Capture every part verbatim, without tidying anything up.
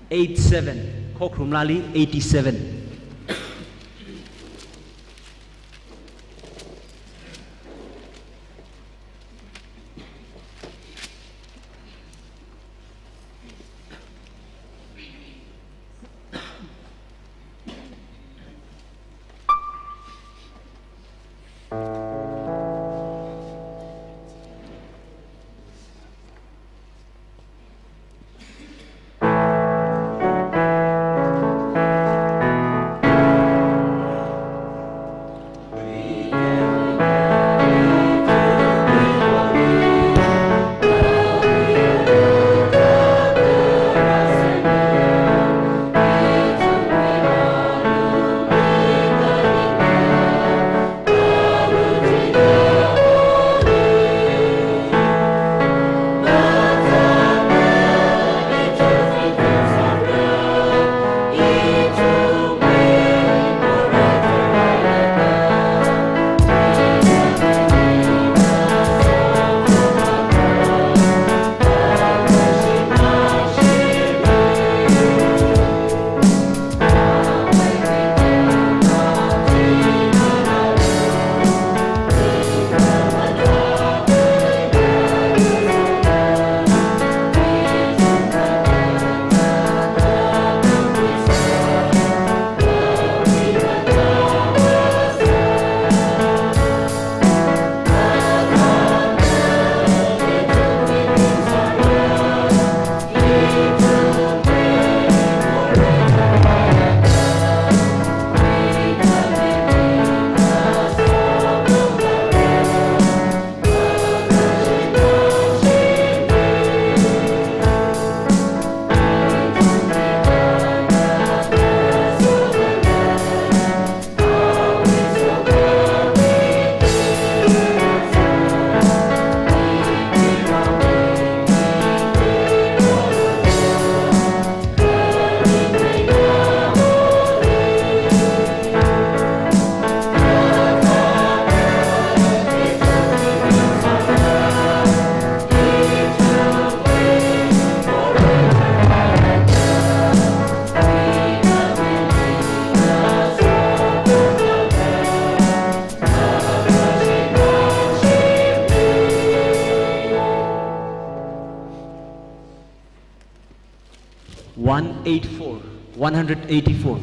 Eight seven. Khokharum laali eighty-seven. One eight four, one hundred eighty-four.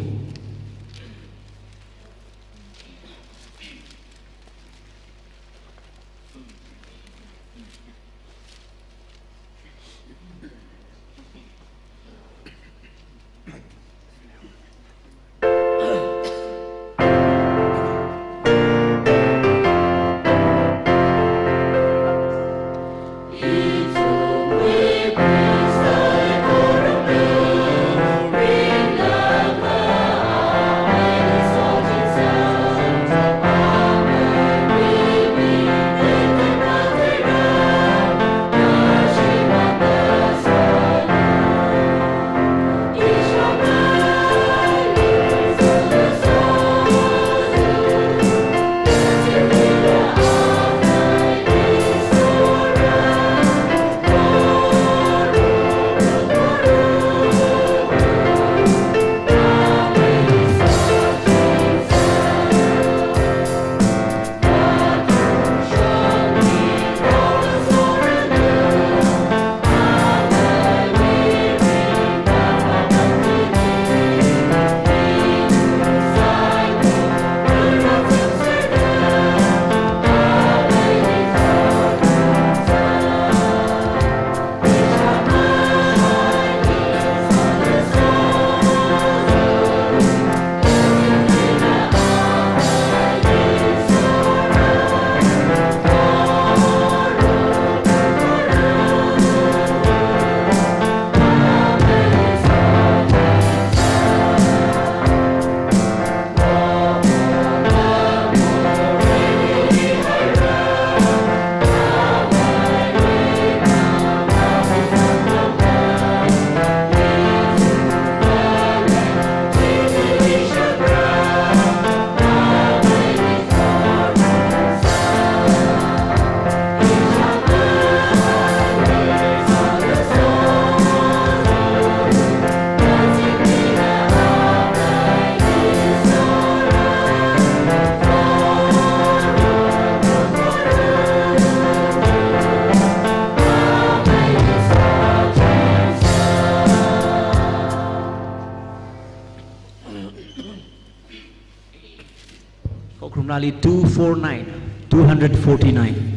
Khokharum Rali two four nine, two hundred forty-nine.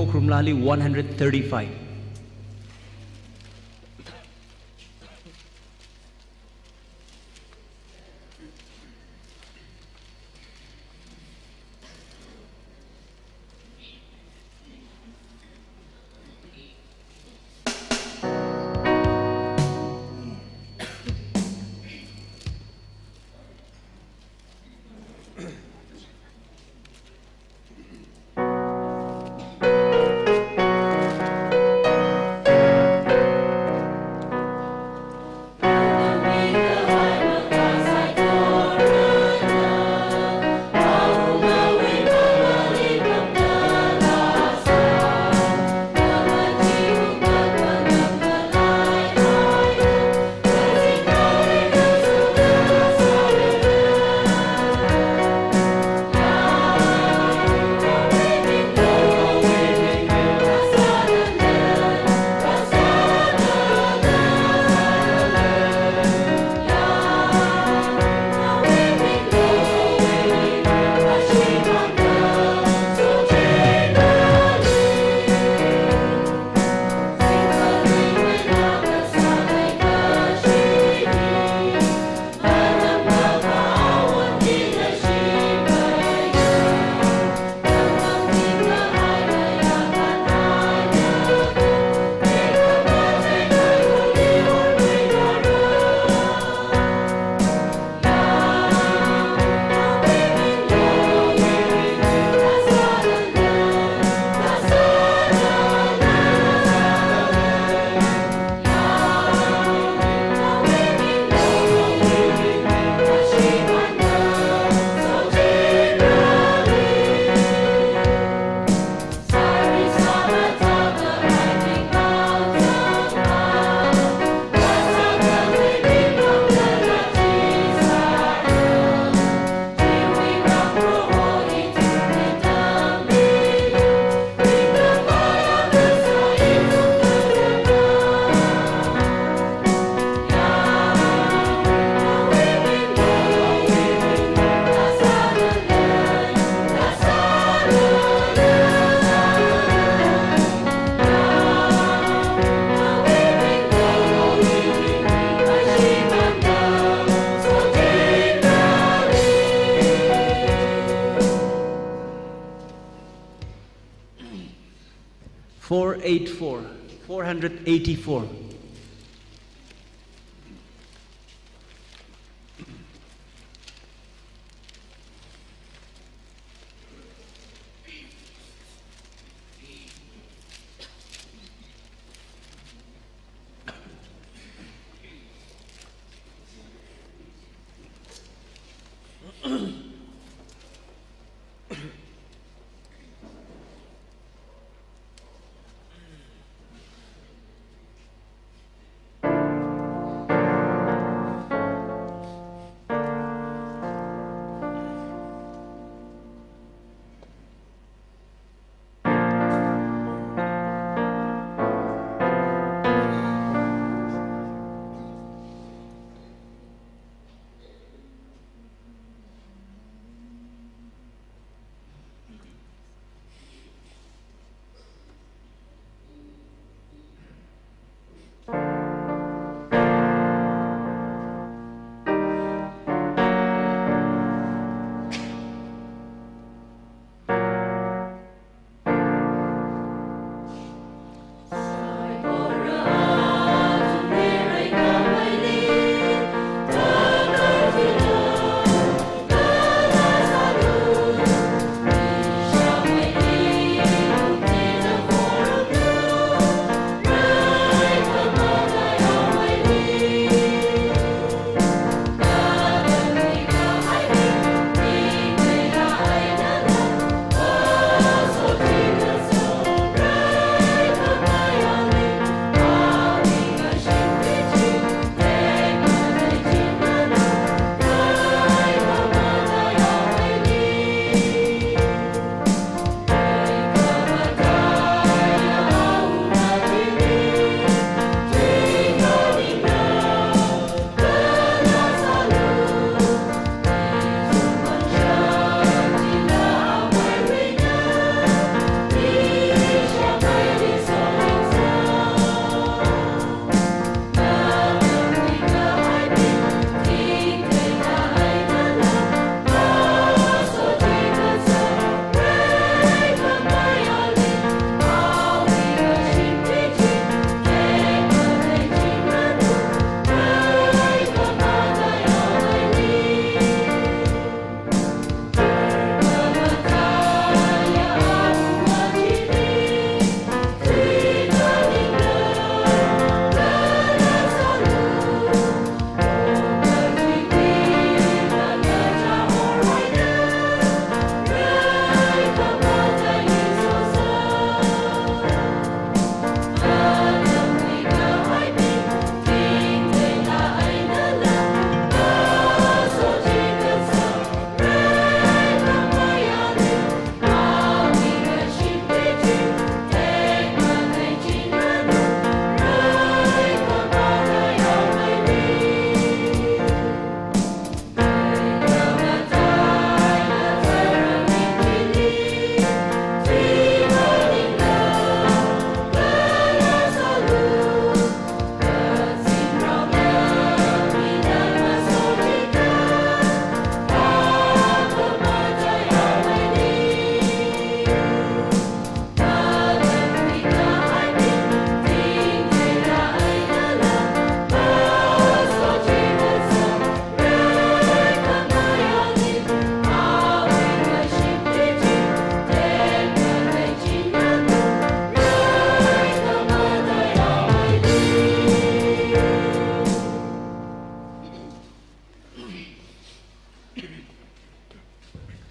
Khrumlali one hundred thirty-five. Four eight four, four hundred eighty-four.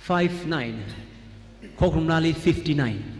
five nine. Khokharum Rali fifty-nine.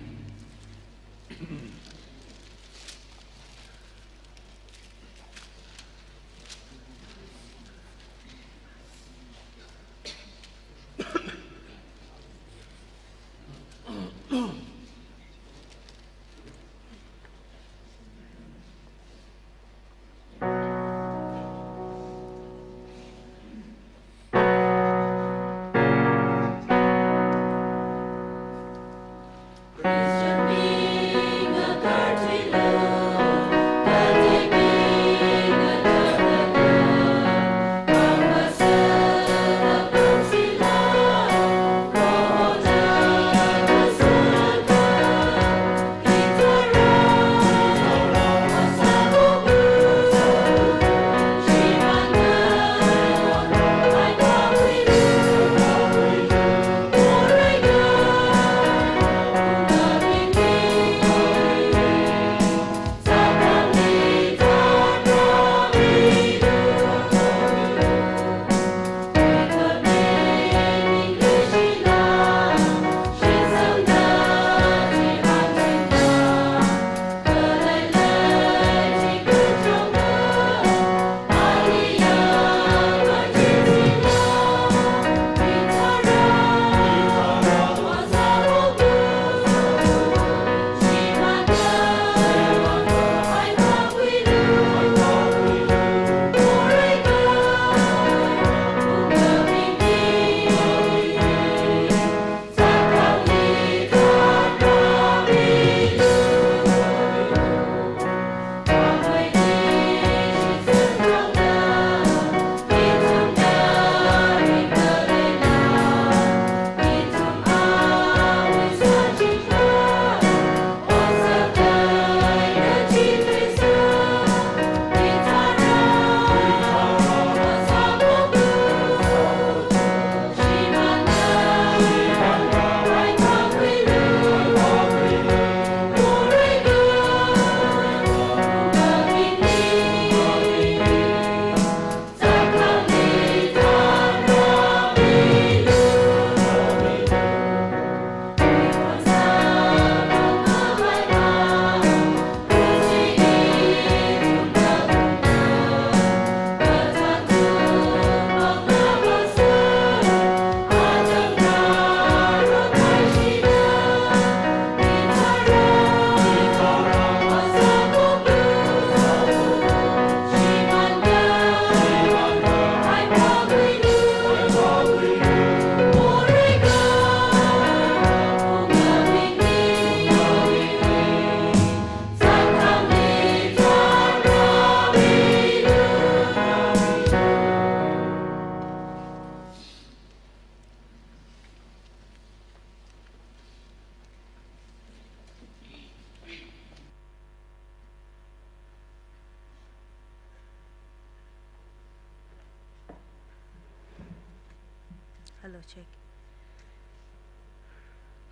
Hello, check.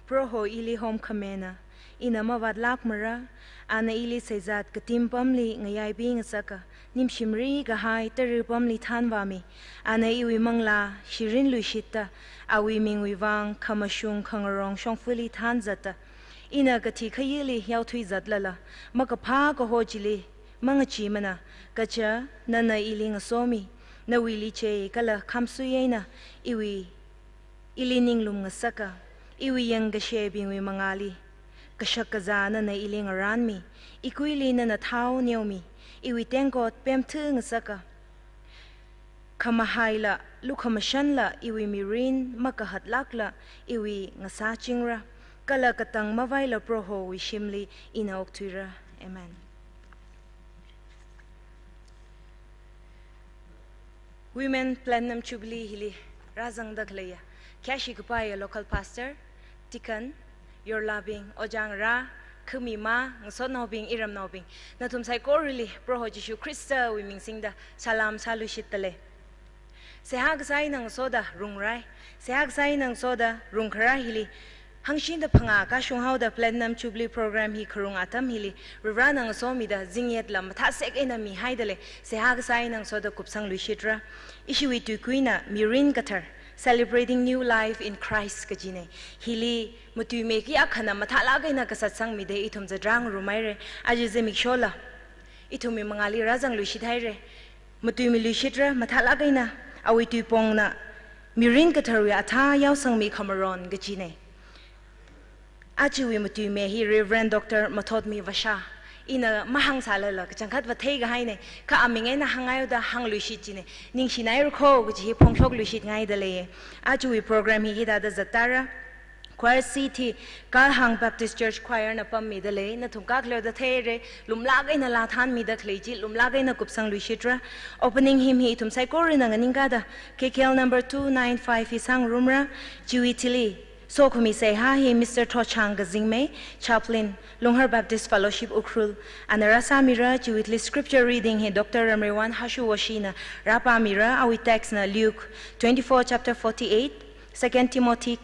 Proho ili homkhamena, ina mavātlākmara, ana ili seizat katim pamli ngayaibingasaka, nimshimri kahai tara pamli thanvāmi, ana iwui manglā shirinluishitta, awui mingwui vang khamashung khangarong shongfali thanzatta, ina kathi khayili yaothuizatlala, makaphā kaho chili mangachimana, kaja nana ili ngasomi, nawui lichei kala khamsui eina iwui ili ninglum ngasaka, iwui yangkashebingwui mangāli kashak kazā nana ili ngarānmi, ikuili nana thao neomi, iwui tengkot pemthu ngasaka, khamahaila, lukhamashanla, iwui mirin makahatlākla, iwui ngasāchingra, kala katang mavaila Prohowui shimli ina okthuira. Amen. Women Platinum Jubilee hili rāzangda khaleiya, khayāshi kapaiya local pastor, deacon, yorlabing, ojā ngarā, khami mā, ngasotnaobing, iramnaobing, nathum saikorali Proho Jishu Khristawui ming singda salam sāluishitta lei. Seihā kasā eina ngasoda rungra. Seihā kasā eina ngasoda rungkharā hili, hangshida phangā kashung haoda Platinum Jubilee Program hi kharung atam hili, Varivarana ngasomida zingyetla mathāsek eina mihaida lei, seihā kasā eina ngasoda kupsangluishitra. Ishiwui tuikuina mirin kathar, Celebrating New Life in Christ kajina. Hili matuimi kayākhana mathālāk eina kasatsangmida ithum zatrang rumaira. Aja zimikshola ithumwui mangāli rāzangluishit haira. Matuimi luishitra, mathālāk eina awui tuipongna mirin katharwui athā yaosangmi khamaron kajina. Ajawui matuimi hi Reverend Doctor Mathotmi Vasha. Ina mahāngsālala kachangkhat va theikahaina, kha aming eina hāngngaida hāngluishit china. Ningshinaira kho kaji hi phongshokluishitngaida lei. Ajawui program hi hithāda zattara. Choir seat hi Kalhang Baptist Church Choir na pammida lei. Nathum kakleoda theira, lumlāk eina laa thānmida khalei chi, lumlāk eina kupsangluishitra. Opening hymn hi ithum saikorana nganingkada K K L number two nine five hi sāngarumra. Chiwui thili sokhami seihā hi Mister Thochang Kazingmei, Chaplain, Lunghar Baptist Fellowship Ukhrul, ana rāsāmira. Chiwui thili scripture reading hi Doctor Ramreiwan Hashu Washina rāpāmira. Awui text na Luke twenty-four chapter forty-eight, Second Timothy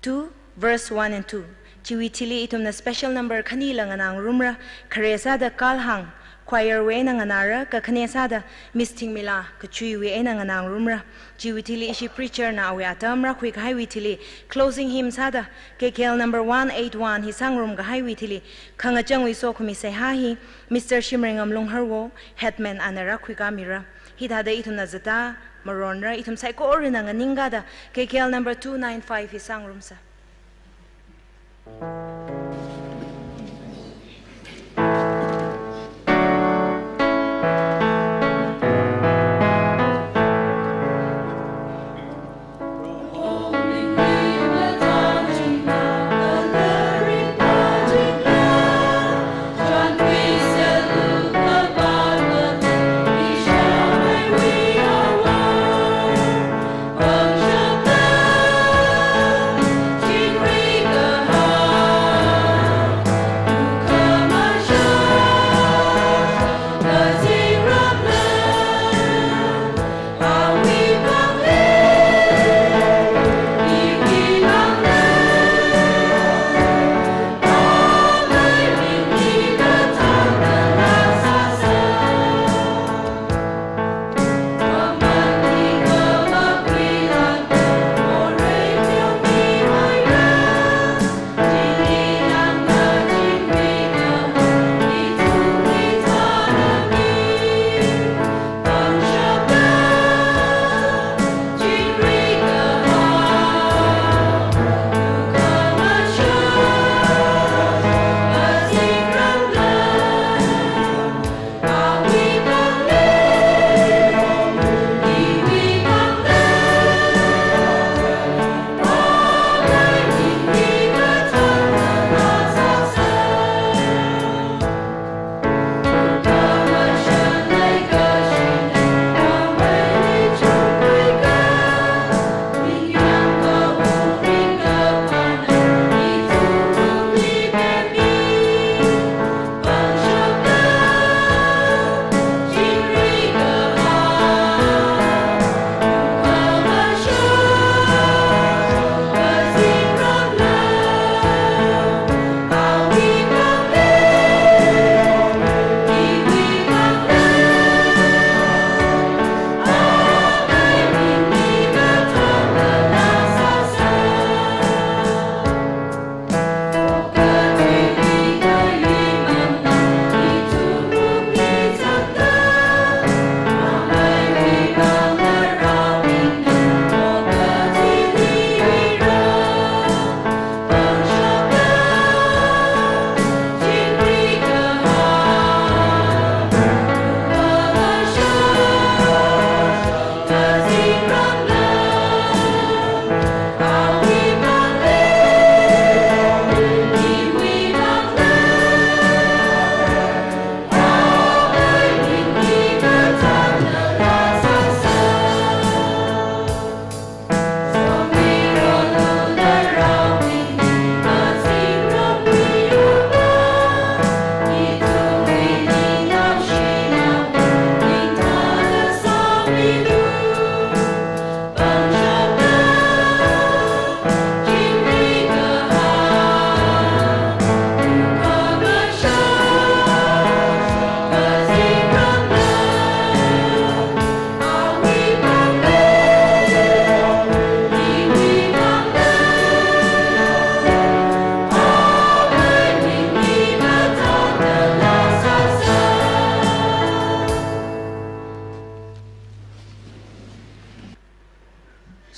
two verse one and two. Chiwui thili ithumna special number khanila nganāngarumra. Khare sāda Kalhang Choir wui eina nganāra, kakhane sāda Miss Thingmila Kachuiwui eina nganāngarumra. Chiwui thili ishi preacher na awui atam rākhuikahaiwui thili closing hymn sāda K K L number one eight one hi sāngarumkahaiwui thili khangachangwui sokhami seihā hi Mister Shimreingam Lungharwo, headman, ana rākhuikāmira. Hithāda ithumna zatta maronra. Ithum saikorana nganingkada K K L number two nine five hi sāngarumsa.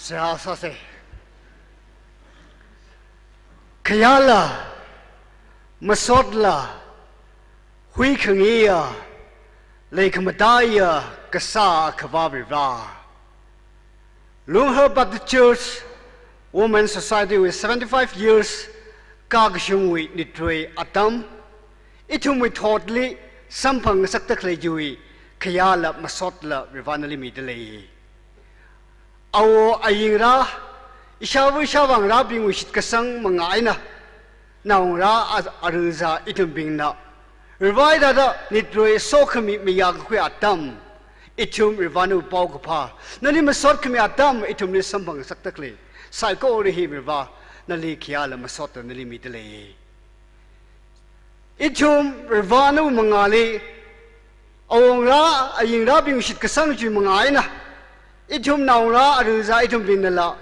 Seihā sāsa. Khayāla, masotla, huikhangayiya, leikhamataiya, Kasā Akhava Vare. Lunghar Baptist Church Women Society wui seventy-five years kakashungwui nitrei atam, ithumwui thotli samphang ngasakta khalei chiwui khayāla masotla Varena nali mida lei. Awo ayingra, ishāva ishāvā ngarābingwui shitkasang manga eina, naongarā a-, aruzā ithumbingna Vare thāda nitrei sokhami mayākakhui atam, ithum Vare nawui paokaphā nali masot khami atam, ithumli samphang ngasakta khalei saikora hi Vare nali khayāla masotla nali mida lei. Ithum Vare nawui mangāli, awo ngarā ayingrābing shitkasang chiwui manga eina, ithum naongarā aruzā ithumbingnala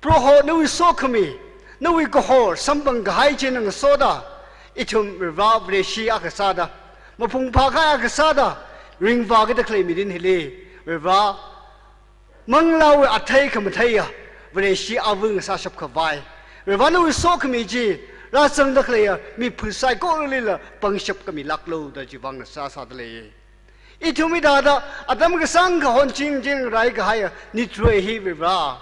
Proho nawui sokhami, nawui kahor samphang kahai china ngasoda, ithum Vare Vareshi akha sāda, maphungphā kahai akha sāda, ringvākida khalei mirin hili Vare manglāwui athei khamatheiya Vareshi ava ngasāshap khavai, Vare nawui sokhami chi rāzangda khaleiya miphu saikoralila pangshap khamilāklu da chiwui vang ngasā sāda lei. Ithum hithāda atam kasāngkha honching chingrai kahaiya nitrei hi Vare,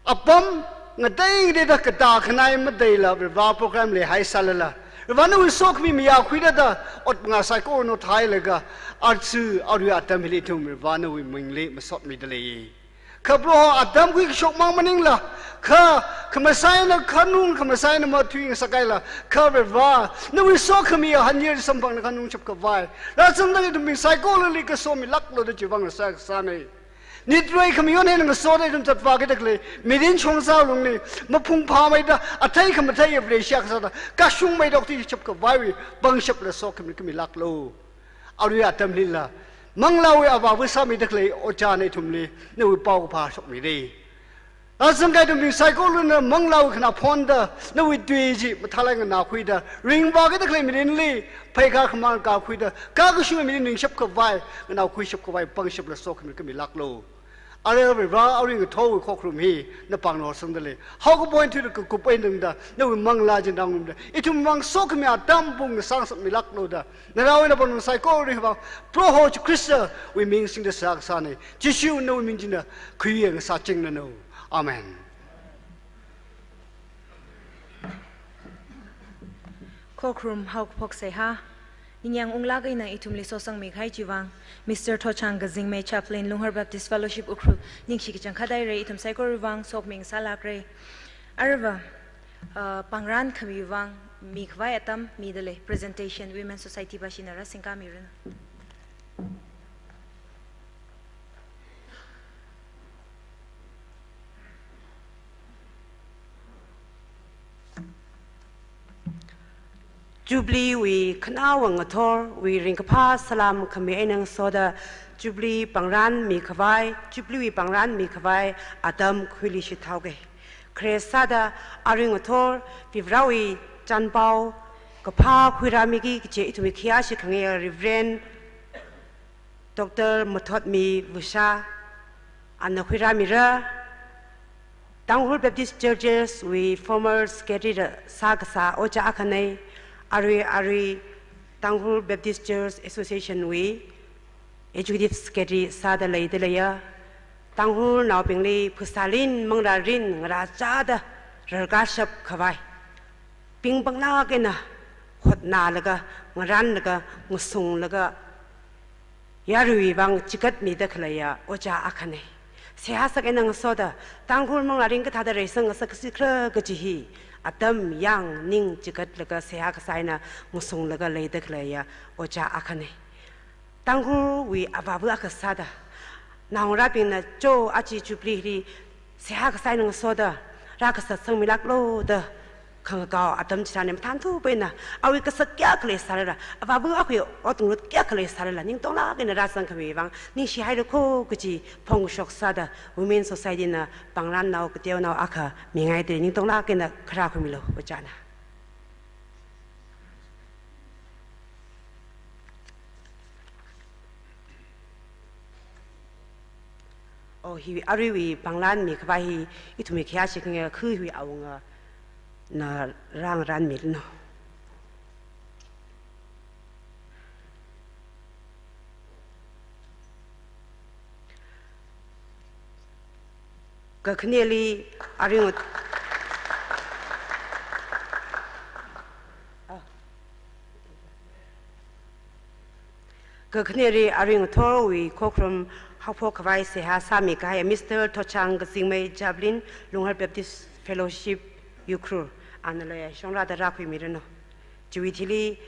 apam ngatei ngateida katā khanai matheila Vare program leihai sālala, Vare nawui sokhami mayākhuida da ot ngā saikora nothailaga, aja arui atam hili ithum Vare nawui mingli masot mida lei. Kha Proho atam khuikashok mang maningla, kha khamasai eina khanung, khamasai eina mathui ngasakaila, kha Vare nawui sokhami ahan yar samphangna khanungshap khavai, rāzangda ithumbing saikorali kaso milāklu da chiwui vang ngasā kasāna. Nitrei khamayon eina ngasoda ithum zatvākida khalei mirin chongzā lungli, maphungphāmeida athei khamatheiya Vareshi akha sāda kashungmeida okthuishap khavaiwui pangshapla sokhami khamilāklu. Arui atam hilila, manglāwui avāva sāmida khalei ojā na ithumli nawui paokaphā shokmira. Rāzangkahai ithumbing saikorana manglāwui khanā phonda, nawui tui chi mathālāk eina nganākhuida, ringvākida khalei mirinli pheikar khamāng kakhuida, kakashung mirin ringshap khavai, nganākhuishap khavai pangshapla sokhami khamilāklu. Ara Vare, arui ngathorwui khokharum hi napāngna horsangda lei. Haokaphā eina thuida kakup eina tangda, nawui manglā chi ngarumda, ithum vang sokhami atam pung ngasāngasakmilāklu da, narao eina pāngna saikora hi vang Proho Jishu Khristawui ming singda seihā kasāna. Jishu nawui ming china khuiya ngasāchingnanu. Amen. Khokharum haokaphok seihā, ningyāng unglāk eina ithumli sosangmi kahai chiwui vang, Mister Thotchang Kazingmei, Chaplain, Lunghar Baptist Fellowship Ukhrul, ningshi kachangkhat haira, ithum saikorawui vang sokhami ngasālākra. Aruiva, uh, pāngran khamiwui vang mikhavai atam mida lei, presentation, Women Society pāshina rāsingkamiranu. Jubilee wui khanaowa ngathorwui ringkaphā salām khami eina ngasoda, Jubilee pāngran mikhavai, Jubilee wui pāngran mikhavai atam khuiluishit haoga. Khare sāda arui ngathor Varewui chānpao kaphā khuirāmiki kaje ithumwui khayā shikhangaiya Reverend Doctor Mathotmi Vusha, ana khuirāmira. Tangkhul Baptist Churches wui former secretary da sākasā ojā akhana, arui arui Tangkhul Baptist Church Association wui Executive Secretary sāda leida leiya. Tangkhulnaobingli phasālin manglārin ngarāchāda rarkashap khavai, pingpanglāk eina hotnālaga, ngaranlaga, ngasunglaga, yaruiwui vang chigatmida khaleiya ojā akhana. Seihā sākahai eina ngasoda, Tangkhul manglārin kathāda reisang ngasakkasi khala kaji hi atam yang ning chigatlaga seihā kasā eina ngasunglaga leida khaleiya ojā akhana. Tangkhulwui avāva akha sāda, naongarābingna cho aja Jubilee hili seihā kasā eina ngasoda rākasā sangmilāklu da khangakao atam china mathānthup eina, awui kasak kayākha leisālala, avāva akhawui ot ngarut kayākha leisālala, ningtonglāk eina rāzang khamiwui vang ningshi haira kho kaji phongshok sāda, Women Society na pāngrannao kateonao akha mingaida, ningtonglāk eina kharā khuimilu, ojāna. Hi aruiwui panglan mikhavai hi ithumwui khayāshi khangakhui hiwui awungana rāngarānmiranu. Kakhaneli arui ngat-, kakhaneli arui ngathorwui khokharum haophok khavai seihā sāmikahai Mister Thochang Kazingmei Javelin, Lunghar Baptist Fellowship, Ukhrul, anala shongrāda rākhuimiranu. Chiwui thili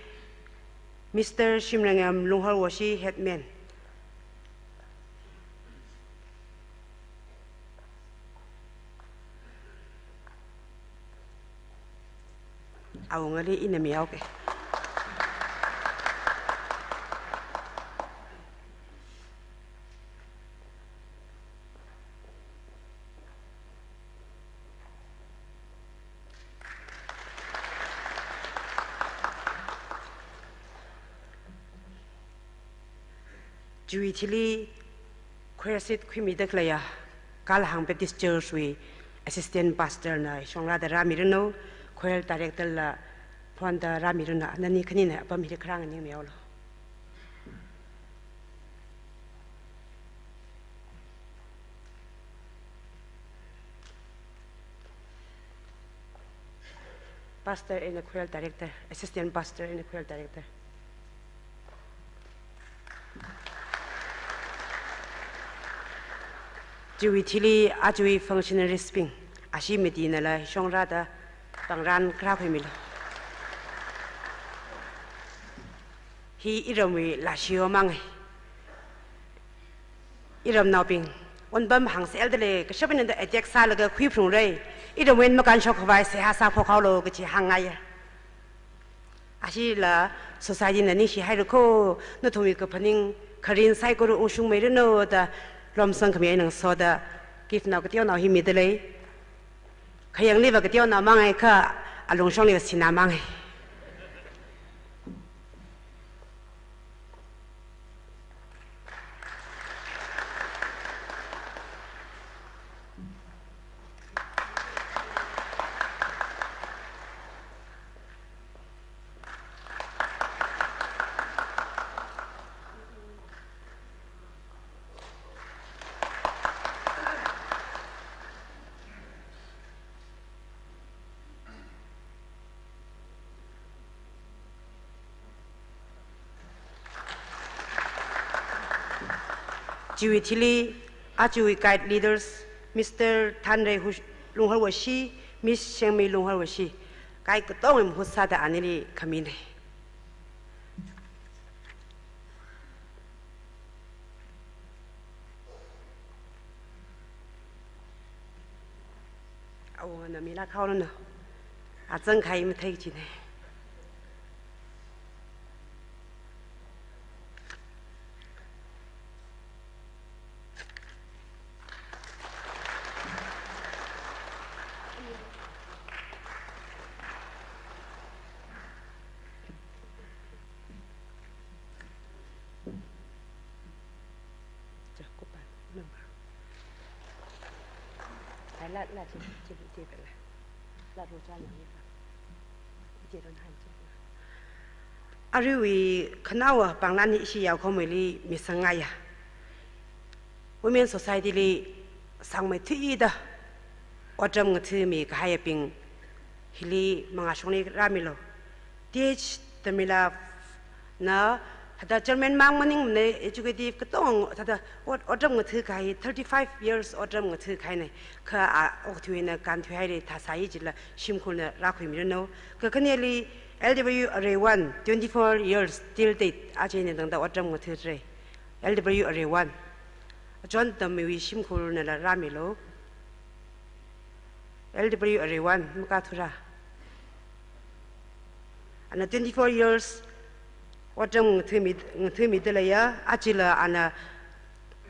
Mister Shimrangam Lunghar Woshi, Headman. Awungali ina mihaoke. Chiwui thili choir seat khuimida khaleiya Kalhang Baptist Church wui Assistant Pastor na shongrāda rāmiranu, Choir Director la phonda rāmiranu, nani khanina apam hili kharā nganingmihaolu. Pastor eina Choir Director, Assistant Pastor eina Choir Director. Chiwui thili ajawui functionaries bing, ashi mitinala shongrāda pangran kharā khuimilu. Hi iramwui lashio mangai. Iramnaobing, onbam hāngsa eldale, kashap eina attack sālaga khuiphungra. Iramwui eina makānshok khavai seihā sāphok haolu kachi hāngngaiya. Ashila society na ningshihairako, nathumwui kaphaning kharing saikora ungshungmeiranu da lomsang khami eina ngasoda, gift nao kateonao hi midalei. Khayangli va kateonao mangai kha, alungshongli va sinā mangai. Chiwui thili, ajawui guide leaders, Mister Thanrei Hush-, Lunghar Woshi, Miss Shengmi Lunghar Woshi, guide katongwui mahut sāda anili khamina. Awungana milāk haoranu. Azang khai mathei chine. Aruiwui khanaowa panglan hi ishi yaokhameili misangngaiya. Women Society li sangmeithuida otram ngathami kahaiyabing hili mangāshongli rāmilu. T H Tamila na thāda chairman mang maningmana, executive katong thāda ot-, otram ngathakahai, thirty-five years otram ngathahaina, kha a okathuina kānthuihaira thāsai chila shimkhurna rākhuimiranu. Kakhaneli L W Areiwan, twenty-four years till date, aja eina tangda otram ngathara. L W Areiwan. Achon tamwui shimkhurnala rāmilu. L W Areiwan, makāthura. Ana twenty-four years otram ngathami, ngathamidaleiya, ajala ana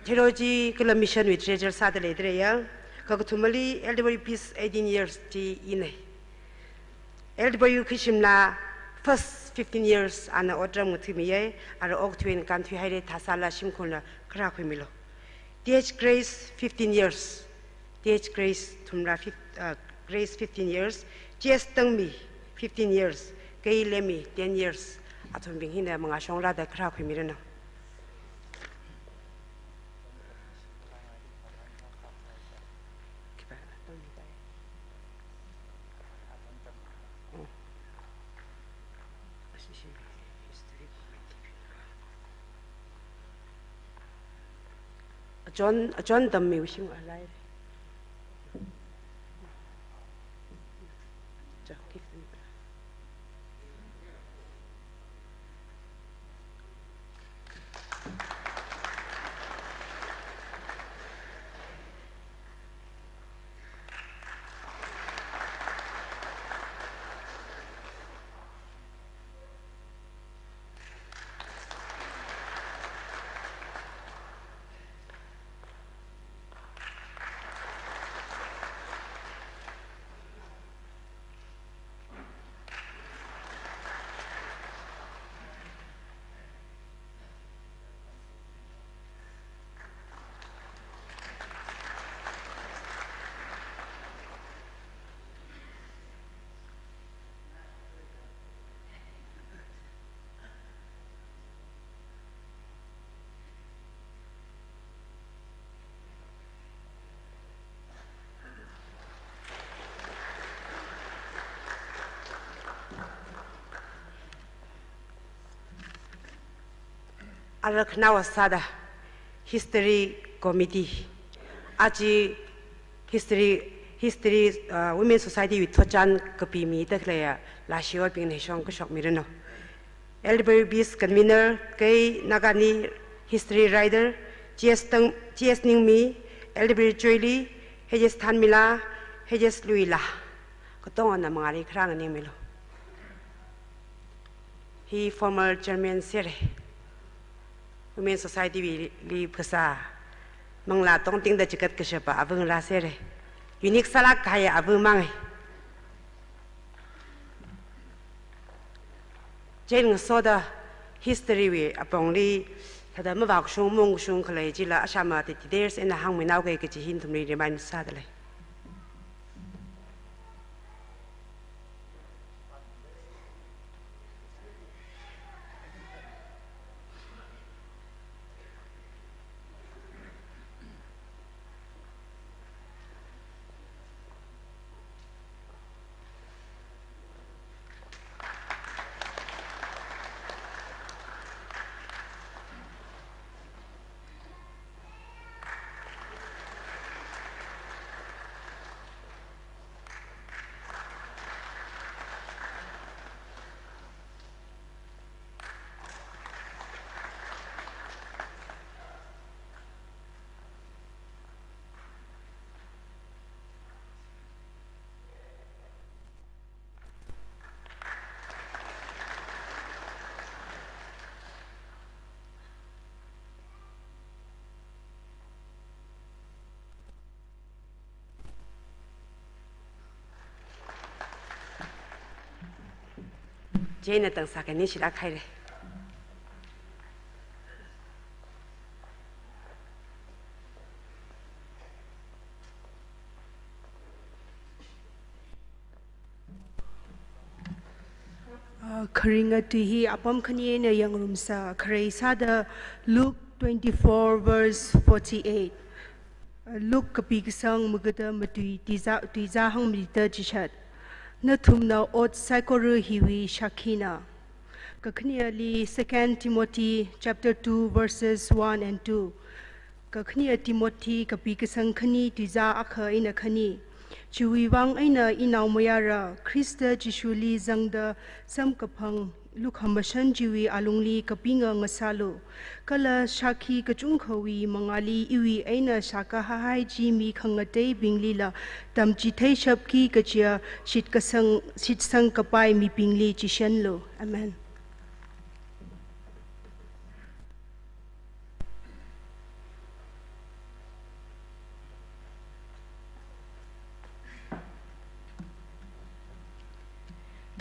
theology kala mission wui treasurer sāda leidaleiya. Kakathumali L W Peace, eighteen years chi ina. L W Khashimla first fifteen years ana otram ngathamiya, ara okathuina kānthuihaira thāsāla shimkhurna kharā khuimilu. T H Grace, fifteen years. T H Grace, thumra fif-, uh, Grace, fifteen years. T S Tangmi, fifteen years. Kei Lemmi, ten years. Athumbing hina mangāshong rāda kharā khuimiranu. John, John Dam mi wishing alai. Ara khanaowa sāda History Committee, aja History, History, uh, Women Society wui thotchan kapimida khaleiya Laishiwabingna shong kashok miranu. Elderberry Beast Convener, kei Nagani History Writer, T S Tang, T S Ningmi, Elderberry Choili, H S Thanmila, H S Luila. Katongana mangāli kharā nganingmilu. Hi former chairman sere. Women Society wuili phasā manglā tongtingda chikat kashapa avung rā sere. Unique sālāk kahai avung mang. Chieina ngasoda history wui apongli thāda mavākashung mungkashung khalei chila ashama titi ders eina hāngminao kei kachi hi nathumli remind sāda lei. Chieina tang sākani shilāk haire. Ah, kharinga tui hi apam khani eina yangrumsa, kharei sāda Luke twenty-four verse forty-eight. Ah, Luke kapi kasang magada matui tuizā, tuizā hangmida chishat. Nathumna ot saikora hiwui shakhina. Kakhaneli Second Timothy chapter two verses one and two. Kakhane Timothy kapi kasang khani tuizā akha eina khani. Chiwui vang eina inaomayara, Khrista Jishuli zangda samkaphang lukhamashan chiwui alungli kapinga ngasālu. Kala shākhi kachungkhawui mangāli iwui eina shākahai chi mi khangateibinglila tamchitheishapki kajiya shitkasang, shitsang kapai mibingli chishanlu. Amen.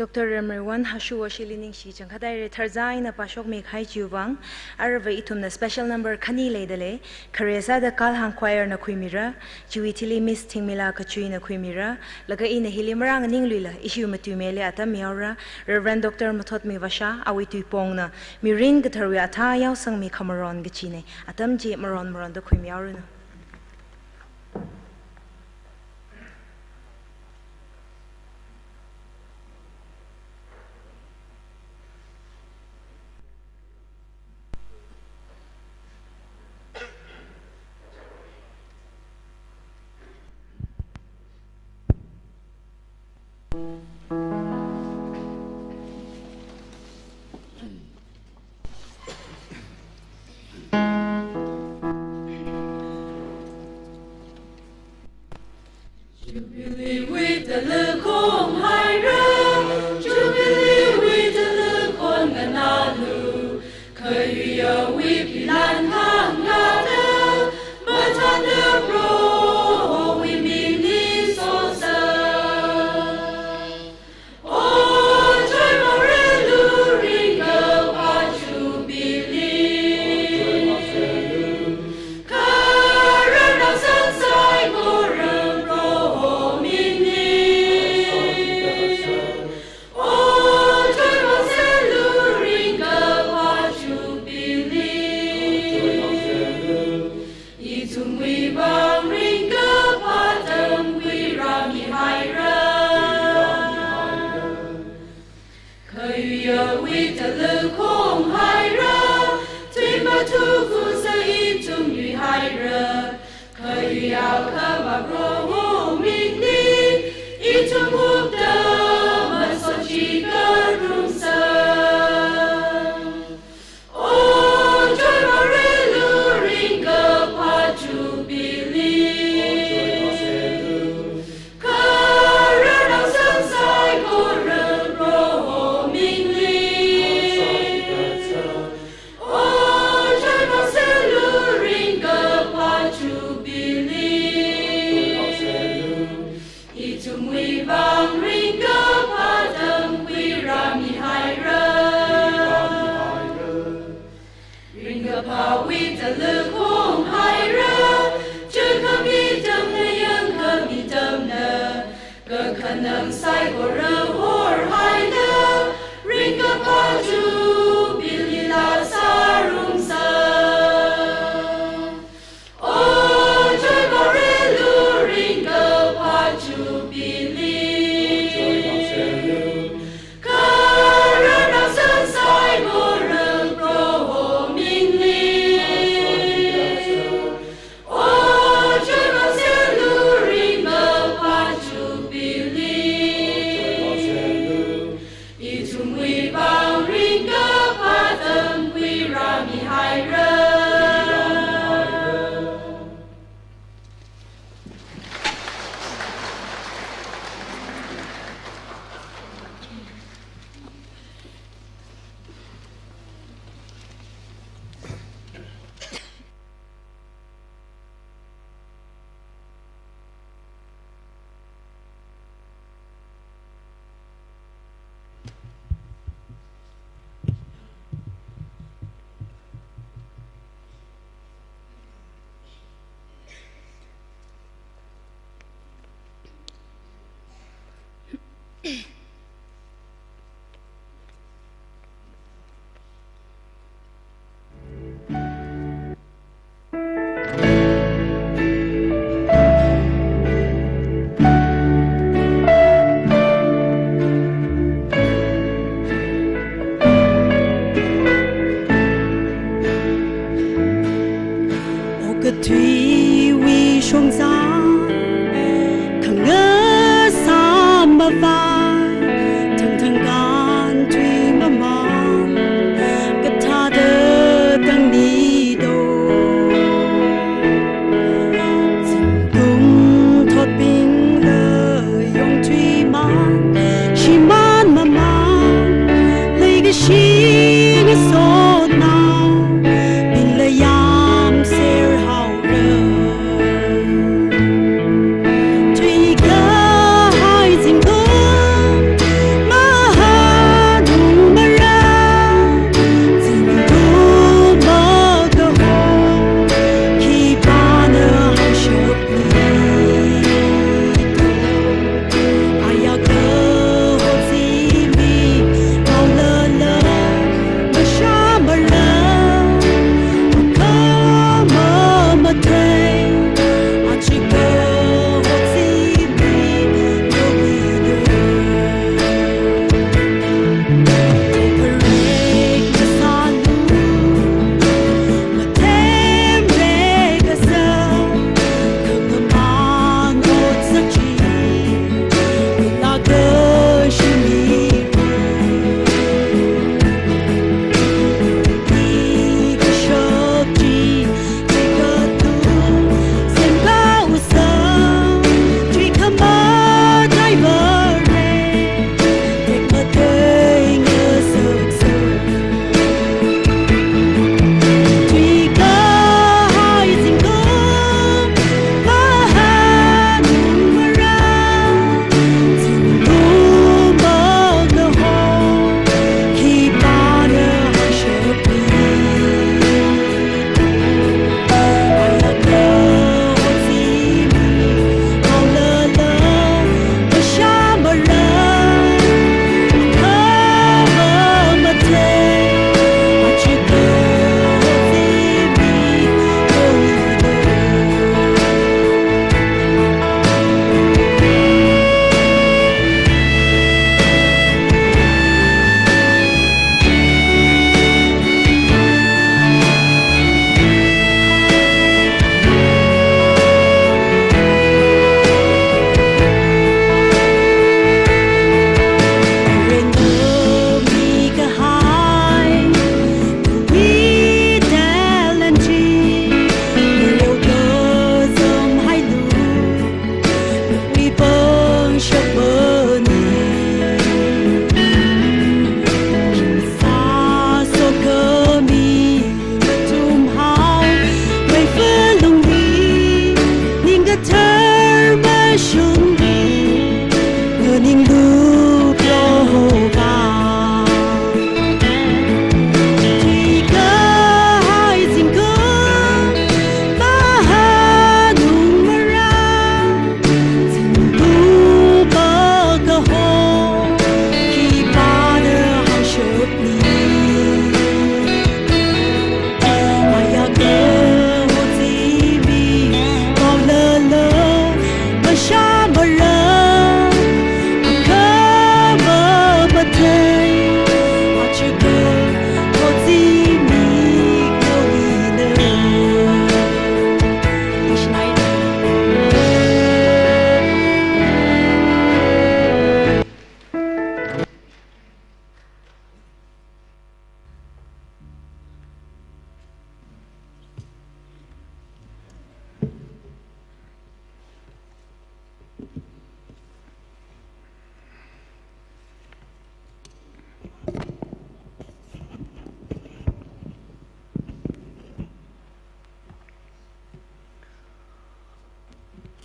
Doctor Remreiwon Hashuwo shili ningshi changkhat haira, tharzā eina pāshokmi kahai chiwui vang. Aruiva ithumna special number khani leidalei, khare sāda Kalhang Choir na khuimira, chiwui thili Miss Thingmila Kachui na khuimira, laga ina hili marānganingluila, ishi matuimei eina atam mihaora, Reverend Doctor Mathotmi Vasha, awui tuipongna, mirin katharawui athā yaosangmi khamaron kachina, atam chi maron maronda khuimihaoranu. Jubilee wui taluk khong haira, Jubilee wui taluk khong nganālu, khayuiya wui pilan khangada, mathānda Prohowui mingli sosa. Ithumwui vang ringkaphā tamkhuirāmihaira. Khayuiya wui taluk khong haira, tui mathukusa ithum yuihaira. Khayuiya khamā Proho mingli, ithum hupda masochi karumsa. Ithumwui vang ringkaphā tamkhuirāmihaira. Ringkaphāwui taluk khong haira, chungkhami tamna yangkhami tamna, kakhanang saikora horhaida, ringkaphā Jubilee laa sārumsa. Ithumwui vang ringkaphā tamkhuirāmihaira. Okathuiwui shongza, khangasā mavai, thangthang kānthui mamān, kathāda tangnido. Zingkum thotbingla yongthuimān, shimān mamān, leikashi ngasotnao, bingla yamser haora. Thuikahai zingkum,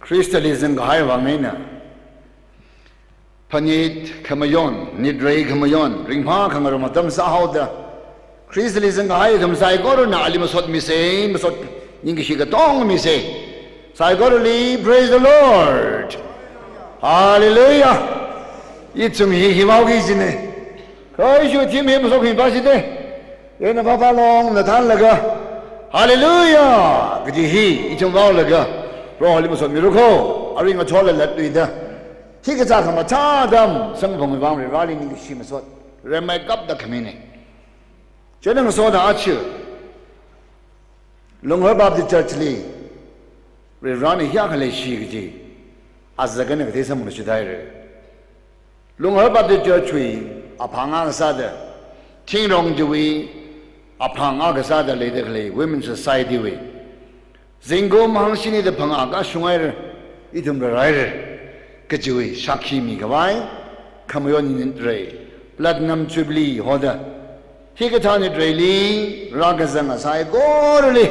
Khristali zangkahai vang eina, phanit khamayon, nitrei khamayon, ringphā khangarum atam sāhaoda, Khristali zangkahai ithum saikorana ali masot misa, masot ningkashi katong misa. Saikorali, praise the Lord. Hallelujah. Ithum hi hivaoki jina. Khaishu ithum hi masot hi pasi de. Ina papa long na thanlaga, Hallelujah kaji hi ithum vaolaga, Proholi masot mirakho, aring achola latluida. Hikathā khamathā atam samkaphang vang Vareli ningkashi masot, remai kapda khamina. Chieina ngasoda aja Lunghar Baptist Church li Varena hiyākha leishi kaji azak eina kathei samphang shithaira. Lunghar Baptist Church wui aphāng akha sāda, thingrong chiwui aphāng akha sāda leida khalei Women Society wui zingkum hangshini da phangā kashunghaira, ithum rāraira kajiwui shākhi mikhavai khamayon nitrei, Platinum Jubilee hoda, hikathā nitreili rākazanga saikorali,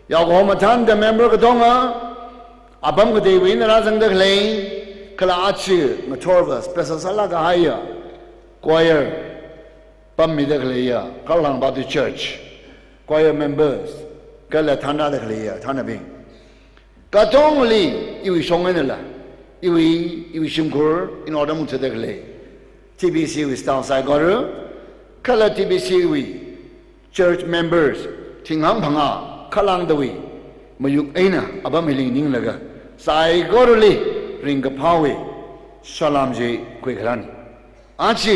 yaokahoma thānda member katonga, apam kateiwui eina rāzangda khalei, kala aja ngathorva special sālāk kahaiya choir pammida khaleiya Karlang Baptist Church choir members, kala thānrāda khaleiya thānabing katongli, iwui shong einala, iwui, iwui shimkhur, ina order mungchada khalei T B C wui staff saikora, kala T B C wui church members thinghāng phangā khalāngdawui mayuk eina apam hili nganinglaga, saikorali ringkaphāwui salam chi khuikharāna. Aja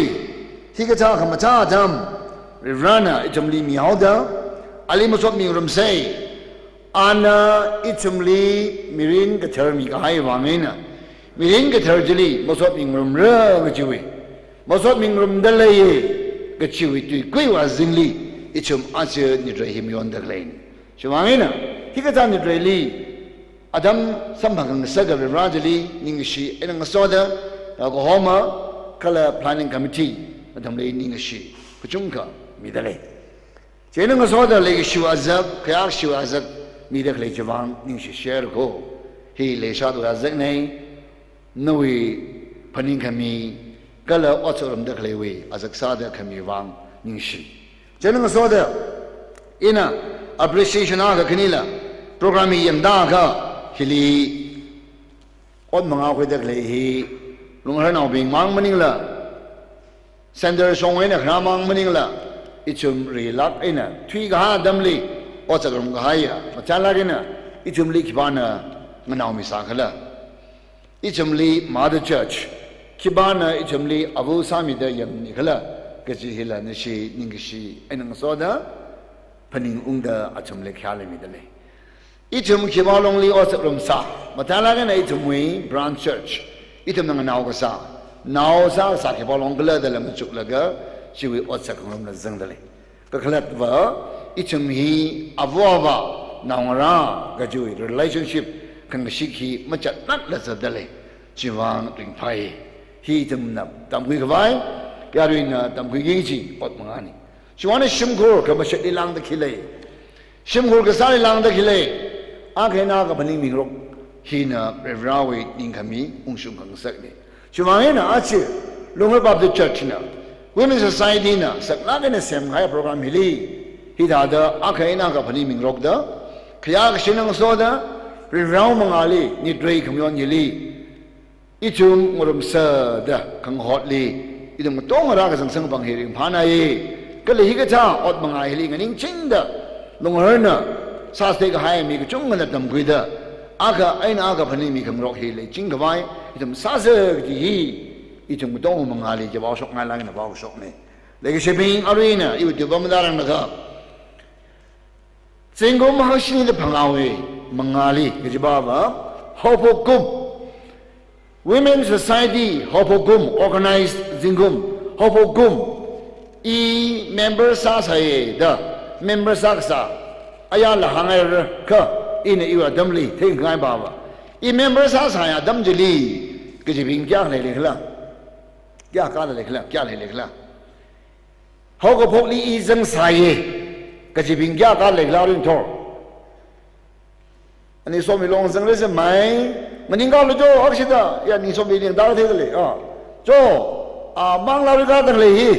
hikathā khamathā atam Varena ithumli mihaoda, ali masot mingarumsa. Ana ithumli mirin kathar mikahai vang eina, mirin kathar chili masot mingarumra kajiwui, masot mingarumda leiya kajiwui tuikuiwui azingli ithum aja nitrei hi mayonda khaleina. Chivang eina, hikathā nitreili atam samphang khangasaka Vare chili ningkashi eina ngasoda, yaokahoma kala planning committee atamli ningkashi kachungkha mida lei. Chieina ngasoda leikashiwui azak, khayākashiwui azak mida khalei chivang ningshi share ko. Hi leishāda azakna, nawui phaningkhami kala otsak ngarumda khaleiwui azak sāda khami vang ningshi. Chieina ngasoda ina appreciation akha khanila, program hi yangda akha hili ot mangā khuida khalei hi Lungharnaobing mang maningla, center shong eina kharā mang maningla, ithum rilāk eina thuikahai atamli otsak ngarumkahaiya mathālāk eina ithumli khipāna nganaomi sākhala, ithumli mother church khipāna ithumli ava sāmida yangmi khala kaji hila nashi ningkashi eina ngasoda phaningungda athumli khayāli mida lei. Ithum khipā longli otsak ngarumsā, mathālāk eina ithumwui branch church, ithumna nganao kasā, nao sāsā khipā long khala dala machuklaga, chiwui otsak khangarumla zangda lei. Kakhalatva, ithum hi ava avā, naongarā kajiwui relationship khangashi hi machatnakla zatda lei. Chivang ringphāya. Hi ithumna tamkhuikhavai, yaruina tamkhuiki kaji ot mangāna. Chivangna shimkhur khamashatli lāngda khi lei, shimkhur kasāli lāngda khi lei, akha eina akha phaningmingarok hina Varewui ningkhami ungshung khangasakna. Chivang eina aja Lunghar Baptist Church na, Women Society na saklāk eina semkahai program hili, hithāda akha eina akha phaningmingarokda, khayākashi eina ngasoda, Varewui mangāli nitrei khamayon hili ithum ngarumsāda khangahotli ithum katonga rākazang samkaphang hi ringphānāya. Kala hikathā ot mangā hili nganingchingda, Lungharna sāsai kahai mi kachungkhana tamkhuida, akha eina akha phaningmi khangarok hi leichingkhavai ithum sāsa kaji hi ithum katonga mangāli chiva shokngailāk eina vaoshokna. Leikashibing, aruina iwui tuipam matāranglakha, zingkum hangshini da phangāwui mangāli kajiva, haophok kum, Women Society haophok kum, organized zingkum, haophok kum, i member sāsāya da, member sākasā, ayala hānghaira kha, ina iwui atamli theingaivava, i member sāsāya atam chili kachibing kayākha leilei khala? Kayākha leilei khala? Kayā leilei khala? Haokaphokli i zangsāya kachibing kayākha leikhala ringthor? Ani Somi long zangli se mai, maningkālu jo, akshida, ya Ani Somi ning dang thei le, ah. Jo, ah, manglā rika dang le hi.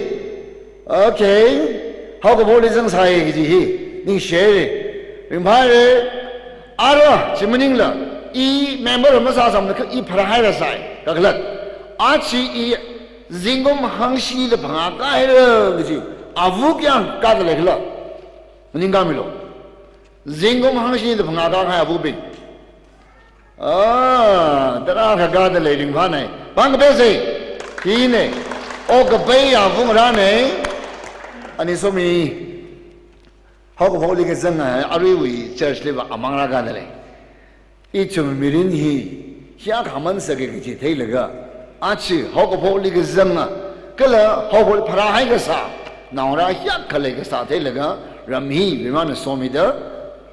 Okay. Haokaphokli zangsai kaji hi, ningshi haire. Ringphāre, ara, chi maningla, i member masāsāmana kha i pharāhaira sai, kakhalat. Achi i zingkum hangshida phangā kāhaira kaji, avu kayākha da leikhala. Maningkāmilu. Zingkum hangshida phangā kākahai avubing. Ah, tarākha kāda lei ringphānei. Pāng kapese. Hine. Okapei avungrānei. Ani Somi. Haokaphokli kazanga aruiwui church liva amang rākāda lei. Ithum mirin hi, hiyākha mansāki kaji theilaga, achi haokaphokli kazanga, kala haokaphokli pharāhai kasā, naongarā hiyākha leikasā theilaga, ram hi Varivarana somida,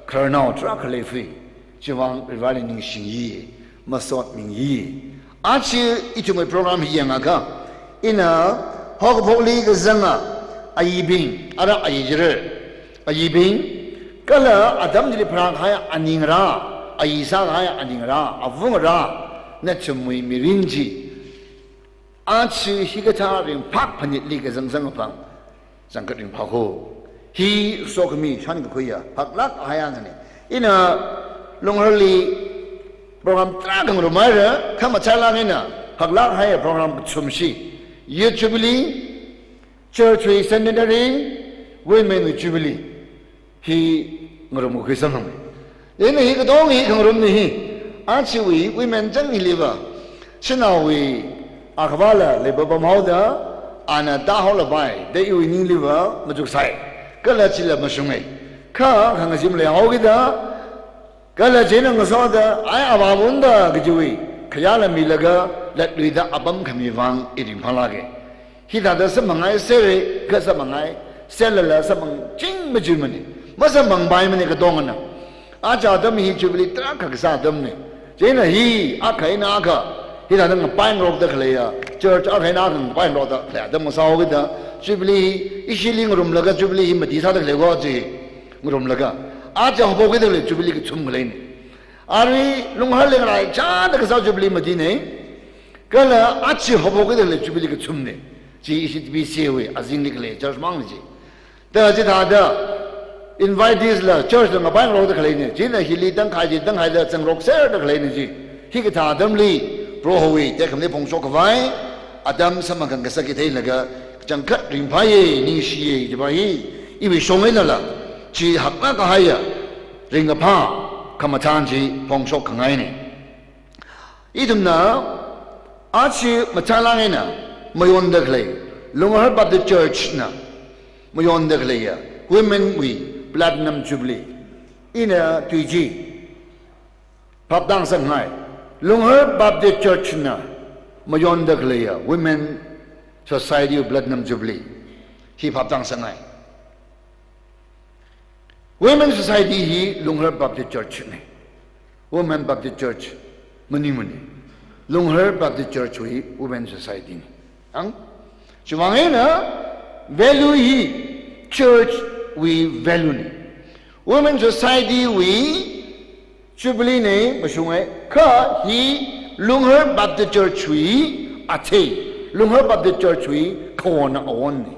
khararnao tarākha leifui, chiwui vang Varivarali ningshing yi, masot ming yi. Achi ithumwui program hi yangakha, ina haokaphokli kazanga, ayibing, ara ayi jirar, ayibing, kala atam chili pharākahai aningarā, ayi sākahai aningarā, avungarā, nathumwui mirin chi, achi hikathā ringphak phanitli kazang zangphang, zangkhat ringphākho. Hi sokhami shankakhuiya, haklāk ahai angane. Ina Lungharli program tarākha ngarumhaira, kha mathālāk eina, haklāk haiya program kathum chi, Youth Jubilee, Church wui centenary, women wui jubilee. Hi ngarumkakhui samphang. Ina hi katong hi khangarumna hi. Achiwui women chang hiliva. Shanaowui akhavāla leiba pamhaoda, ana tāhaolapai, da iwui ningliva machuksai. Kala chila mashungai. Kha khangazim leihaokida, kala china ngasoda, ai avāvunda kajiwui, khayāla milaga, latluida apam khami vang i ringphālāke. Hithāda samphanghaisera, kha samphanghaisālala samphangching machuimane. Masamphangpaimane katongana. Aja atam hi jubilee tarākha kasā atamne. China hi, akha eina akha, hithāda ngapaingarokda khaleiya, church akha eina akha ngapaingarokda khalei atam ngasāhaokida, jubilee hi, ishili ngarumlaga jubilee hi mati sāda khalei ko chi. Ngarumlaga. Aja haophokida khalei jubilee kathum khaleine. Arui Lungharli ngaraichāda kasā jubilee matine. Kala aja haophokida khalei jubilee kathumne. Chi ishi T B C wui azingli khalei church mangli chi. Da chithāda invitees la church la ngapaingarokda khaleine. China hili tangkhai chi tangkhaida zangrokserda khaleine chi. Hikathā atamli Prohowui tekhamatei phongshokhavai, atam samphangkhangasak hi theilaga, kachangkhat ringphāye, ningshiye, chiva hi, iwui shong einala, chi haklāk kahaiya, ringkaphā, khamathān chi phongshokkhangaine. Ithumna, achi mathālāk eina, mayonda khalei, Lunghar Baptist Church na, mayonda khaleiya, Women wui Platinum Jubilee. Ina tui chi, phaptāngasakngai. Lunghar Baptist Church na mayonda khaleiya Women Society Platinum Jubilee hi phaptāngasakngai. Women Society hi Lunghar Baptist Church ne. Women Baptist Church maningmane. Lunghar Baptist Church wui Women Society ne. Ang? Chiwui vang eina value hi church wui value ne. Women Society wui Jubilee ne mashungai, kha hi Lunghar Baptist Church wui athei, Lunghar Baptist Church wui khawonna awon ne.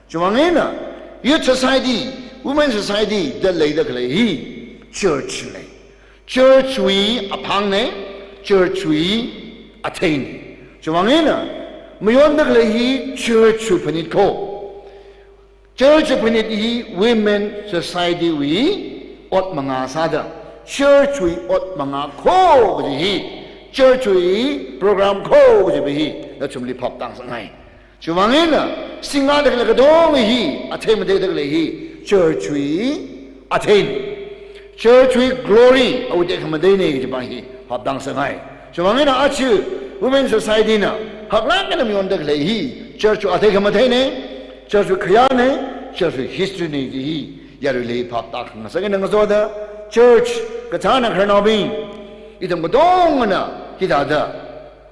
Chiwui vang eina, Youth Society, Women Society da leida khalei hi church ne. Church wui aphang ne, church wui athei ne. Chiwui vang eina, mayonda khalei hi church wui phanit ko. Church wui phanit hi Women Society wui ot manga sāda, church wui ot manga ko kaji hi, church wui program ko kaji hi, nathumli phaptāngasakngai. Chiwui vang eina, singda khalei katong hi, athei matheida khalei hi, church wui athei ne. Church wui glory, awui tekhamatei ne kajiva hi, phaptāngasakngai. Chiwui vang eina achi, Women Society na, haklāk eina mayonda khalei hi, church wui athei khamathei ne, church wui khayā ne, church wui history ne kaji hi, yaruili phaptākhangasak eina ngasoda, church, kachāna khararnaobing, ithum katongana, hithāda,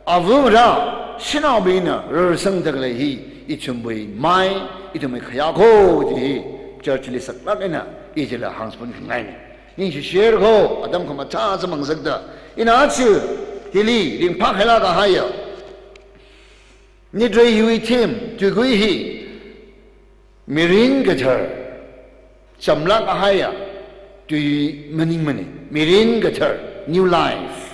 avungarā, shanaobingna, rarsangda khalei hi, ithumwui mai, ithumwui khayā ko kaji hi, church li saklāk eina, i chila hāngspun khangaine. Ningshi share ko, atam khamathā samphang ngasakta. Ina aja hili ringphākhailāk kahaiya, nitrei hiwui theme, tuikui hi, mirin kathar, chamlāk kahaiya tui maningmana. Mirin kathar, new life.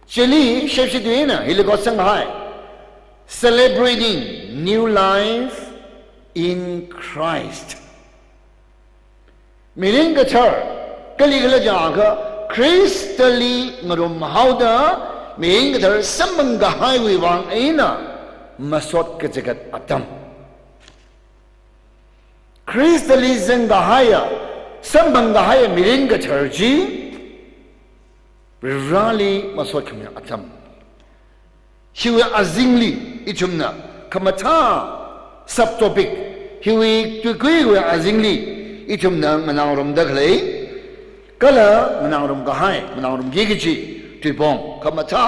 Chili shepshi tuina hili kotsanghai, celebrating new life in Christ. Mirin kathar, kali khala jiakha, Khristali ngarumhaoda, mirin kathar samphang kahaiwui vang eina masot kachigat atam. Khristali zangkahaiya, samphang kahaiya mirin kathar chi, Varivarali masot khami atam. Hiwui azingli ithumna khamathā subtopic, hiwui tuikuiwui azingli ithumna nganāngarumda khalei, kala nganāngarum kahai, nganāngarumki kaji tuipong khamathā.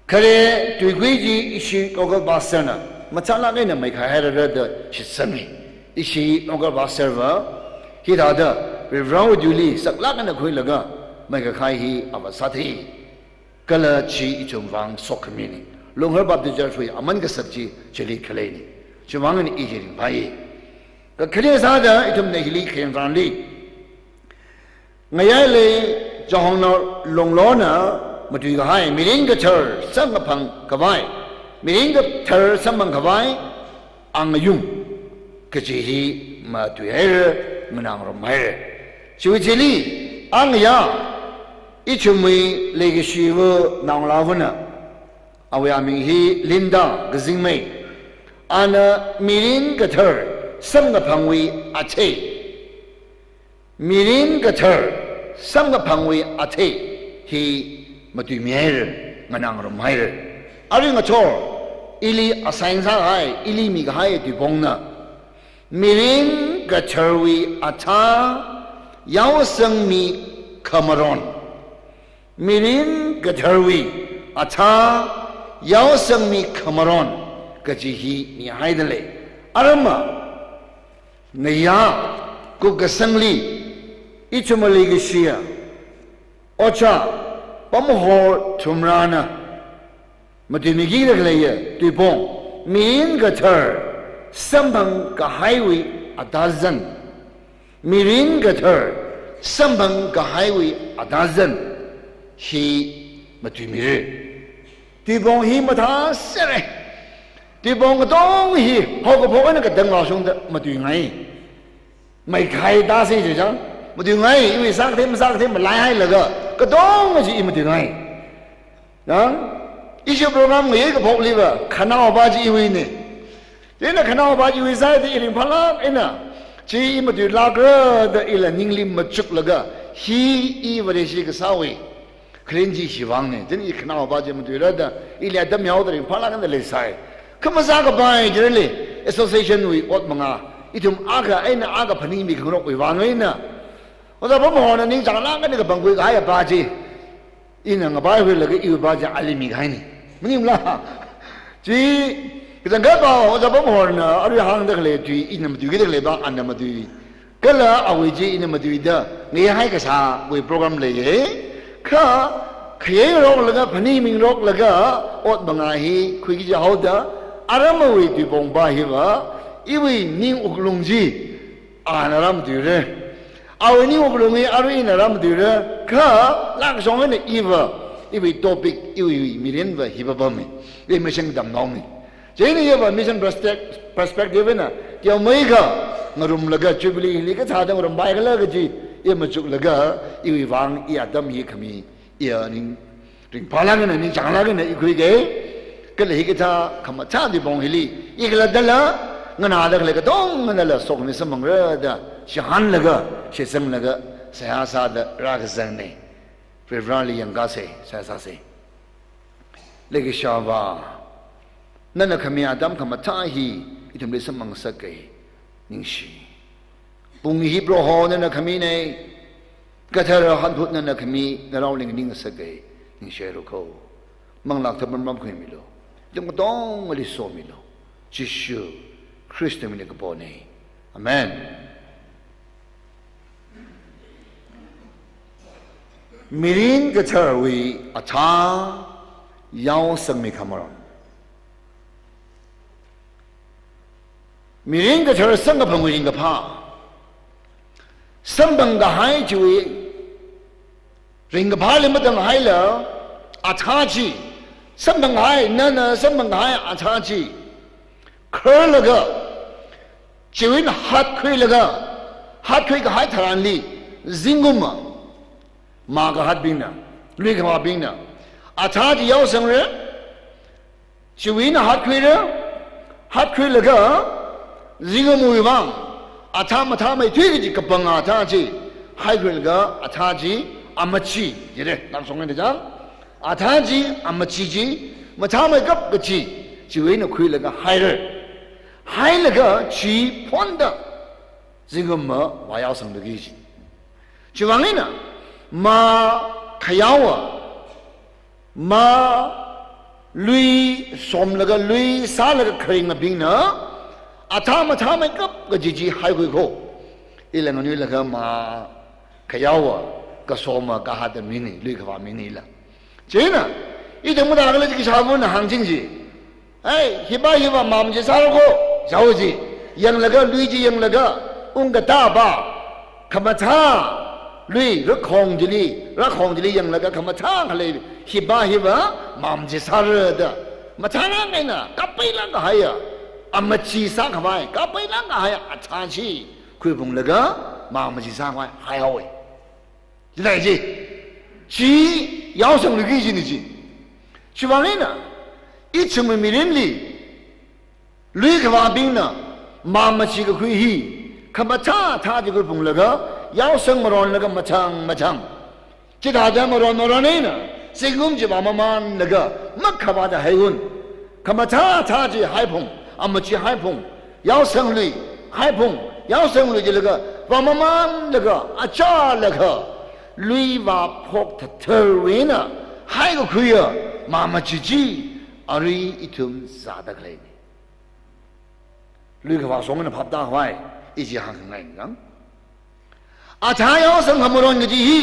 Khare tuikui chi ishi local pastor na machālāk eina meikahai hairara da shitsangi. Ishi local pastor va hithāda Varivarawui tuili saklāk eina khuilaga meikakhai hi avā sāthei. Kala chi ithum vang sokhamina. Lunghar Baptist Church wui aman kasak chi chili khaleina. Chiwui vang eina i hi ringphāya. Kakhane sāda ithumna hili khenranli ngayailei John Longlo na matuikahai, mirin kathar samkaphang khavai, mirin kathar samphang khavai angayung kaji hi matuihaira, nganāngarumhaira. Chiwui chili, angaya, ithumwui leikashiva naongalāvana, awui aming hi Linda Kazingmei. Ana mirin kathar samkaphangwui athei, mirin kathar samkaphangwui athei hi matuimihaira, nganāngarumhaira. Arui ngathor ili assign sāhai, ili mikahai tuipongna, mirin katharwui athā yaosangmi khamaron. Mirin katharwui athā yaosangmi khamaron kaji hi mihaida lei. Arama, ngayā kukasangli, ithumwui leikashiya Ojā Pamhor Thumrana matuimikida khaleiya tuipong, mirin kathar samphang kahaiwui athāzan. Mirin kathar samphang kahaiwui athāzan hi matuimira. Tuipong hi mathāsera. Tuipong katong hi haokaphok eina katang vāshungda matuingai. Meikahai tāsei jiakha matuingai, iwui sākathei masākathei malaihailaga katong chi i matuingai. Na, ishi program ngayei kaphokliva khanaopa chi iwuina. Chieina khanaopa chi iwui sāda i ringphālāk eina, chi i matuilākra da ila ningli machuklaga, hi i Vareshi kasāwui khalei chi hiwui vangna. Chieina i khanaopa chi matuira da, ili atam yaoda ringphālāk eina leisai. Kha masākapai chili, association wui ot manga, ithum akha eina akha phaningmi khangarokwui vang eina, Ojā Pamhorna ningchānglāk eina kapangkhui kahaiya pa chi, ina ngavaihuilaga iwui pa chi ali mikahaina. Maningla? Chi, kachangkhat pa Ojā Pamhorna arui hāngda khalei tui, ina matuikida khalei pa, ana matui. Kala awui chi ina matuida, ngayeihai kasāwui program leiya. Kha, khayeingaroklaga, phaningmingaroklaga, ot manga hi khuiki jihaoda, aramawui tuipong pa hiva, iwui ning wuklung chi, ana rāmatuira. Awui ning wuklung hi arui ina rāmatuira, kha lākshong eina iva, iwui topic, iwui mirinva hi papama. Iwui mission tamnaomi. Chieina iva mission perspec-, perspective eina, teomeikha ngarumlaga, Jubilee hili kathāda ngarumpai khala kaji, i machuklaga, iwui vang, i atam hi khami, iya ning, ringphālāk eina, ningchānglāk eina i khuiga, kala hikathā khamathā tuipong hili, i khalattala, nganāda khalei katongala sokhami samphangra da, shihānlaga, shitsanglaga, seihā sāda rākazangna. Varivarali yangkasei, seihā sāsei. Leikashiya Avā, nana khami atam khamathā hi ithumli samphang ngasaka, ningshi. Pung hi Proho nana khamina, kathara hanphut nana khami, narao lingning ngasaka, ningshi haira ko. Manglā Kathara pamram khuimilu. Ithum katongali somilu. Jishu Khristawui mingli kapona. Amen. Mirin katharwui athā, yaosangmi khamaron. Mirin kathar samkaphangwui ringkaphā. Samphang kahai chiwui ringkaphāli matānghaila, athā chi, samphang kahai, nana samphang kahai athā chi kharlaga, chiwui eina hatkhuilaga, hatkhui kahai tharanli, zingkumva, mā kahatbingna, lui kavābingna, athā chi yaosangra, chiwui eina hatkhuira, hatkhuilaga, zingkumwui vang, athā mathāmeithui kaji kapanga athā chi haikhuilaga, athā chi amachi, jire, nang songna da chang. Athā chi amachi chi, mathāmeikap kachi, chiwui eina khuilaga haira. Hailaga chi phonda, zingkumva vāyaosangda ki chi. Chiwui vang eina, mā khayaowa, mā lui somlaga, lui sālaga kharingabingna, athā mathāmeikap kaji chi haikhui kho. Ila nganuilaga mā khayaowa, kasoma, kahata mini, lui kavā mini la. Chieina, ithum mathākhala chi kashāvana hāngching chi. Ai, hiva hiva mā machi sāra kho, jao chi, yanglaga, lui chi yanglaga, ungkatā va, khamathā, lui, rakhong chili, rakhong chili yanglaga, khamathā khalei, hiva hiva mā machi sāra da. Mathālāk eina, kapailāk kahaiya, amachi sākhavai, kapailāk kahaiya athā chi khuiphunglaga, mā machi sākhavai haihaowa. Chithāda chi, chi yaosangluiki kajina chi. Chiwui vang eina, ithumwui mirinli, lui kavābingna, mā machi kakhui hi, khamathā athā chi khuiphunglaga, yaosang maronlaga mathang mathang. Chithāda maron maron eina, zingkum chi vāmamanlaga, makhavāda haihun. Khamathā athā chi haiphung, amachi haiphung, yaosang lui haiphung, yaosang lui chilaga, vāmamanlaga, achālakha, lui vāphok thatharwui eina haikakhuiya mā machi chi, arui ithum zāda khaleina. Lui kavā song eina phaptākhavai, i chi hāngkhangaina. Athā yaosang khamaron kaji hi,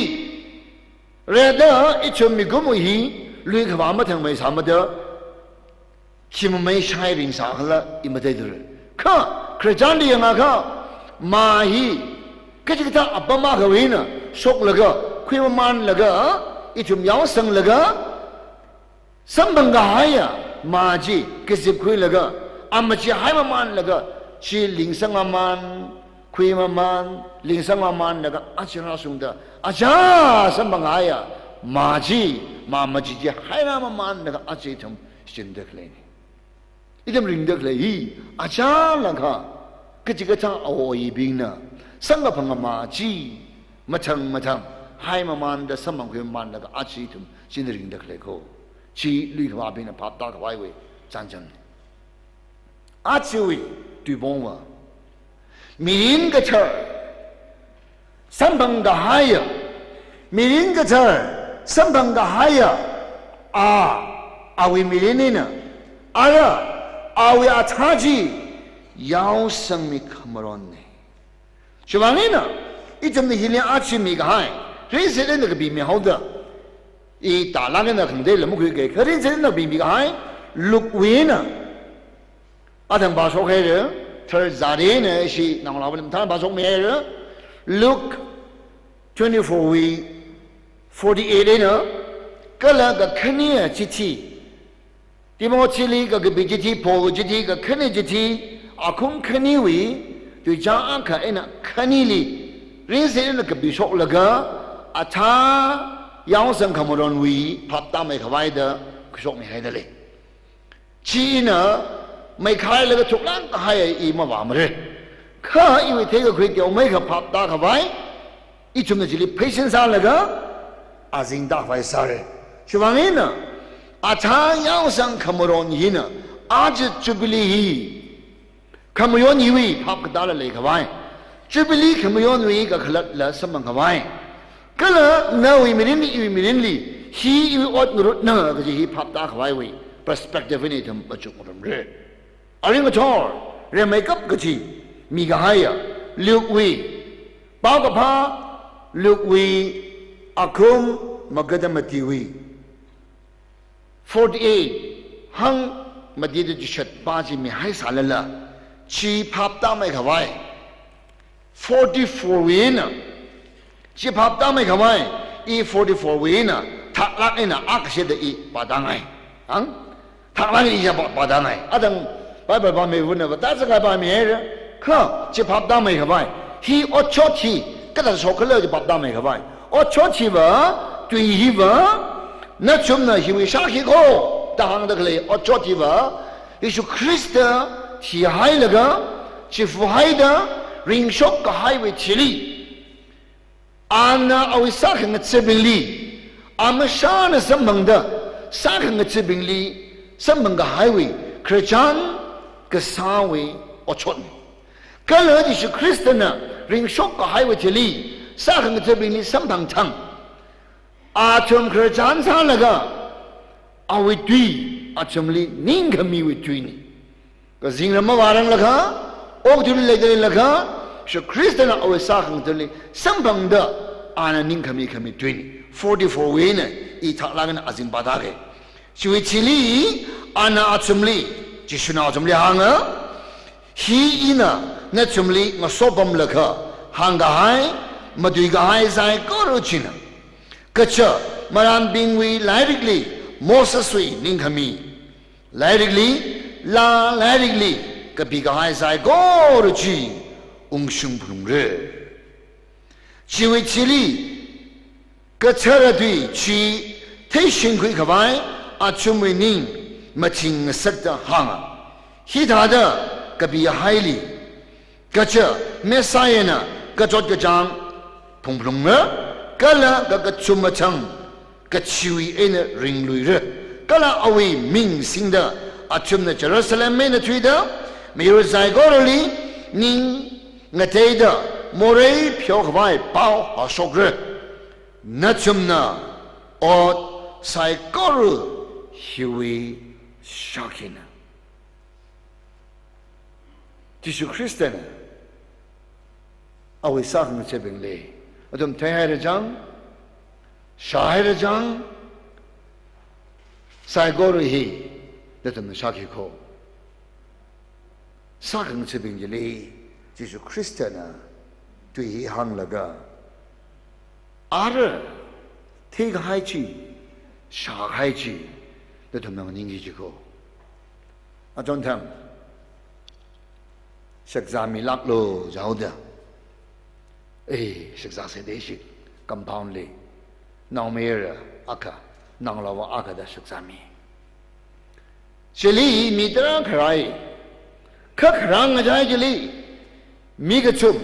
rāda ithum mikumowui hi, lui kavā mathangmei sāmada, khi mamei shai ringsākhala i matheithura. Kha, Christian li yangakha, mā hi, kachikathā apam akhawui eina shoklaga, khuimamanlaga, ithum yaosanglaga, samphang kahaiya mā chi kazipkhuilaga, amachi haimamanlaga, chi lingsangmaman, khuimaman, lingsangmamanlaga, achi rāshungda, achā samphang kahaiya mā chi, mā machi chi hairāmamanlaga, achi ithum shinda khaleina. Ithum ringda khalei hi, achālakha, kachikathā awo ayibingna samkaphanga mā chi, mathang mathang haimamanda samphang khuimamanlaga achi ithum china ringda khalei kho. Chi lui kavābingna phaptākhavaiwui chānjamna. Achiwui tuipongva, mirin kathar samphang kahaiya, mirin kathar samphang kahaiya, a, awui mirin eina, ara, awui athā chi yaosangmi khamaronna. Chiwui vang eina, ithumna hili achi mikahai, ringshit eina kapimihaoda, i tālāk eina khangateila makhuikei, kha ringshit eina kapimikahai, Luke wui eina, athang pāshok haira, thar zari eina ishi naongalāva̱ lam thang pāshokmi haira, Luke twenty-four wui forty-eight eina, kala kakhane chithi, Timothy li kakapi chithi, Paul chithi, kakhane chithi, akhum khaniwui, tuicha akha eina khanili, ringshit eina kapishoklaga, athā yaosang khamaronwui phaptāmeikhavai da khuishokmihaida lei. China meikhailaga thuklāk kahai i mavāmara. Kha iwui theikakhui teomeikha phaptākhavai, ithumna chili pheisin sālaga, azingda khavai sāra. Chiwui vang eina, athā yaosang khamaron hina, aja Jubilee hi, khamayon hiwui phap katāla leikhavai. Jubilee khamayonwui kakhalatla samphangkhavai. Kala nawui mirinli, iwui mirinli, hi iwui ot ngarutna kaji hi phaptākhavaiwui perspective eina ithum machukngarumra. Arui ngathor, rimeikap kachi mikahaiya, Luke wui, paokaphā, Luke wui, akhum, magada matiwui forty-eight hāngmati da chishat pa chi mihaisālala, chi phaptāmeikhavai forty-four wui eina, chi phaptāmeikhavai, i forty-four wui eina thaklāk eina akashida i pātāngai. Ang? Thaklāk eina i ya pā, pātāngai. Atang Bible pāmivana va, ta zakai pāmihaira. Kha, chi phaptāmeikhavai, hi otshot hi kathāda shokkhala chi phaptāmeikhavai, otshot hiva, tui hiva, nathumna hiwui shākhi kho da hāngda khalei otshot hiva, Jishu Khrista thihailaga, chifuhaida, ringshok kahaiwui thili, ana awui sākhangathabingli, amashana samphangda, sākhangathabingli samphang kahaiwui khararchan kasāwui otshotna. Kala Jishu Khristana ringshok kahaiwui thili, sākhangathabingli samphang thang, athum khararchan sālaga, awui tui, athumli ningkhamiwui tuina. Kazingram mavāranglakha, okathuili leida leilakha, Jishu Khristana awui sākhangathabingli samphangda, ana ningkhami khami tuina. Forty-four wui eina i thaklāk eina azing pātāke. Chiwui thili, ana athumli, Jishuna athumli hānga, hi ina nathumli ngasopamlakha hāngkahai, matuikahai saikora china. Kaja marānbingwui lairikli, Moseswui ningkhami lairikli, laa lairikli kapikahai saikora chi ungshung phalungra. Chiwui thili, kathara tui chi theishingkhuikhavai athumwui ning machingasakta hānga. Hithāda kapihaili, kaja Messiahna kachot kachāng phungphalungra, kala kakachum mathang kachiwui eina ringluira. Kala awui ming singda athumna Jerusalem eina thuida, miyur saikorali ning ngateida morei pheokhavai pao hāshokra. Nathumna ot saikora hiwui shākhina. Jishu Khristana awui sākhangathabingli, athum theihaira chang, shāhaira chang, saikora hi nathumna shākhi kho. Sākhangathabing chili Jishu Khristana tui hi hānglaga, ara theikahai chi, shākahai chi, nathumna nganingki jiko. Achonthang, shakzā milāklo jihaoda, eh, shakzā sāda ishi compound li, naomayara akha, naongalāva akha da shakzāmi. Chili mi tarākha rāi, kha kharā ngachai chili, mi kachum,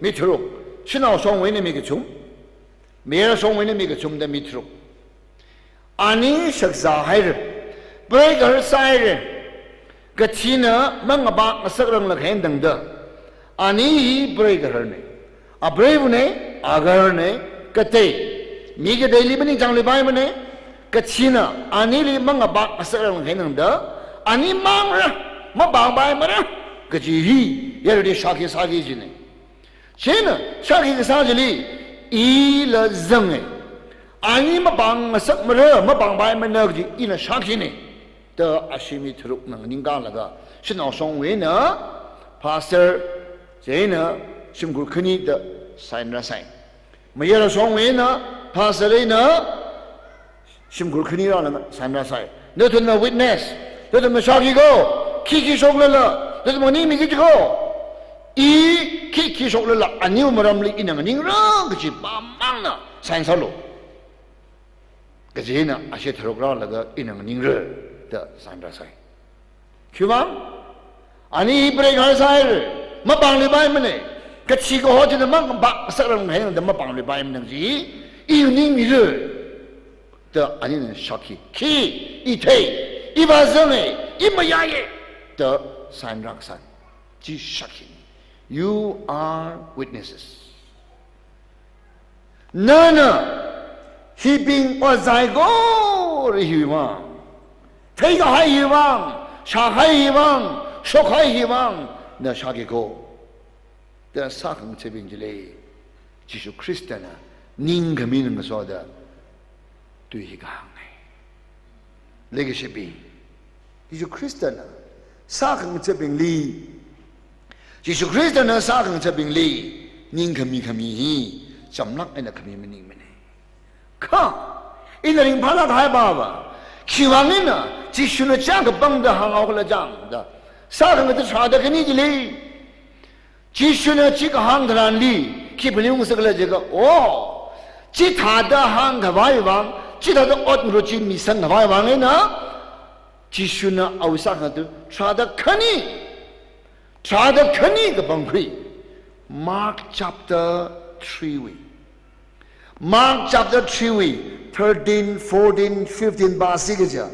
mi tharuk, shanao shongwui eina mi kachum, mayara shongwui eina mi kachum da mi tharuk. Ani shakzāhaira, preigaharsāhaira, kathina mangapā ngasakranglakha eina tangda, ani hi preigaharna, apreivana, agaharna, katei, mi kateili maningchāngluipaimana, kathina anili mangapā ngasakranglakha eina tangda, ani māngra, mapāngpaimara kaji hi yarui shākhi sāki jina. Chieina shākhi kasā chili ila zanga. Ani mapāng ngasakmara, mapāngpaimana kaji ina shākhina da ashi mi tharukna nganingkalaga, shanao shongwui eina pastor, chieina shimkhur khani da sign rāsai. Mayara shongwui eina pastor eina shimkhur khani rālaga sign rāsai. Nathumna witness, nathumna shākhi kho, khi khi shoklala, nathumna nganingmiki jiko. I khi khi shoklala, aniwui maramli ina nganingra kaji pamangna sign sālu. Kaji eina ashi tharuk rālaga ina nganingra da sign rāsai. Khiwuivang, ani hi preigaharsāhaira, mapāngluipaimana, kathi kaho china mangapā ngasakranglakha eina tangda mapāngluipaimana kaji i nganingmira da anina shākhi. Khi, i thei, i vāzanga, i mayāya da sign rākasang. Chi shākhina. You are witnesses. Nana hibing ot saikora hiwui vang, theikahai hiwui vang, shākahai hiwui vang, shokkahai hiwui vang, na shākhi kho da sākhangathabing chili Jishu Khristana ningkhami ngasoda, Tui hi kahāngnei. Leikashibing, Jishu Khristana sākhangathabingli, Jishu Khristana sākhangathabingli ningkhami khami hi chamlāk eina khami maningmanei. Kha ina ringphālāk kahai pava, khiwuivang eina Jishuna chāng kapangda hānghao khala chāngda, sākhangatha tharāda khani chili Jishuna chi kahāng tharanli khi phaningung sākhala jiakha, o, chithāda hāngkhavai vang, chithāda ot ngarut chi misangkhavai vang eina Jishuna awui sākhangatha tharāda khani, tharāda khani kapangkhui Mark chapter three wui, Mark chapter three wui thirteen, fourteen, fifteen pāsi kaja,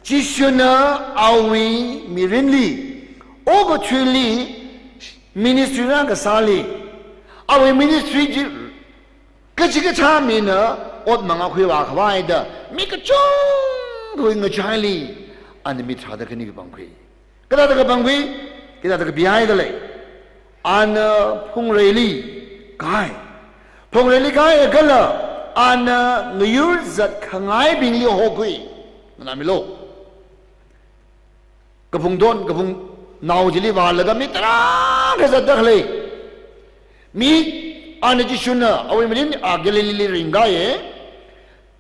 Jishuna awui mirinli, okathuili, ministry rākasāli, awui ministry chi kachikathā mina ot mangā khuivākhavai da mi kachungkhawui ngachaili ana mi tharāda khani kapangkhui. Kathāda kapangkhui, kathāda kapihai da lei. Ana phungreili kāi. Phungreili kāi kala ana ngayur zatkhangaibingli hokhui. Nganāmilu. Kaphungton, kaphungnao chili vālaga mi tarākha zatda khalei. Mi, ana Jishuna awui mirin a Galileeli ringkāya.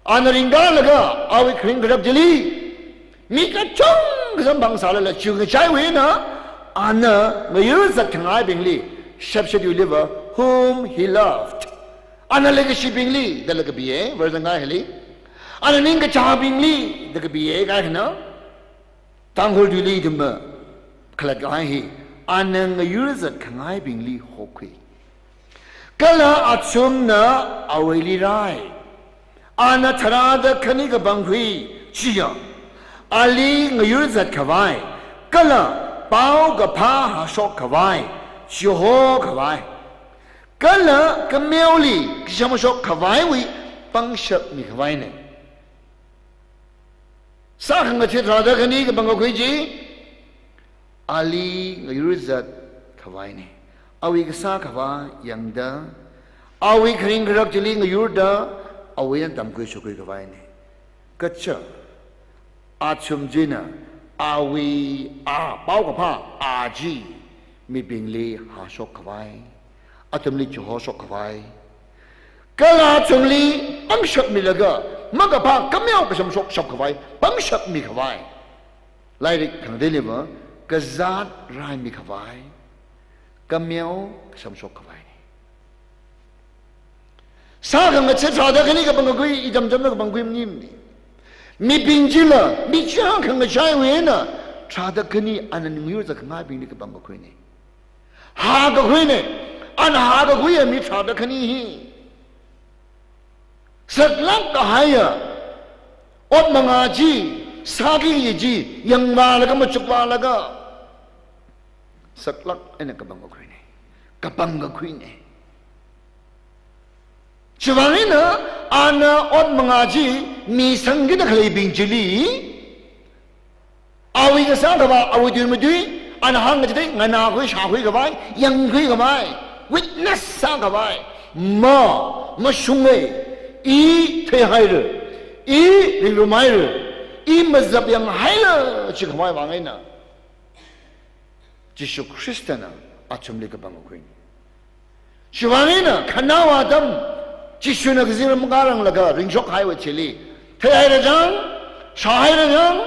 Ana ringkālaga awui kharing kharak chili mi kachungkha samphangsālala chiwui ngachaiwui eina ana ngayur zatkhangaibingli, shepshedwui liva, whom he loved, ana leikashibingli dala kapiya, verse ngai hili, ana ningkachāngbingli da kapiya, kaikhana Tangkhul tuili ithumna khalatkahai hi, ana ngayur zatkhangaibingli hokhui. Kala athumna awuili rāi. Ana tharāda khani kapangkhui chiya, ali ngayur zatkhavai, kala paokaphā hāshokkhavai, chihokhavai, kala kameoli kashamshokkhavaiwui pangshap mikhavainei. Sākhangatha tharāda khani kapangkakhui chi, ali ngayur zatkhavainei. Awui kasā khavā yangda, awui kharing kharak chili ngayurda, awui eina tamkhui shokkhuikhavainei. Kaja, athum china awui a, paokaphā a chi mibingli hāshokkhavai, athumli chihoshok khavai, kala athumli pangshap milaga makaphā kameo kashamshok shapkhavai, pangshap mikhavai. Lairik khangateiliva kazāt raimikhavai, kameo kashamshok khavai. Sākhangatha tharāda khani kapangkakhui, ithum ithumna kapangkhui maningnei. Mibing chila, mi chiyākha ngachaiwui eina tharāda khani ana ngayur zatkhangaibingli kapangkakhuinei. Hākakhuinei, ana hākakhuiya mi tharāda khani hi. Saklāk kahaiya ot mangā chi, sāki kaji chi yangvālaga, machukvālaga, saklāk eina kapangkakhuinei, kapangkakhuinei. Chiwuivang eina ana ot mangā chi misangkida khaleibing chili, awui kasā khavā, awui tui matui, ana hāngkachithei nganākhui, shākhuikhavai, yangkhuikhavai, witness sākhavai, ma, mashunga, i theihaira, i ringrumhaira, i mazapyanghaira, chikhavai vang eina Jishu Khristana athumli kapangkakhui. Chiwuivang eina khanaowa atam, Jishuna kazingram ngaranglaga ringshokhaiwui thili, theihaira chang, shāhaira chang,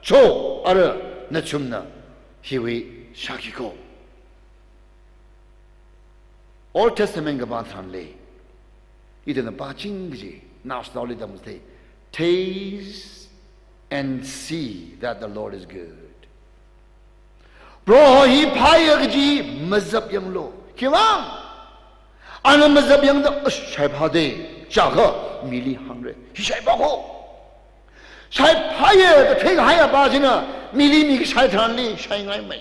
cho, ara nathumna hiwui shāki ko. Old Testament kapā tharanli, ithumna pāching kaji, naoshinao lida mustei, "Taste and see that the Lord is good." Proho hi phāya kaji mazapyanglu. Khiwuivang? Ana mazapyangda, "Ash, shaiphā dei," jiakha mili hāngra, "Hi shaiphā ko." Shaiphāya da theikahaiya pā china mili mikashai tharanli shaingaimei,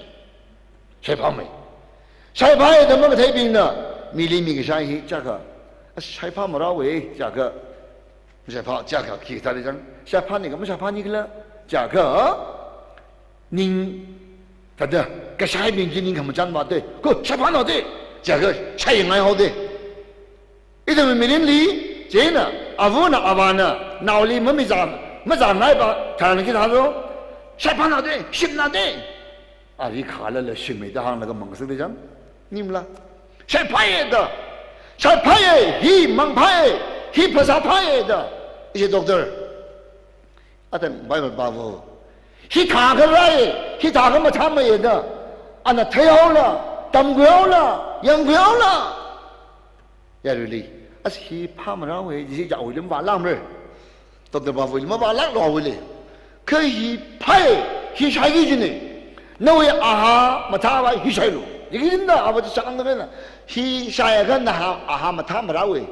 shaiphāmei. Shaiphāya da makatheibingna mili mikashai hi jiakha, "Ash, shaiphā marao e," jiakha, shaiphā jiakha khi thāli chang, "Shaiphāni ka mashaiphāni khala?" jiakha, ning thāda kashaibing chi ning khamachan vātei, "Ko, shaiphāna dei," jiakha shaingai haodei. Ithumwui mirinli, chieina Avana avāna naoli mamiza, mazāngai ba tharan khi thādo. Shaiphāna de, shimna de. Ari khalala shimmi da hānglaga mangsang de jang. Nimla. Shaiphāye da. Shaiphāye, hi mangphāye, hi phasāphāye da. Ishi doctor. Atan Bible pāvo. Hithākha rai, hithākha mathāmeiye da. Ana theihaola, tamkhuihaola, yangkhuihaola. Yaruili, as hi phāmarāwe, ji ja awuili mavālākmara. Doctor pāvuili mavālāklo awuili. Kha hi phāye, hi shaiki jine. Nawui aha mathāva hi shailu. Yiki jinda ava chi chāngda kaina. Hi shaiakha naha aha mathāmarāwe.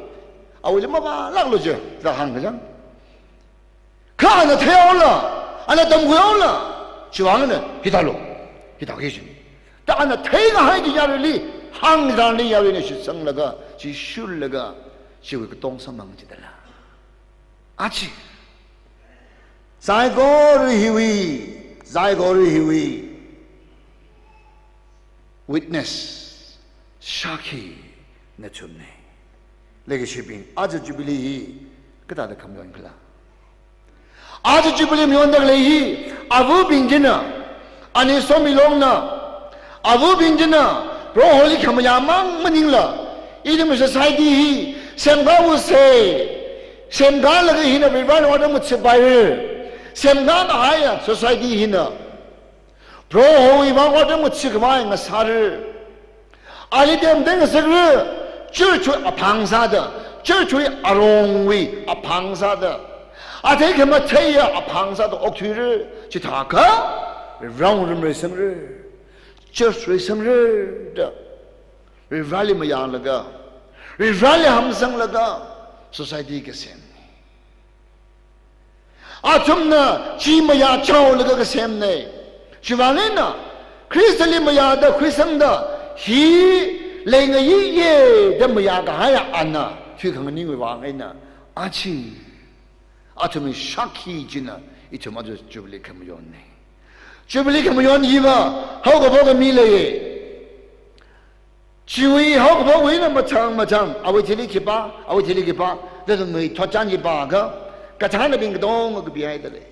Awuili mavālāklo je, da hāngkajang. Kha ana theihaola, ana tamkhuihaola, chiwui vang eina, hithālo, hithāki jin. Da ana theikahai chi yaruili, hāngzanli yaruina shitsanglaga, chi shurlaga, chiwui katong samphang jidala. Achi. Saikora hiwui, saikora hiwui. Witness, shākhi, nathumne. Leikashibing, aja Jubilee hi, kathāda khamayonkhala? Aja Jubilee mayonda khalei hi, avabing china, ani Somilongna, avabing china, Proholi khamayā mang maningla, ithum society hi, semkāvuse, semkālaga hina Varivarāwui otram ngathāpaira, semkākahaiya society hina. Prohowui vang otram ngathākhavai ngasāra. Ali temteng ngasakra, church wui aphang sāda, church wui arongwui aphang sāda, athei khamatheiya aphang sāda okthuira, chithākha, rong rum reisangra, church reisangra da, Varivarāli mayālaga, Varivarāli hamsanglaga, society kasem. Athumna chi mayāchaolaga kasemne. Chiwui vang eina, Khristali mayāda khuisangda, hi leingayiye da mayākahaiya ana, thuikhanganingwui vang eina, achi, athumwui shākhi china, ithum aja Jubilee khamayonne. Jubilee khamayon hiva, haokaphok khami leiye. Chiwui haokaphokwui eina mathang mathang, awui thili khipā, awui thili khipā, da ngai thotchan khipākha, kathānnabing katonga kapihaida lei.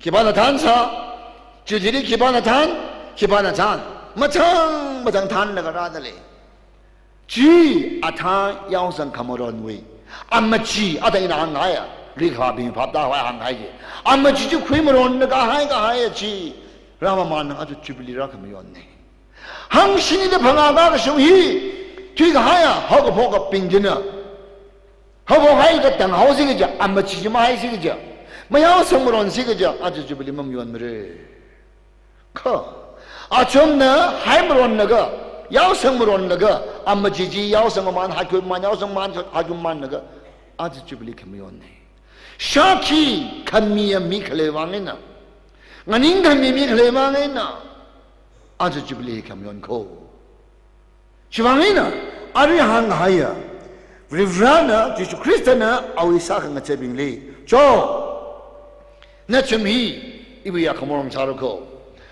Khipāna thānsā, chi thili khipāna thān, khipāna thān, mathang mathang thānlaga rāda lei. Chi athā yaosang khamaronwui, amachi, athā ina hāngngaiya, rikhābing phaptāhai hāngngai chi. Amachi chi khuimaronna kahai kahaiya chi, rāmamānna aja Jubilee rākhamayonne. Hangshini da phangā kakashung hi, thuikahaiya, haokaphokabing china. Haokaphokhaili katang haosi kaja, amachi chi mahaisi kaja, mayaosang maronsi kaja, aja Jubilee mamayonmara. Kha, athumna haimaronlaga, yaosang maronlaga, amachi chi yaosang mamān, haikhui mamān, yaosang mamān, haikhui mamānlaga, aja Jubilee khamayonne. Shākhi khamiya mi khalei vang eina, nganingkhami mi khalei vang eina, aja Jubilee khamayon kho. Chiwui vang eina, arui hānghaiya, Varivarāna, Jishu Khristana awui sākhangacheebingli, cho, nathum hi iwui akhamorong sāra kho,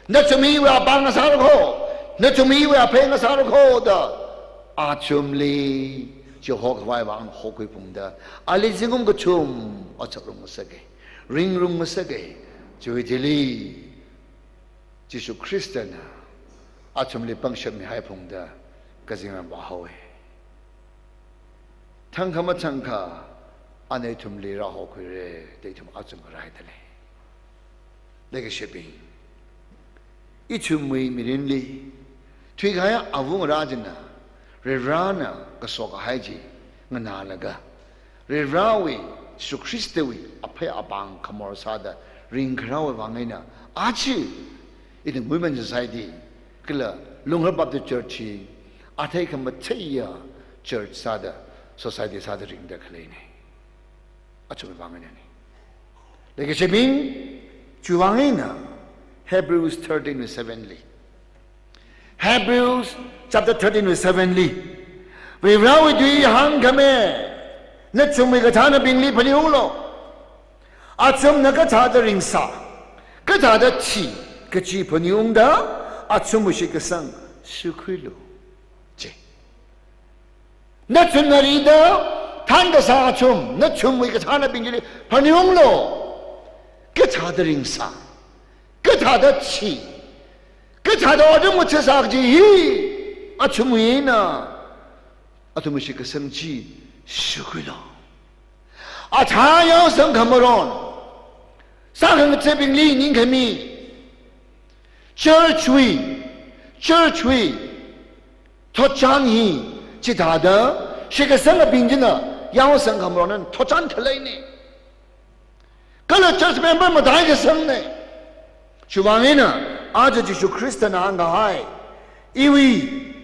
nathum hi iwui apāng sāra kho, nathum hi iwui aphei sāra kho da, athumli chi hokhavai vang hokhuiphungda, ali zingkum kathum otsak rum ngasaka, ring rum ngasaka, chiwui thili Jishu Khristana athumli pangshap mihaiphungda kazingram vāhaowa. Thangkha mathangkha ana ithumli rāhokhuira da ithum achum rāhaida lei. Leikashibing, ithumwui mirinli thuikahai avungarā china, Varivarāna kaso kahai chi nganālaga, Varivarāwui, Jishu Khristawui aphei apāng khamor sāda ringkharāwui vang eina, aja, ithum Women Society, kala Lunghar Baptist Church hi, athei khamatheiya church sāda, society sāda ringda khaleina. Athumwui vang einana. Leikashibing, chiwui vang eina, Hebrews thirteen verse seven li. Hebrews chapter thirteen verse seven li, Varivarāwui tui hāngkhami, nathumwui kathānnabingli phaningunglu. Athumna kathāda ringsā, kathāda thi, kachi phaningungda, athumwui shitkasang shukhuilu, je. Nathumna rida Kathān kasā athum, nathumwui kathānabing chili phaningunglu. Kathāda ringsā, kathāda chi, kathāda otram ngathasā kaji hi athumwui eina athumwui shitkasang chi shukhuilu. Athā yaosang khamaron, sākhangathabingli ningkhami, church wui, church wui thotchan hi chithāda shitkasangabing china yaosang khamaronna thotchan khaleina. Kala church member mataikasangna. Chiwuivang eina aja Jishu Khristana hāngkahai, iwui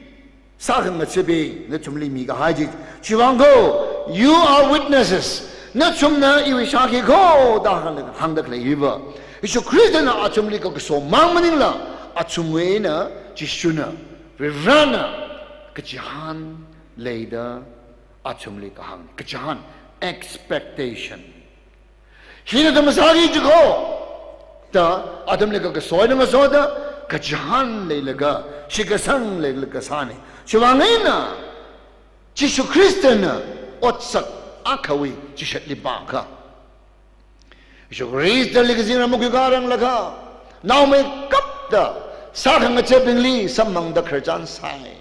sākhangathabing nathumli mikahai chi, chiwuivang kho, "You are witnesses." Nathumna iwui shākhi kho da hāngda, hāngda khalei hiva, Jishu Khristana athumli kakaso mang maningla, athumwui eina Jishuna, Varivarana kachihān leida athumli kahāng, kachihān, expectation. Hina athum sāki jiko da athumli kakaso eina ngasoda, kachihān leilaga, shitkasang leilaga sāna. Chiwuivang eina Jishu Khristana otsak akhawui chishatli pākha, Jishu Khristali kazingram makhuikharanglaga, naomeikapta sākhangathabingli samphangda khararchan sai.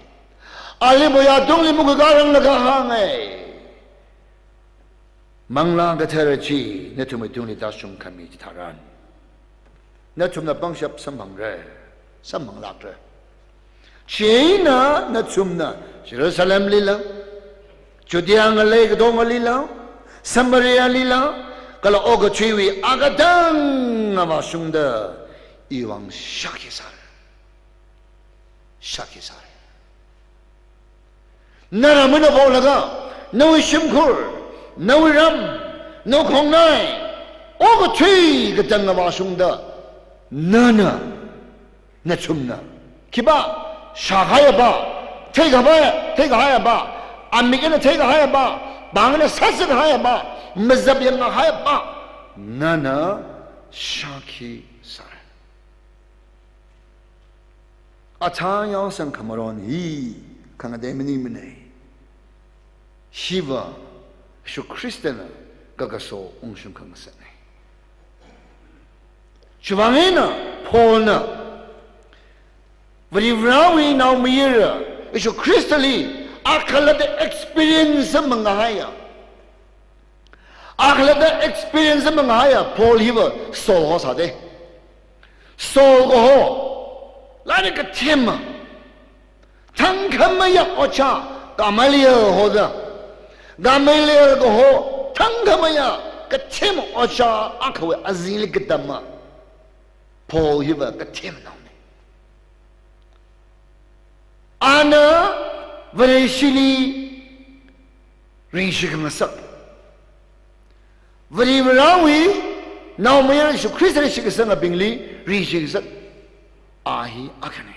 Ali boya tungli makhuikharanglaga hānga, Manglā Kathara chi nathumwui tungli tāshung khami chitharan, nathumna pangshap samphangra, samphanglākra. Chieina nathumna Jerusalemlila, Judea ngalei katongalila, Samarialila, kala okathuiwui akatang avāshungda iwui vang shākhi sāra. Shākhi sāra. Naram eina phoklaga, nawui shimkhur, nawui ram, nawui khongnai, okathui katang avāshungda, nana, nathumna, khipā, shākahaiya pā, theikahaiya, theikahaiya pā, amik eina theikahaiya pā, pāng eina sāsakahaiya pā, mazapyangkahaiya pā, nana shākhi sāra. Athā yaosang khamaron hi khangatei maningmana. Hiva Jishu Khristana kakaso ungshung khangasakna. Chiwuivang eina Paulna Varivarawui naomayara Jishu Khristali akhalatta experience mangahaiya, akhalatta experience mangahaiya Paul hiva Saul ho sāda. Saul kaho, lairik kathema, thangkhameiya ojā Gamaliel hoda, Gamaliel kaho thangkhameiya kathema ojā akhawui azingli katamma Paul hiva kathemanaona. Ana Vareshili ringshi khangasak, Varivarawui naomayara Jishu Khristali shitkasangabingli ringshi khangasak a hi akhana.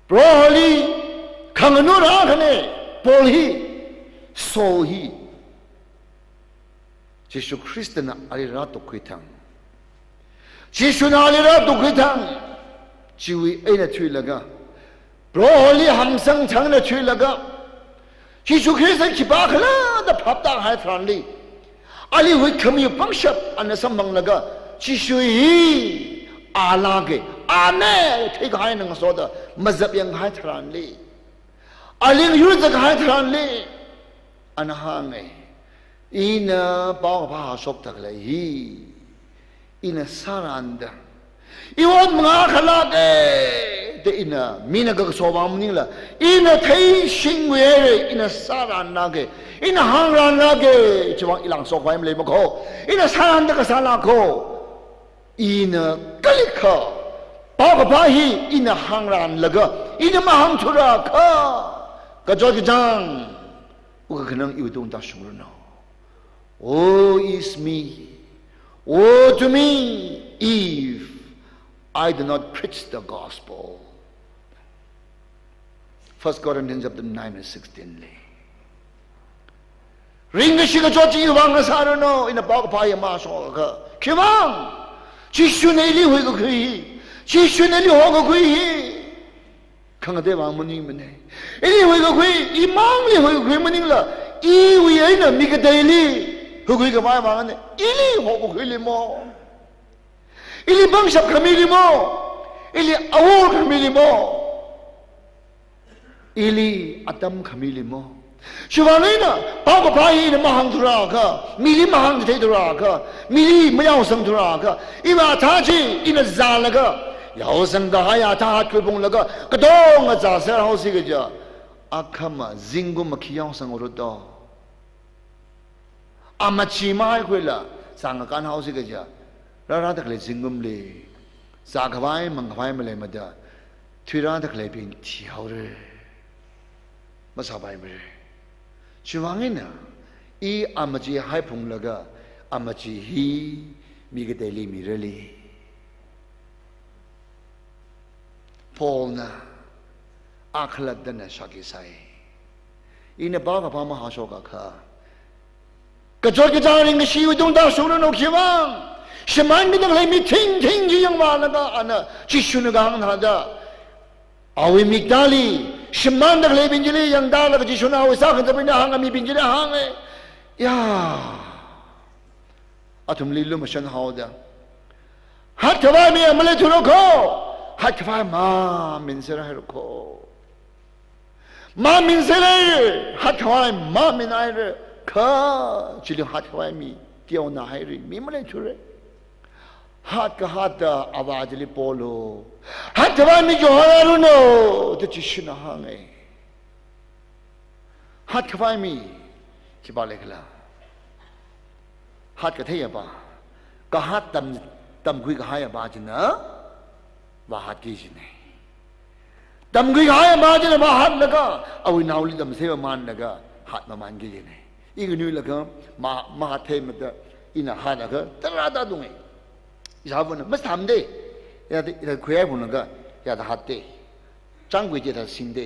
Proholi khanganura akhana, Paul hi, Saul hi. Jishu Khristana ali rātukkhui thang, Jishuna ali rātukkhui thang, chiwui eina thuilaga, Proholi hamsang thangna thuilaga, Jishu Khrista khipākhala da phaptāhai tharanli, ali huikhamiwui pangshap ana samphanglaga, Jishu hi alāka, ana theikahai eina ngasoda mazapyanghai tharanli, ali ngayurzakhai tharanli, ana hānga, ina paokaphā hāshokda khalei hi ina sāranda, iwui ot mangā khalāka da ina mina kakaso vang maningla, ina theishingwui haira, ina sāranlāka, ina hāngranlāka, chiwuivang ilāng sokhavai maleimana kho, ina sāranda kasāla kho, ina kalikha paokaphā hi ina hāngranlaga, ina mahāngthurakha, kachot kachāng, wukkhanang iwui tungli tāshungranu. Woe is me. Woe to me if I do not preach the gospel. First Corinthians chapter nine verse sixteen li. Ringkashi kachot chi iwui vang sāranu, ina paokaphā hi mahāshokakha. Khiwuivang, Jishuna ili huikakhui hi, Jishuna ili hokakhui hi khangatei vang maningmana. Ili huikakhui, imangli huikakhui maningla, iwui eina mi kateili huikhui khavai vang eina, ili hokhuilimo? Ili pangshap khamilimo? Ili awor khamilimo? Ili atam khamilimo? Chiwui vang eina, paokaphā hi ina mahāngthura kha, mili mahāngchitheithura kha, mili mayaosangthura kha, iva athā chi ina zālaga, yaosang kahai athā hatkhuiphunglaga, katonga zāser haosi kaja, akhama zingkum makhi yaosangra to. Amachi mahaikhuila, zangakān haosi kaja, rārada khalei zingkumli, zākhavai mangkhavai maleimada, thuirāda khaleibing thihaora. Masāpaimara. Chiwui vang eina, i amachi haiphunglaga, amachi hi mi kateili mirali. Paulna, a khalattana shākhi sai. Ina paokaphā mahāshok akha, kachot kachāng ringkashi wuitungda shuranu khiwui vang, shimānmida khalei mi thingthing chi yangvālaga ana Jishuna kahāng thāda, awui miktāli, shimānda khaleibing chili yangtālaga Jishuna awui sākhangathabingli hānga, mibing chili hānga. Ya. Athumli lumashan haoda, hatkhavai mi maleithura kho, hatkhavai maminser haira kho. Maminser haira, hatkhavai mamin haira kha, chili hatkhavai mi teonā haira, mi maleithura. Hatkahata avā chili polu, hatkhavai mi chihoiranu, da Jishuna hānga. Hatkhavai mi khipā leikhala? Hat kathei apā, kahat tam, tamkhui kahai apā china vāhatki kajina. Tamkhui kahai apā china vāhatlaga, awui naoli tamsei mamānlaga, hat mamānki kajina. I nganuilakha, ma, mahatheimada, ina hatlaga, tarāda dunga. Ishāvāna, masāthamda, ya, ila khuihaiphunglaga, ya da hatte. Chāngkui chi thāda singda,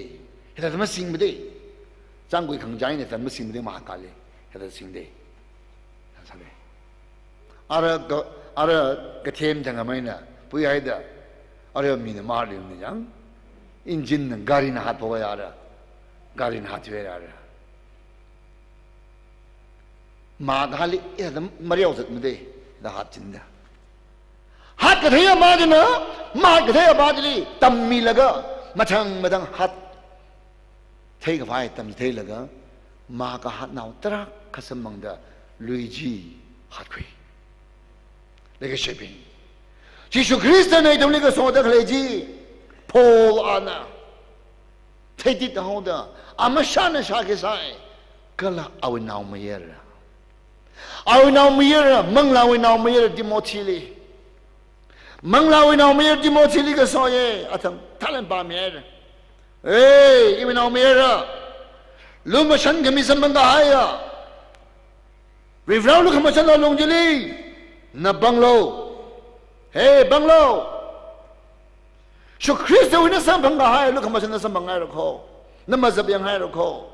hithāda masingmada. Chāngkui khangachā eina thāda masingmada, mahatkali, hithāda singda. Sāda. Ara ka, ara kathem thangkhameina puihaida, ara mina marli ni jang, engine na, gari na hatphok haira, gari na hatthuihaira. Makahāli, eh, da mareozatmada, da hatchinda. Hat kathei apā china, mahat kathei apā chili tammilaga, mathang mathang hat theikhavai tamchitheilaga, makahatnao tarākha samphangda, lui chi hatkhui. Leikashibing, Jishu Khristana ithumli kasoda khalei chi, Paul ana theitithaoda, amashana shākhi sai, kala awui naomayara. Awui naomayara, manglāwui naomayara Timothyli. Manglāwui naomayara Timothyli kasoya, athang thalan pāmihaira. Hey, iwui naomayara, lumashan khami samphang kahaiya, Varivarāwui lukhamashan alung chili na panglu. Hey, panglu. Jishu Khristawui na samphang kahai lukhamashan na samphang haira kho. Na mazap yang haira kho.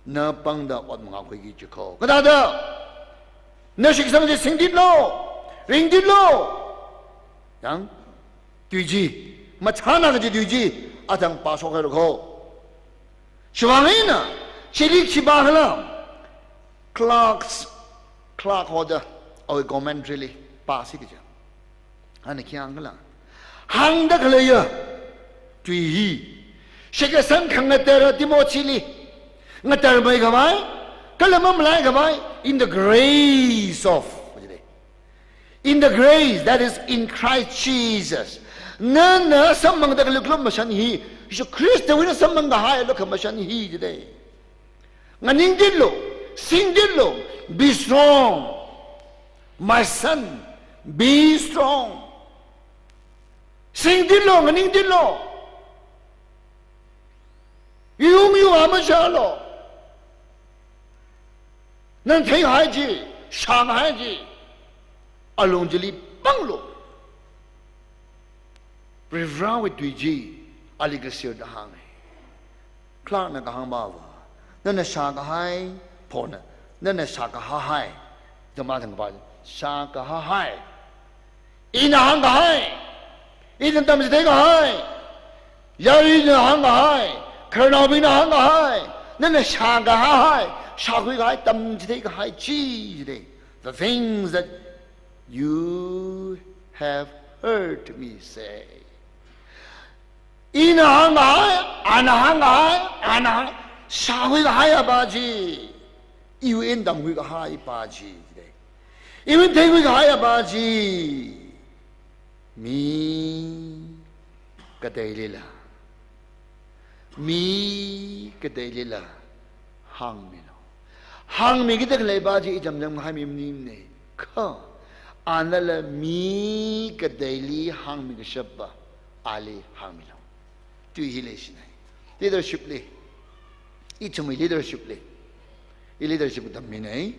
Na pangda ot mangā khuiki kaji kho. Kathāda, na shitkasang chi singtitlu, ringtitlu. Yang, tui chi, mathāna kaji tui chi, athang pāshok haira kho. Chiwui vang eina, chili khipākhala, Clark's, Clark hoda, awui commentary li pāsi kaja. Ana khi hāngkhala, hāngda khaleiya tui hi, shitkasang khangatara Timothyli ngatarmeikhavai, kala mamalaikhavai, in the grace of, in the grace that is in Christ Jesus. Nana samphangda khalei lukhamashan hi, Jishu Khristawui na samphang kahai lukhamashan hi jida. Nganingtitlu, singtitlu, be strong. My son, be strong. Singtitlu, nganingtitlu. Yungyung amashālu. Nana theikahai chi, shākahai chi, alung chili panglu. Varivarāwui tui chi, ali kasirda hānga. Clarkna kahāng pava, nana shākahai, phona, nana shākahahai, dama thang pa, shākahahai. Ina hāngkahai, ina tamchitheikahai, yarina hāngkahai, khararnaobingna hāngkahai, Nana shākahai, shākhuikahai, tamchitheikahai chi jide. The things that you have heard me say. Ina hāngkahai, ana hāngkahai, ana hāng, shākhuikahaiya pa chi. Iwui eina tamkhuikahai pa chi jide. Iwui eina theikhuikahaiya pa chi. Mi kateilila. Mi kateilila hāngmilu. Hāngmikida khalei pa chi ijam jam haimi maningmane. Kha, anala mi kateili hāngmikashappa ali hāngmilu. Tui hi leishinai. Leadership li. Ithumwui leadership li. I leadership katam minai.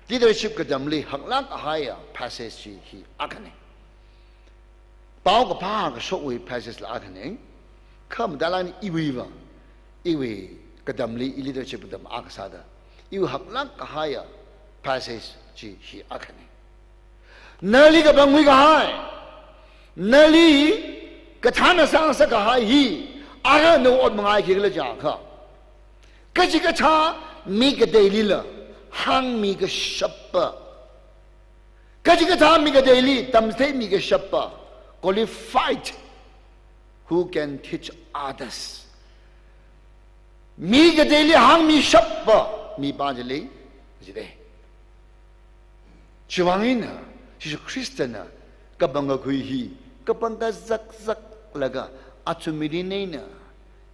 Leadership katamli haklāk kahaiya passage chi hi akhane. Paokaphā kashokwui passage la akhane. Kha matalani iwuiva, iwui katamli, i leadership katam akha sāda, iwui haklāk kahaiya passage chi hi akhane. Nali kapangkhuikahai, nali kathāna sāngasakkahai hi, ara nawui ot mangaikhikhala jiakha, kachikathā mi kateilila hāngmikashappa, kachikathā mi kateili tamchitheimikashappa, qualified, who can teach others. Mi kateili hāngmishappa mi pa chili jide. Chiwui vang eina, Jishu Khristana kapangkakhui hi, kapangkazakzaklaga, athum mirin eina,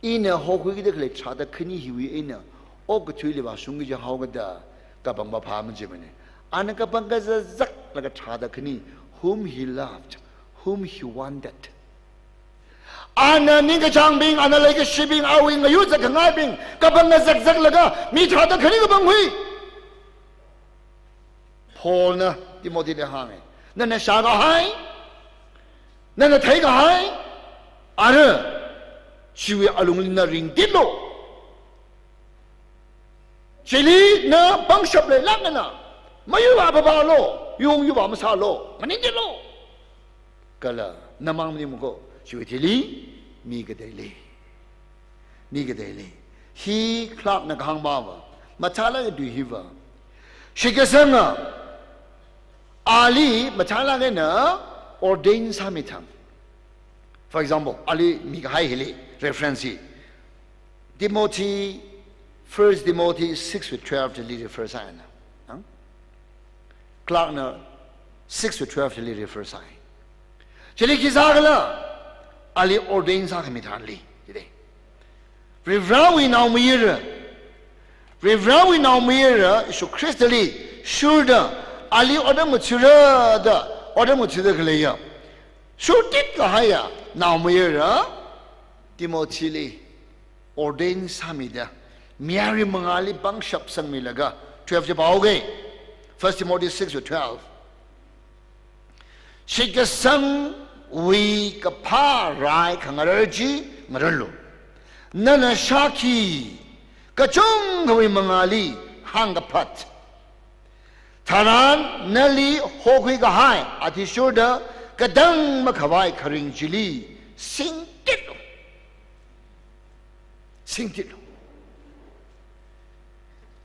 ina hokhuikida khalei tharāda khani hiwui eina, okathuili vāshungki jihaokida, kapangpa phā majimane. Ana kapangkazakzaklaga tharāda khani, whom he loved, whom he wanted. Ana ningkachāngbing, ana leikashibing, awui ngayur zatkhangaibing, kapangkazakzaklaga, mi tharāda khani kapangkhui. Paulna Timothyli hānge. Nana shākahai, nana theikahai, ara chiwui alungli na ringtitlu. Chili na pangshap leilāk eina, mayur vāpapālu, yung yur vāmasālu, nganingtitlu. Kala namang maningmako, chiwui thili, mi kateili. Mi kateili. Hi Clarkna kahāng pava, mathālāk eina tui hiva. Shitkasanga, ali mathālāk eina ordain sāmithang. For example, ali mikahai hili reference hi Timothy, First Timothy six wui twelve li refer sāna. Hang? Clarkna six wui twelve li refer sāi. Chili khi sākhala, ali ordain sākhami tharanli, jide. Varivarāwui naomayara, Varivarāwui naomayara, Jishu Khristali shurda, ali otram ngathara da, otram ngathada khaleiya, shurtit kahaiya naomayara Timothyli ordain sāmida, mayarwui mangāli pangshap sangmilaga, twelve chi pāoke. First Timothy six wui twelve. Shitkasangwui kaphā rai khangarar chi ngararlu. Nana shākhi kachungkhawui mangāli hāngkaphat tharan nali hokhui kahai athishurda katang makhavai kharing chili singtitlu. Singtitlu.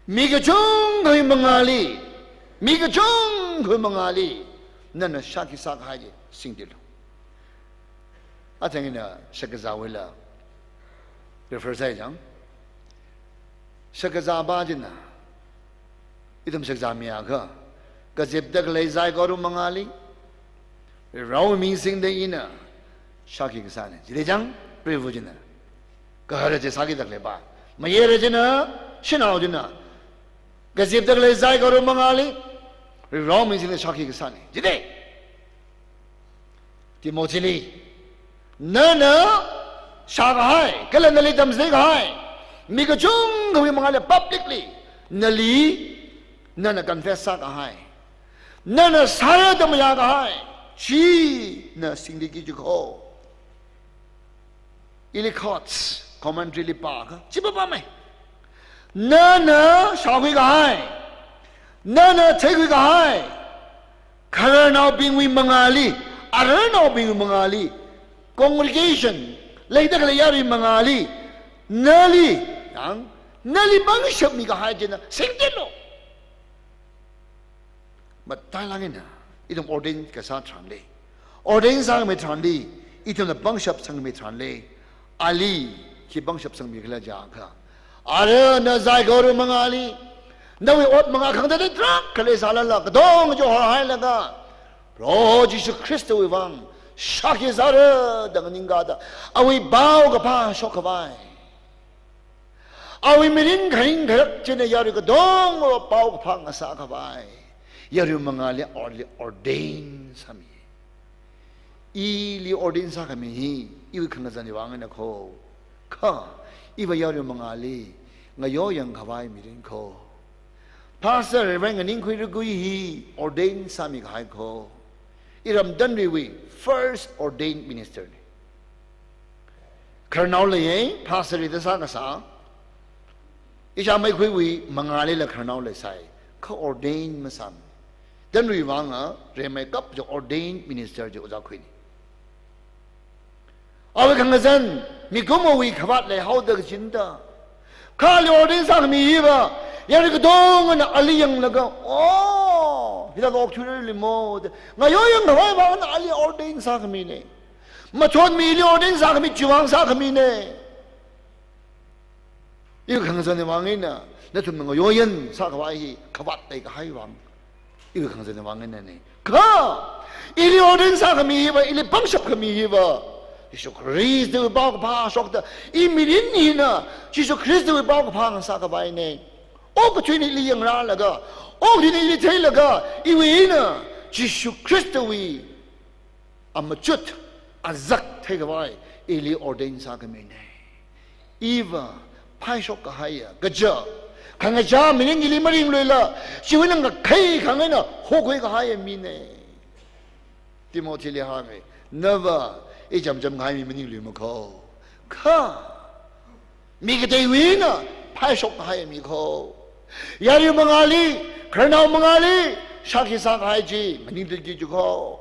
Mi kachungkhawui mangāli, mi kachungkhawui mangāli, nana shākhi sākahai chi singtitlu. Athang ina shakazāwuila refer sāi chang. Shakazāpa china, ithum shakazā mi akha, kazipda khalei saikora mangāli, Varivarāwui ming singda ina shākhi kasāna. Jide chang, Varivarā china. Gahara chi sākida khaleipa. Mayara china, shanao china, kazipda khalei saikora mangāli, Varivarāwui ming singda shākhi kasāna. Jide. Timothyli, nana shākahai, kala nali tamchithei kahai, mi kachungkhawui mangāli publicly, nali, nana confess sākahai, nana sāra da mayākahai, china singtitki jiko. Ellicott's commentary li pākha, chi pāpāmei. Nana shākhui kahai, nana theikhui kahai, khararnaobingwui mangāli, ararnaobingwui mangāli, congregation, leida khalei yarui mangāli, Nali, yang, nali pangshap mikahai china, singtilo. Matailāk eina, ithum ordain kasā tharanli, ordain sāmi tharanli, ithumna pangshap sangmi tharanli, ali khi pangshap sangmi khala jiakha, ara na zai garu mangāli, nawui ot mangā khangatei tarākha leisālala, katonga chi horhailaga, Proho Jishu Khristawui vang shākhi sāra da nganingkada, awui paokaphā shokkhavai, awui mirin kharing kharak china yarui katonga paokaphā ngasākhavai, yarui mangāli ali ordain sāmi. Ili ordain sākhami hi, iwui khangazanwui vang eina kho. Kha, iva yarui mangāli ngayoyangkhavai mirin kho. Pastor Reverend Nganingkhui Rukui hi ordain sāmikahai kho. Iram Tanriwui first ordained minister na. Khararnao leiya, pastor li da sākasā. Ishāmeikhuiwui mangālila khararnao leisai. Kha ordain masāmana. Tanriwui vanga, rimeikap chi ordained minister chi Ojā Khuina. Awui khangazan, mikumowui khavāt leihaoda kachinda. Kha ali ordain sākhami hiva, yarui katongana ali yanglaga, oh, hithāda okthuirarlimo da ngayoyangkhavai vangna ali ordain sākhamina. Machotmili ordain sākhami chiwui vang sākhamina. Iwui khangazanwui vang eina, nathumna ngayoyan sākhavai hi khavāt leikahai vang. Iwui khangazanwui vang einana. Kha, ili ordain sākhami hiva, ili pangshap khami hiva, Jishu Khristawui paokaphā shokta, i mirin hina Jishu Khristawui paokaphā ngasākhavaina. Okathuina ili yangrālaga, okathuina ili theilaga, iwui eina Jishu Khristawui amachut, azak theikhavai, ili ordain sākhamina. Iva phaishokkahaiya, kaja, khangachā mirin ili maringluila, chiwui eina ngakhai khangaina hokhuikahaiya mina. Timothy li hānga, nava ichamcham kahai mi maningluima kho. Kha, mi kateiwui eina phaishokkahai mi kho. Yarui mangāli, khararnao mangāli shākhi sākahai chi maningtutki kaji kho.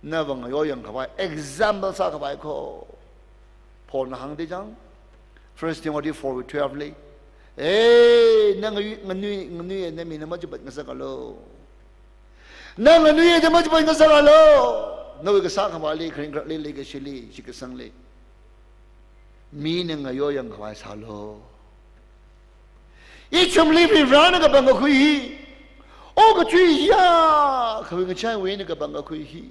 Nava ngayoyangkhavai, example sākhavai kho. Paulna hāngda chang, First Timothy four twelve li, eh, na nganui, nganui, nganui, na mina machipat ngasakalu. Na nganui da machipat ngasakalu. Nawui kasā khavāli, kharing kharakli, leikashili, shitkasangli, mina ngayoyangkhavai sālu. Ithumli Varivarana kapangkakhui hi, okathui hiya, khawui ngachaiwui eina kapangkakhui hi.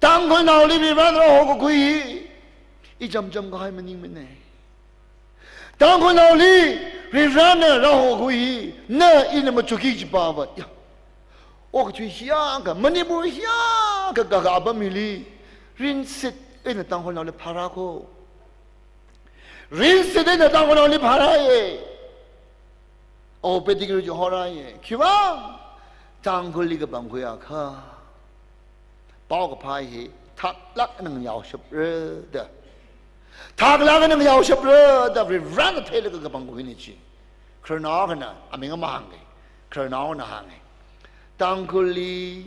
Tangkhulnaoli Varivarana rāhokakhui hi, ichamcham kahai maningmana. Tangkhulnaoli Varivarana rāhokakhui hi, na ina machukki kajiva, ya, okathui hiyākha, Manipur hiyākha kakā apam hili, rinsit eina Tangkhulnaoli phārā kho. Rinsit eina Tangkhulnaoli phārāya. Awui pedigree chi horāya. Khiwuivang, Tangkhulli kapangkhuiakha, paokaphā hi thaklāk eina yaoshapra da, thaklāk eina yaoshapra da Varivarana theilaga kapangkhuina chi. Khararnao akhana, aming mahānga, khararnaona hānga, Tangkhulli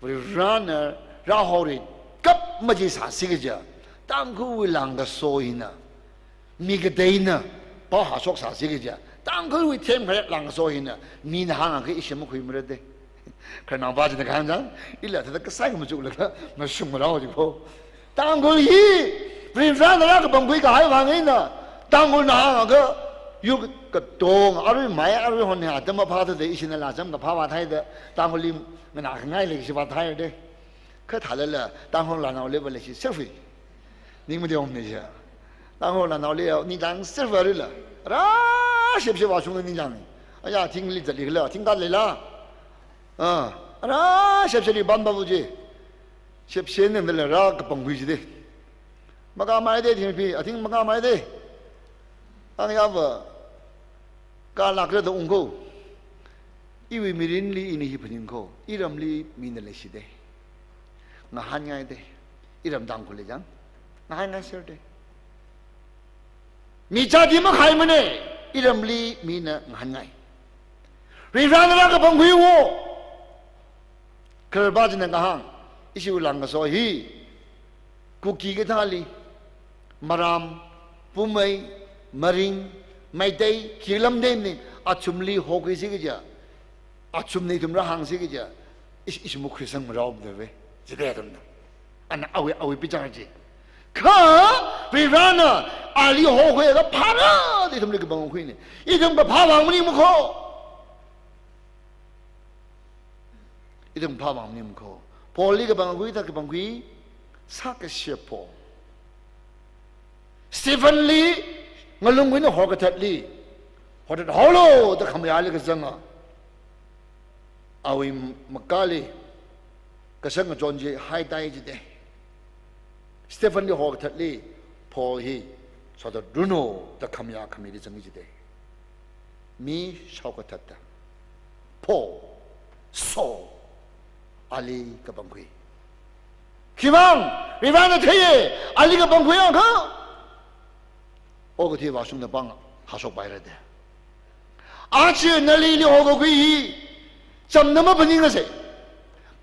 Varivarana rāhorikap machi sāsi kaja, Tangkhulwui langkaso hina, mi kateina pao hāshoksāsi kaja, Tangkhulwui themkharek langkaso hina, mina hāngakha ishi makhuimara da. Khararnaopa china kahāng chang, ila thāda kasai kamachuklaga mashung marao ji kho. Tangkhul hi Varivarana rākapangkhui kahai vang eina, Tangkhulna hāngakha, yur katonga, arui mai, arui hon hi atam maphāthuda, ishina lacham kaphā vāthaida, Tangkhulli nganākhangai leikashi vāthaira da. Kha thālala, Tangkhul lanaoliva leishi sirfui. Ning made omni ja. Tangkhul lanaoli ya, ningchāng sirfa rila. Rāshepshep vāshungda ningchāng. Aya, thingli zatlikhala, thing katleila. Ah, rāshepshepli bamba buji. Shepshep ningdala rākapangkhui jida. Makāmai da thingpi, athing makāmai da. Ang yava, kalākra da ungkho. Iwui mirinli ina hi phaning kho. Iramli mina leishida. Ngahānngai da. Iram Tangkhulli chang. Ngahānngai serde. Mi jati makhaimana. Iramli mina ngahānngai. Varivarana rākapangkhui wo. Khararpa china kahāng, ishiwui langkaso hi, Kuki kathāli, Maram, Poumai, Maring, Meitei, khi lamdei ni, athumli hokhuisi kaja, athumna ithum rāhāngsi kaja, ish, ish mukhui sang marao dave, jide athumna. Ana awui, awui bichar chi. Kha, Varivarana, ali hokhuiakha phāra, da ithumli kapangkhui ni. Ithum kaphā vang maningmakho. Ithum phā vang maningmakho. Paulli kapangkhui, thāda kapangkhui, sākashap Paul. Stephenli, ngalungwui eina horkathatli, horkathat haolu, da khamayāli kazanga. Awui makali, kasang kachon chi haitai jide. Stephenli horkathatli, Paul hi, sāda runo, da khamayā khamili zanga jide. Mi shaokathatta. Paul, Saul, ali kapangkhui. Khivang, Varivarana theiya, ali kapangkhuiakha. Okathui vāshungda pāng hāshokpaira de. Aja nali ili hokakhui hi, chamda maphaningasei.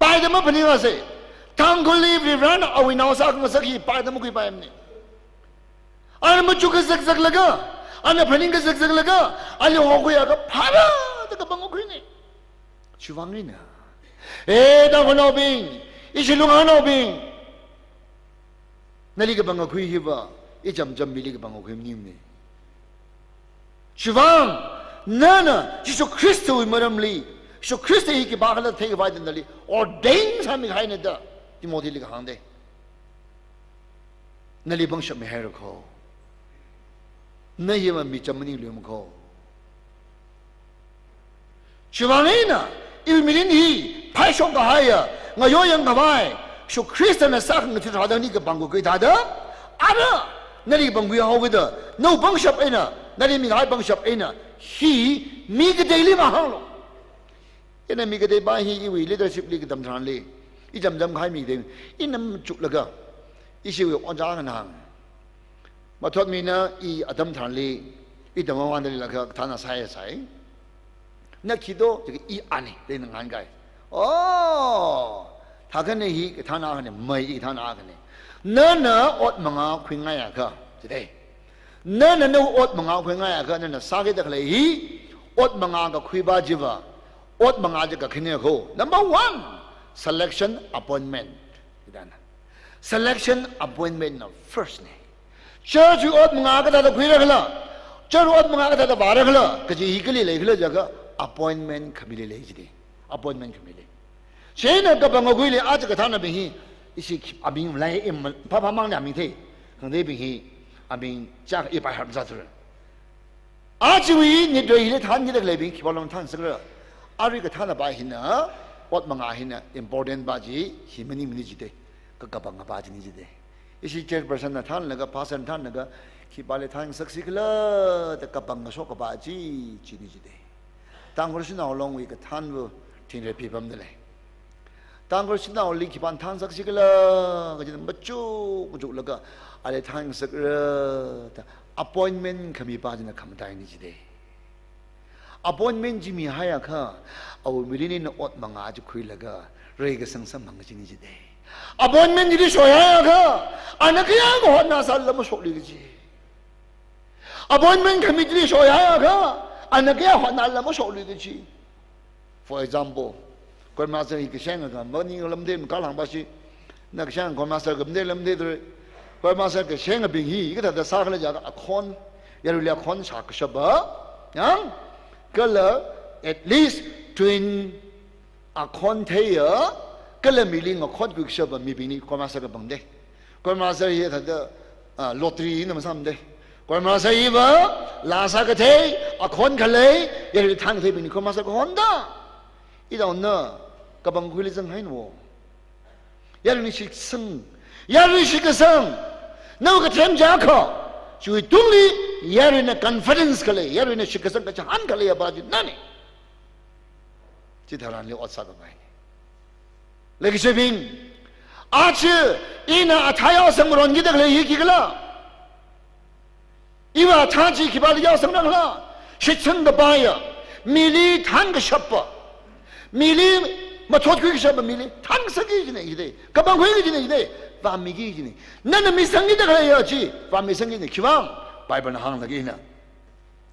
Paida maphaningasei. Tangkhulli Varivarana awui nao sākhangasak hi paida makhuipaimana. Ana machuk kazakzaklaga, ana phaning kazakzaklaga, ali hokhuiakha phāra da kapangkhui ni. Chiwuivang eina, eh, Tangkhulnaobing, ishi lungnaobing, nali kapangkhui hiva, ichamcham mili kapangkhui maningmana. Chiwuivang, nana Jishu Khristawui maramli, Jishu Khrista hi khipākhala theikhavai eina nali ordain sāmihaina da, Timothyli kahāng de. Nali pangshap mihaira kho. Na hiva mi cham maningluimakho. Chiwuivang eina, iwui mirin hi, phaishok kahaiya, ngayo yangkhavai, Jishu Khristana sākhangatha thāda nali kapangkhui thāda, ara, nali pangkhui haokida, nawui pangshap eina, nali mikahai pangshap eina, hi, mi kateili vāhānglu. Ina mi katei pā hi iwui leadership li katam tharanli, ichamcham kahai mi katei, ina machuklaga, ishiwui ojā nganang. Mathotmina i atam tharanli, i tamvāwui eina leilaga kathāna sāya sai. Na khi do, jiakha i ani, da ina ngahānkai. Oh, thākhane hi kathāna akhane, mai i kathāna akhane. Nana ot manga khuingaiakha, jide. Nana nawui ot manga khuingaiakha, nana sākida khalei hi, ot manga kakhui pā chiva, ot manga chi kakhane kho. Number one, selection appointment. Hithāna. Selection appointment na first ne. Church wui ot manga kathāda khuirakhala, church wui ot manga kathāda vārakhala, kaji hi kali leikhala jiakha appointment khamili lei jide. Appointment khamili. Chieina kapangkhuili aja kathānabing hi, ishi khi-, aming lai im, phāphāmang ni aming thei. Khangateibing hi, aming chak i pai har zatru. Ajawui nit rei hili thānkida khaleibing khipālung thānsakra. Arui kathāna pā hina, ot manga hina, important pā chi, hi maningmana jide. Ka kapang pā china jide. Ishi chairperson na thānlaga, pastor na thānlaga, khipāli thānsaksi khala, da kapang kashok pā chi, china jide. Tangkhul Shanao Long wui kathānva, thingrei pipamda lei. Tangkhul Shanaoli khipāna thānsaksi khala, kaji machuk machuklaga, ali thānsakra, da appointment khami pā china khamataina jide. Appointment chi mihaiakha, awui mirin eina ot manga chi khuilaga, reikasang samphang kachina jide. Appointment chili shoihaiakha, ana kayākha hotnasālala mashoklui kaji. Appointment khami chili shoihaiakha, ana kayā hotnalala mashoklui kaji. For example, choir master hi kashenga kha, maning lamde makālangpashi, na kashenga choir master khamde lamde dre, choir master kashengabing hi, kathāda sākhala jiakha akhon, yaruili akhon shākashapa, yang, kala at least twin akhon theiya, kala mili ngakhotkuikashapa mibingli choir master kapangde. Choir master hi thāda, ah, lottery na masāmde. Choir master hiva, laa sākathei, akhon khalei, yaruili thānkatheibingli choir master kahonda. Ithumna, kapangkhuili zanghaina wo. Yaruili shitsang, yaruili shitkasang, nawui kathem jiakha, chiwui tungli, yaruina confidence khalei, yaruina shitkasang kachihān khaleiya pā chi nane. Chitharanli ot sākhavai. Leikashibing, aja ina athā yaosang maronkida khalei hi khikhala? Iwui athā chi khipāli yaosangrakhala? Shitsang kapaiya, mili thānkashapa, mili mathotkhuikashapa, mili thānsaki kajina jide, kapangkhui kajina jide, vāmiki kajina. Nana misangkida khaleiya chi, vāmisangkina. Khiwuivang, Bible na hānglaga ina,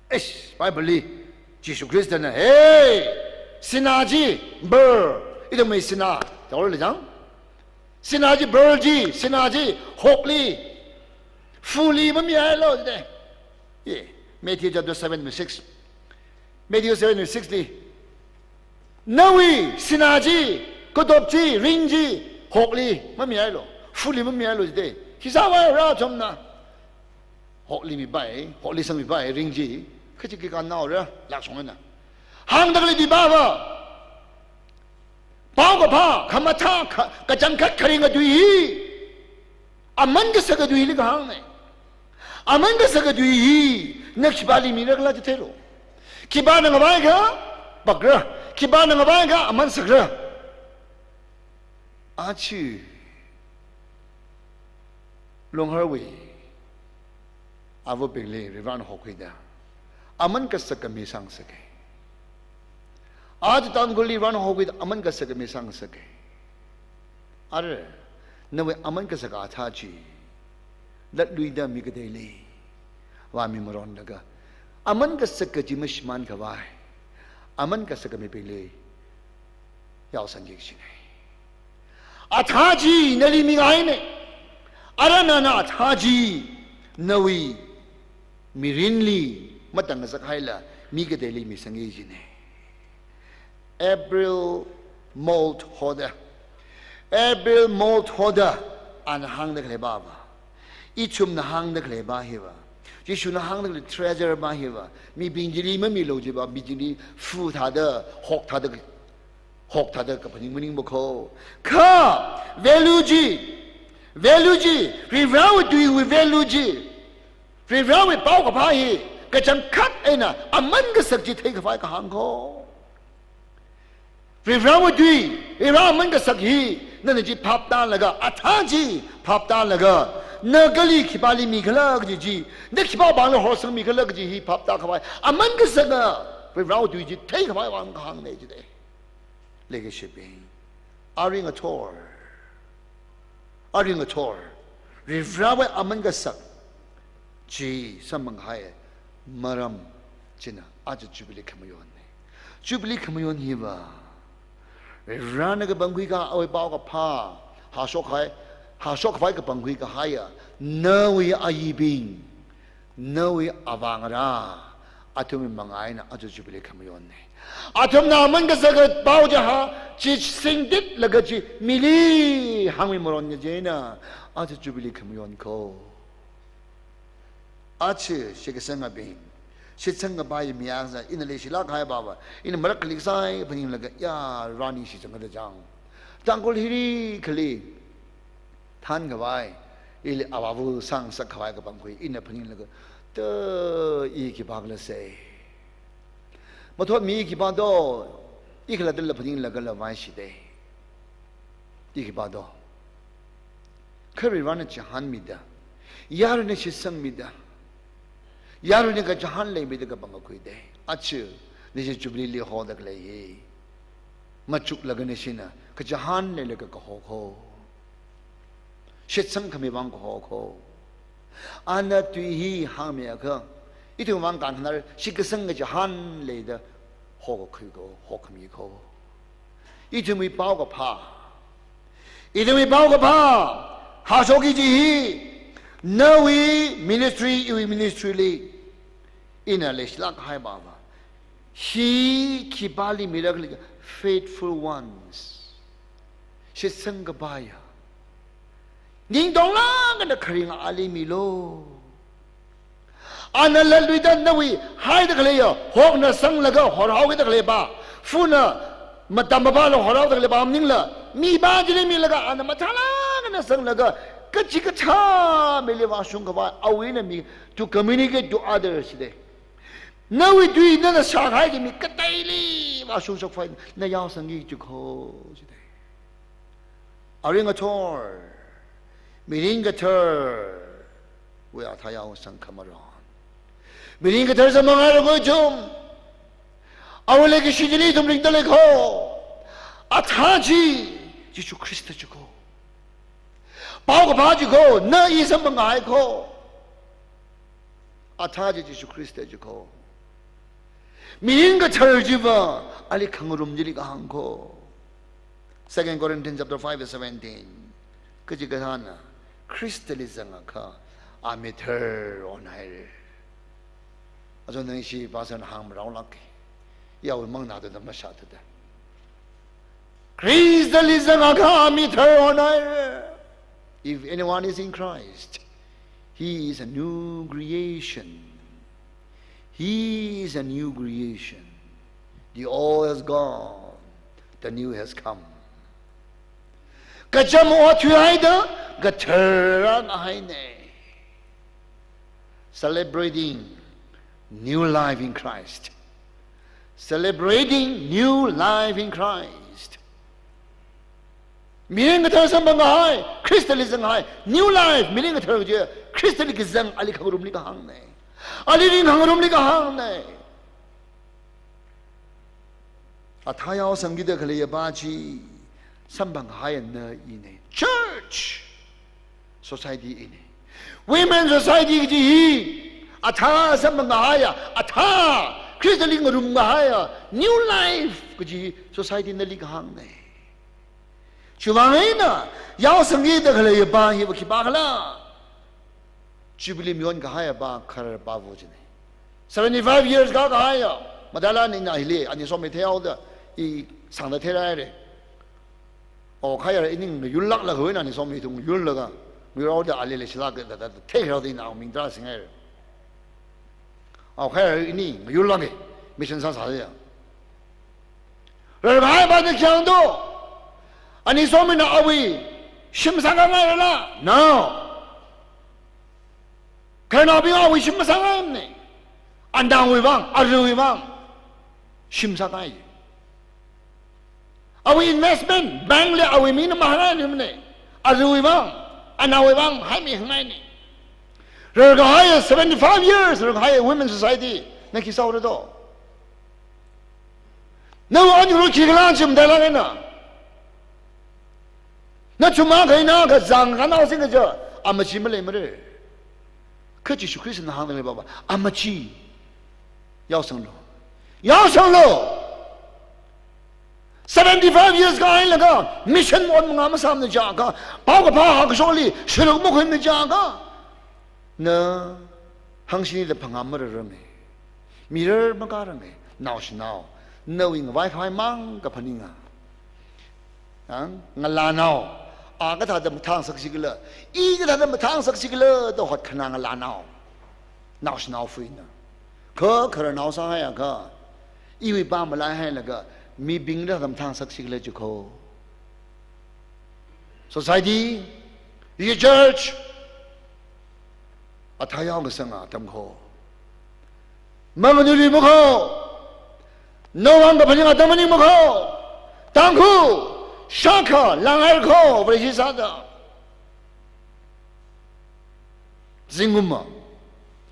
eish, Bible li Jishu Khristana, hey, sinā chi, bird, ithumwui sinā, tawrla jang. Sinā chi, bird chi, sinā chi, hokli, fuli mamihailu jide. Ye, Matthew chapter seven verse six. Matthew seven verse six li, nawui sinā chi, katop chi, ring chi, hokli mamihailu, fuli mamihailu jide. Khi sāvai ra chomna. Hokli mipai, hokli sangmipai, ring chi, kachikha kannaora, lakshong eina. Hāngda khalei di baba. Paokaphā, khamathā, kha-, kachangkhat kharinga tui hi, aman kasaka tuili kahāngna. Aman kasaka tui hi, na khipāli mirakhala chi theilu. Khipāna ngavaiakha, pakra. Khipāna ngavaiakha, aman sakra. Achi, Longharwui avabingli Varivarana hokhuida, aman kasaka mi sāngasaka. Aja Tangkhulli Varivarana hokhuida, aman kasaka mi sāngasaka. Ara, nawui aman kasaka athā chi latluida mi kateili vāmi maronlaga, aman kasaka chi mashimānkhavai, aman kasaka mibingli yaosangki kajina. Athā chi nali mingaina. Ara nana athā chi nawui mirinli matang ngasak haila mi kateili misangki kajina. April Mold hoda. April Mold hoda, ana hāngda khalei baba. Ithumna hāngda khalei ba hiva, Jishuna hāngda khalei treasure ba hiva, mibing chili mamilu jiva, mibing chili fu thāda, hok thāda, hok thāda kaphaning maningmana kho. Kha, value chi, value chi, Varivarawui tuiwui value chi, Varivarawui paokaphā hi, kachangkhat eina aman kasak chi theikhavai kahāng kho. Varivarawui tui, Varivara aman kasak hi, nana chi phap tālaga, athā chi phap tālaga, na kali khipāli mikhala kaji chi, na khipā vangla horsangmikhala kaji hi phap tākhavai, aman kasaka Varivarawui tui chi theikhavai vang kahāngna jide. Leikashibing, arui ngathor, arui ngathor, Varivarawui aman kasak chi samphang kahai maram china aja Jubilee khamayonna. Jubilee khamayon hiva, Varivarana kapangkhui kahai awui paokaphā, hāshok kahai, hāshok khavai kapangkhui kahaiya, nawui ayibing, nawui avāngarā, athumwui manga eina aja Jubilee khamayonna. Athumna aman kasaka pao chi hā, chi singditlaga chi mili hāngmi maron kajina, aja Jubilee khamayon kho. Aja shitkasangabing, shitsang kapai mi akha sā, ina leishilāk kahai baba, ina marak khali kasā phaninglaga, ya, rani shitsang kada jang. Tangkhul hili khali thānkhavai, ili avāva sāngasak khavai kapangkhui ina phaninglaga, ta, i khipākhala sei. Mathot mi khipā do, i khalattala phaninglagala vaishide. I khipā do. Kha Varivarana chihānmida, yaruina shitsangmida, yaruina kachihān leimida kapangkhuide. Aja, nashi Jubilee li hoda khalei hi, machuklaga nashina kachihān leilaga kaho kho. Shitsang khami vang kaho kho. Ana tui hi hāngmiakha, ithum vang kankhanar, shitkasang kachihān leida hokakhui kho, hokhami kho. Ithumwui paokaphā, ithumwui paokaphā, hāshokki kaji hi, nawui ministry, iwui ministry li, ina leishilāk kahai baba, hi khipāli mirakhala, faithful ones, shitsang kapaiya, ningtonglāk eina kharinga ali milu. Ana latluida nawui haida khaleiya, hokna sanglaga horhaokida khalei ba, funa matam mapāla horhaoda khalei ba maningla, mipā chili milaga ana mathālāk eina sanglaga, kachikathā mili vāshung khavai, awui eina mi, to communicate to others de. Nawui tui nana shākahai chi mi kateili vāshungshok khavai na yaosangki kaji kho jide. Arui ngathor, mirin katharwui athā yaosang khamaron. Mirin kathar samphanghaira kho ithum. Awui leikashi chili ithum ringda lei kho. Athā chi, Jishu Khrista chi kho. Paokaphā chi kho, na i samphang kahai kho. Athā chi Jishu Khrista chi kho. Mirin kathar chiva ali khangarum chili kahāng kho. Second Corinthians chapter five verse seventeen. Kachikathāna Khristali zangakha a mithar onhaira. Aja nang ishi pastor na hāngmarao lāka. Yāwui mang nada da mashāthuda. Khristali zangakha a mithar onhaira. If anyone is in Christ, he is a new creation. He is a new creation. The old has gone, the new has come. Kachām othui haida, kathar rāhaina. Celebrating new life in Christ. Celebrating new life in Christ. Mirin kathar samphang kahai, Khristali zang kahai, new life, mirin kathar chi, Khristali kazang ali khangarumli kahāngna. Ali ring khangarumli kahāngna. Athā yaosangkida khaleiya pa chi, samphang kahai na ina. Church, society ina. Women society kaji hi, athā samphang kahaiya, athā, Khristali ngarum kahaiya, new life kaji society nali kahāngna. Chiwuivang eina, yaosangkida khaleiya pa hiva khipākhala. Jubilee mayon kahaiya pa khararpāva china. Seventy-five years kā kahaiya, matailāk eina hili, ani somi theihaoda, i sangda theiraira. O khayar ini ngayurlāklaga wui eina ani somi thung yurlaga, ngayurhaoda ali leishilāka da, da, da, theikharāda ina awui ming tarā singhaira. O khayar ini ngayurlāka, mission sāsāya. Rarkahai pa na khyang do. Ani somina awui shim sāngangairala? No. Khararnaobing awui shim masāngaimana. Antāwui vang, aruiwui vang shim sāngai. Awui investment, bank li awui mingna mahāngaimana. Aruiwui vang, anaowui vang haimi hangaina. Rarkahai seventy-five years, rarkahai Women Society, na khi sāhaora do? Nawui anyuru khikhala chi matailāk eina. Na chumang kaina kazang kanao sing kaja, amachi maleimara. Kha Jishu Khristana hāngda lei baba, amachi. Yaosanglu. Yaosanglu. Seventy-five years kahailaga, mission ot manga masāmana jiakha, paokaphā hākashokli, sharuk makhuimana jiakha. Na, hangshini da phangā mararanga. Mirar makāranga, naoshinao. Nawui ngavai khavai mang kaphaninga. Ang, ngalānao. A kathāda mathāngasak chikhala, i kathāda mathāngasak chikhala, da hotkhanā ngalānao. Naoshinaofuina. Kha khararnao sāhaiakha, iwui pa malaihailaga, mibingna kathāda mathāngasak chikhala chi kho. Society, i church, athā yaokasang atam kho. Manganui makho. Nawui vang kaphaning atam maning makho. Tangkhu, shākha, langhaira kho, Vareshi sāda. Zingkumva,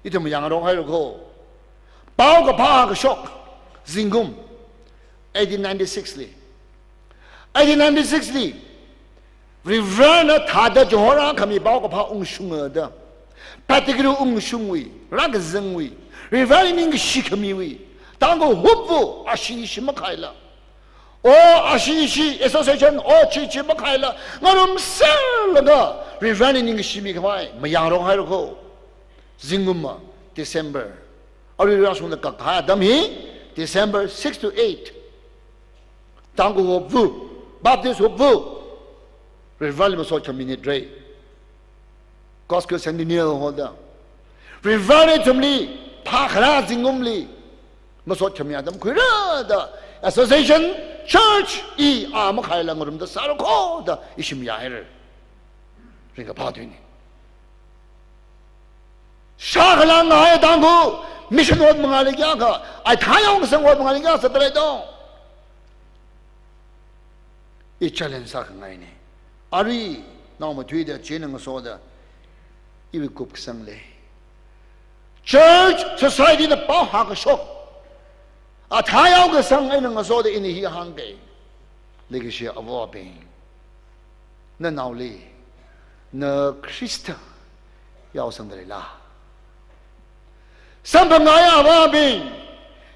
ithum yangrok haira kho. Paokaphā kashok, zingkum, eighteen ninety-six li. Eighteen ninety-six li, Reverend na thāda Johor khami paokaphā ungshunga da. Pettigrew ungshungwui, rākazangwui, Reverend ningkashi khamiwui, Tangkhul hupva, ashi ishi makhaila. O ashi ishi association, o chi chi makhaila, ngarumserlaga, Reverend ningkashi mikhavai, mayangrok haira kho. Zingkumva, December. Arui rāshungda kakhai atam hi, December six to eight. Tangkhul hupva, Baptist hupva, Reverend li masot khami ni dre. Costco Centennial Hall da. Reverend ithumli, phākharā zingkumli, masot khami atam khuira da. Association, church, i a makhaila ngarumda sāra kho da, ishi mayāhaira. Ringkaphā tuina. Shākha langngahai Tangkhul, mission ot mangāli kayākha, athā yaokasang ot mangāli kayā sāda lei do. I challenge sākhangaina. Arui, naomathuida, chieina ngasoda, iwui kupkasang lei. Church, society na pao hākashok. Athā yaokasang eina ngasoda ina hi hāngke. Leikashi avābing. Nanaoli, na Khrista yaosangda leila? Samphangkahai avābing,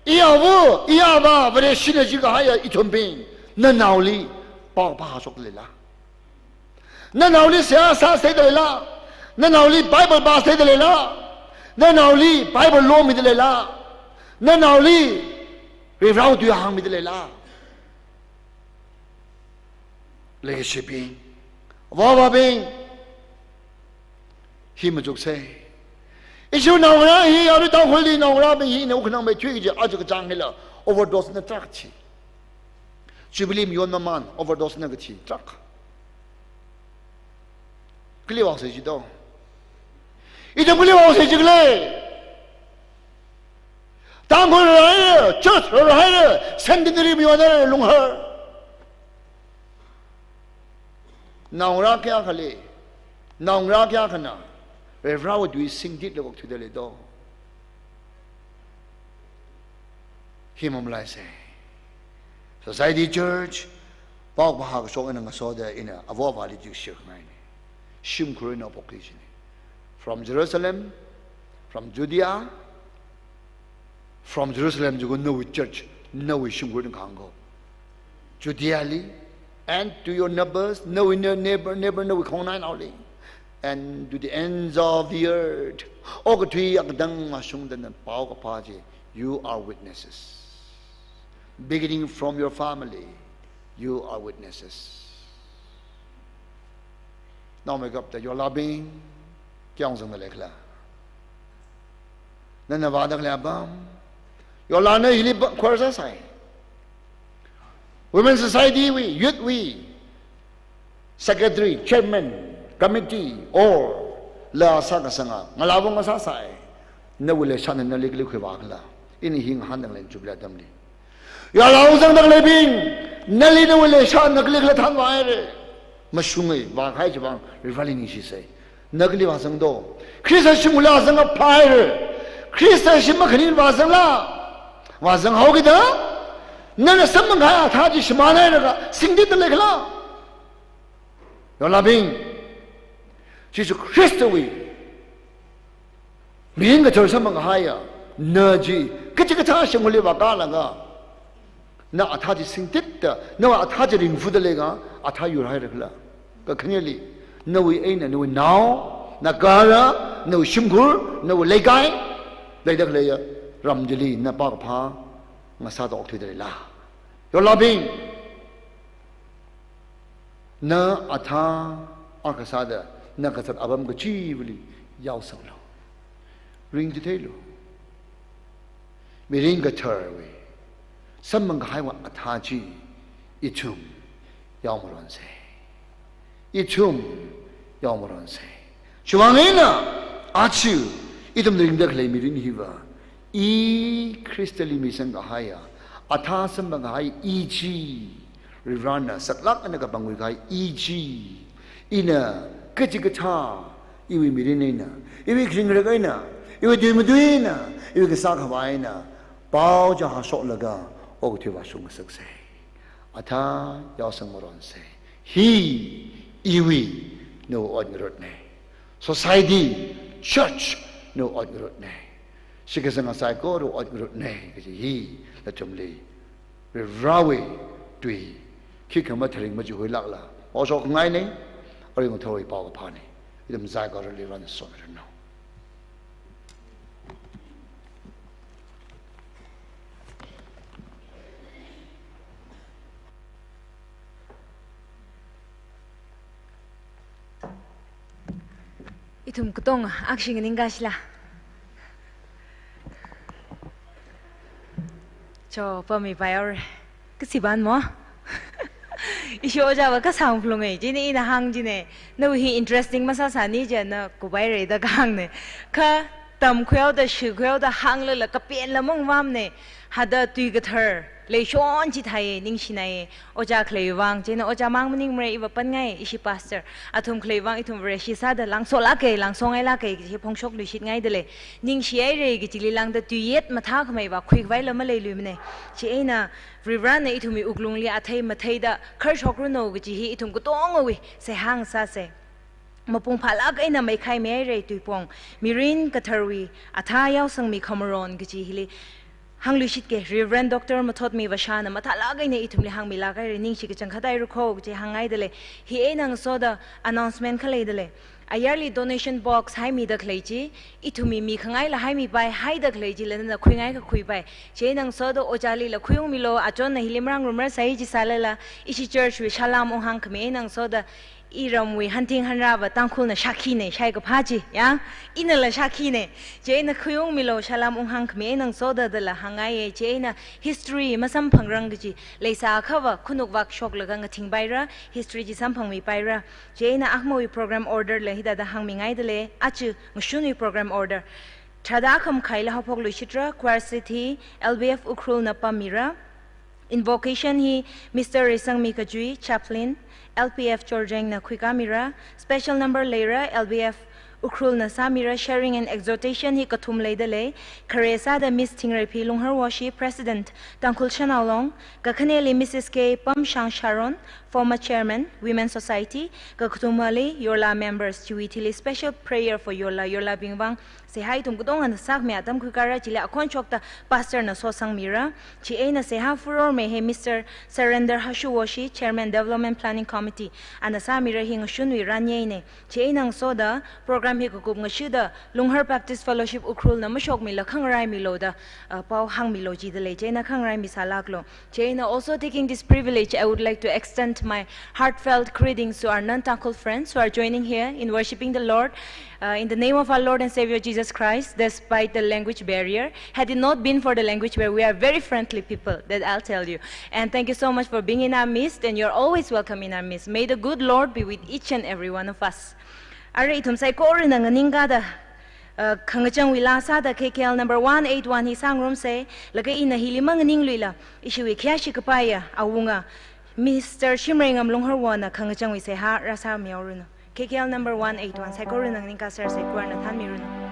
i ava, i avā, Vareshina jikahaiya ithumbing, nanaoli paokaphā hāshokda leila? Nanaoli seihā sāsāda leila? Nanaoli Bible pāsāda leila? Nanaoli Bible lomida leila? Nanaoli Varivarāwui tui hāngmida leila? Leikashibing, avā avābing, hi machuksei. Ishi naongarā hi, arui Tangkhulli naongarābing hi, nawui khanang meithui kaji aja kachāng hila overdose na tarākha thi. Jubilee mayon mamān overdose na kathi tarākha. Kali vāsei ji do? Ithum kali vāsei ji khala? Tangkhul rāhaira, church rāhaira, centenary mayonhaira, lunghar. Naongarā kayākhali, naongarā kayākhana Varivarāwui tui singtit lāk thuda lei do? Hi mamalaisei. Society, church, paokaphā hākashok eina ngasoda ina avā avāli jikshir ngaini. Shimkhur eina pokli jini. From Jerusalem, from Judea, from Jerusalem jiakha nawui church, nawui shimkhur eina kahāng ko. Judeali, and to your neighbors, nawui ne-, neighbor, neighbor, nawui khongnainaoli, and to the ends of the earth. Okathui akatang mashungda na paokaphā chi, you are witnesses. Beginning from your family, you are witnesses. Naomeikapta yorlābing, kayāng zangda leikhala? Nana vāda khalei apam, yorlāna hili ba-, khor sāsai. Women Society wui, youth wui secretary, chairman, committee, or la sākasanga, ngalāvang sāsai. Nawui leishana nali kali khuivā khala? Ini hi ngahānda lei Jubilee atamli. Yorlā zangda khaleibing, nali nawui leishana kali khala thānvāhaira. Mashunga, vākahai chiwuivang Varivarāli ningshisei. Na kali vāzang do? Khrista shimkhurli vāzangakha phāhaira. Khrista shim makhaning vāzangla, vāzanghao kida, nana samphangkahai athā chi shimānhaira kha singtitda leikhala? Yorlābing, Jesu Khristawui mirin kathar samphangkahaiya na chi kachikathā shimkhurli vākalaga, na athā chi singtitda, nawui athā chi ringphāda leikha, athā yurhaira khala? Kakhaneli, nawui eina, nawui nao, nagara, nawui shimkhur, nawui leikai, leida khaleiya ram chili na paokaphā ngasāda okthuida leila? Yorlābing, na athā akha sāda, na kazat apam kachivali yaosanglu. Ringchitheilu. Mirin katharwui samphangkahaiwui athā chi ithum yaomaronsei. Ithum yaomaronsei. Chiwuivang eina, aja ithum ringda khalei mirin hiva, i Khristali misangkahaiya, athā samphangkahai i chi, Varivarāna saklāk eina kapangkhuikahai i chi, ina kachikathā, iwui mirin eina, iwui kharing kharak eina, iwui tui matui eina, iwui kasā khavā eina, pao chi hāshoklaga okathui vāshung ngasaksei. Athā yaosang maronsei. Hi iwui nawui ot ngarutnei. Society, church, nawui ot ngarutnei. Shitkasanga saikorawui ot ngarutnei kaji hi nathumli Varivarāwui tui khikha matharing machihuilākla, oshok ngainei, arui ngathorwui paokaphānei. Ithum zai kharali ran somiranu. Ithum katonga akshi nganingkashila? Cho, pami paior. Kasi ban mo? Ishi ojāva kasang phlungai, chieina ina hāng chine. Nawui hi interesting masāsāni chieina kupairai da kahāngne. Kha tamkhuihaoda, shikhuihaoda hānglala kapenla mongvamne. Hithāda tui kathar leishon chithāi, ningshinai. Ojā khaleiwui vang, chieina ojā mang maningmara, iva panngai, ishi pastor. Athum khaleiwui vang, ithum Vareshi sāda langsolākai, langsongailākai, kaji phongshok luishitngaidalei. Ningshihairai kajili lāngda tuiyet mathākhameiva khuikhavai la maleiluimane. Chieina Varivarāna ithumwui wuklungli athei matheida kharshokranu kaji hi ithum katongawui seihā ngasāsei. mapung phālāk eina meikhai mihaira tuipong, mirin katharwui athā yaosangmi khamaron kaji hili hāngluishitke. Reverend Doctor Mathotmi Vashana mathālāk eina ithumli hāngmilāk haira, ningshi kachangkhat haira kho kaji hāngngaidalei. Hi eina ngasoda announcement khalei dalei. Ayarli donation box haimida khalei chi, ithumwui mikhangaila haimipai, haida khalei chila nana khuingai kakhuipai. Chieina ngasoda ojālila khuiungmilu, achonna hili marāngarumrar sai jisālala, ishi church wui salām unghāngkhami eina ngasoda iramwui hanthing hanrāva Tangkhulna shākhina, shaikaphā chi, ya? Inala shākhina. Chieina khuiungmilu, salām unghāngkhami eina ngasoda dala hāngngaiya. Chieina history masamphangrang kaji, leisākhava khanukvak shoklaga ngathingpaira, history chi samphangmipaira. Chieina akhawui program order la hithāda hāngmingaidalei, aja ngashunwui program order. Tharāda akhamakhai la haophokluishitra, choir seat hi L B F Ukhrulna pammira. Invocation hi Mister Reisangmi Kajui, Chaplain, L P F Churachandpur na khuikāmira. Special number leira, L B F Ukhrulna sāmira. Sharing and exhortation hi kathum leidalei. Khare sāda Miss Thingreiphi Lungharwoshi, President, Tangkhul Shanao Long, kakhaneli Missus K Pamshang Sharon, former chairman, Women Society, kakathumali Yorla members, chiwui thili special prayer for Yorla, Yorlabing vang seihā ithum katongana sākhami atam khuikara, chili akhon shokta pastor na sosangmira. Chieina seihā furor mihaira Mister Surrender Hashuwoshi, Chairman, Development Planning Committee, ana sāmira. Hi ngashunwui ranyena. Chieina ngasoda program hi kakup ngashida Lunghar Baptist Fellowship Ukhrulna mashokmila khangaraimilu da, uh, pao hāngmilu jidalei. Chieina khangaraimisālāklu. Chieina also taking this privilege, I would like to extend my heartfelt greetings to our non-Tangkhul friends who are joining here in worshiping the Lord, uh, in the name of our Lord and Savior Jesus Christ, despite the language barrier. Had it not been for the language barrier, we are very friendly people, that I'll tell you. And thank you so much for being in our midst, and you're always welcome in our midst. May the good Lord be with each and every one of us. Ara ithum saikorana nganingkāda, uh, khangachangwui laa sāda K K L number one eight one hi sāngarumsa, laga ina hili manganingluila, ishiwui khayāshi kapaiya awunga Mister Shimreingam Lungharwona khangachangwui seihā rāsāmihaoranu. K K L number one eight one, saikorana nganingkāsersa, choir na thānmiranu.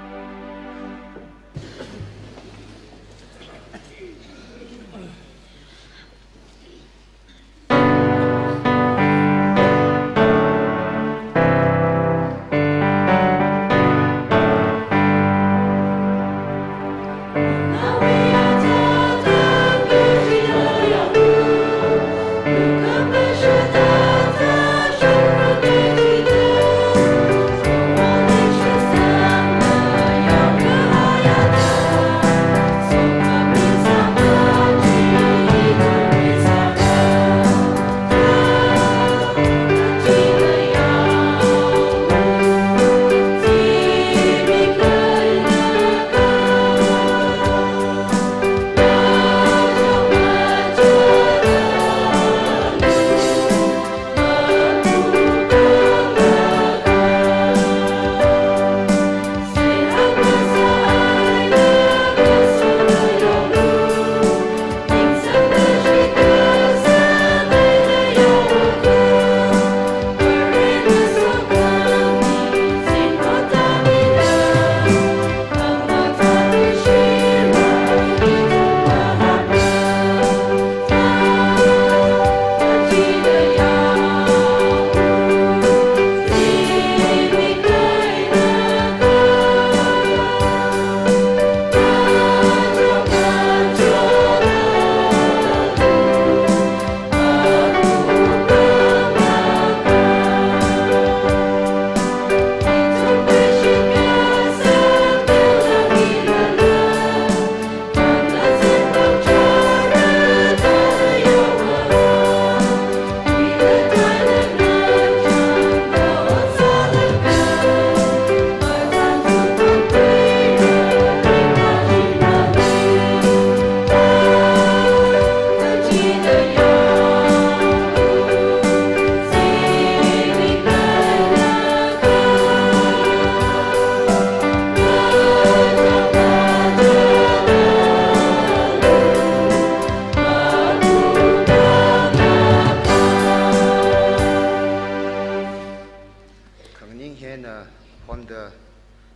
Khanganing hina honda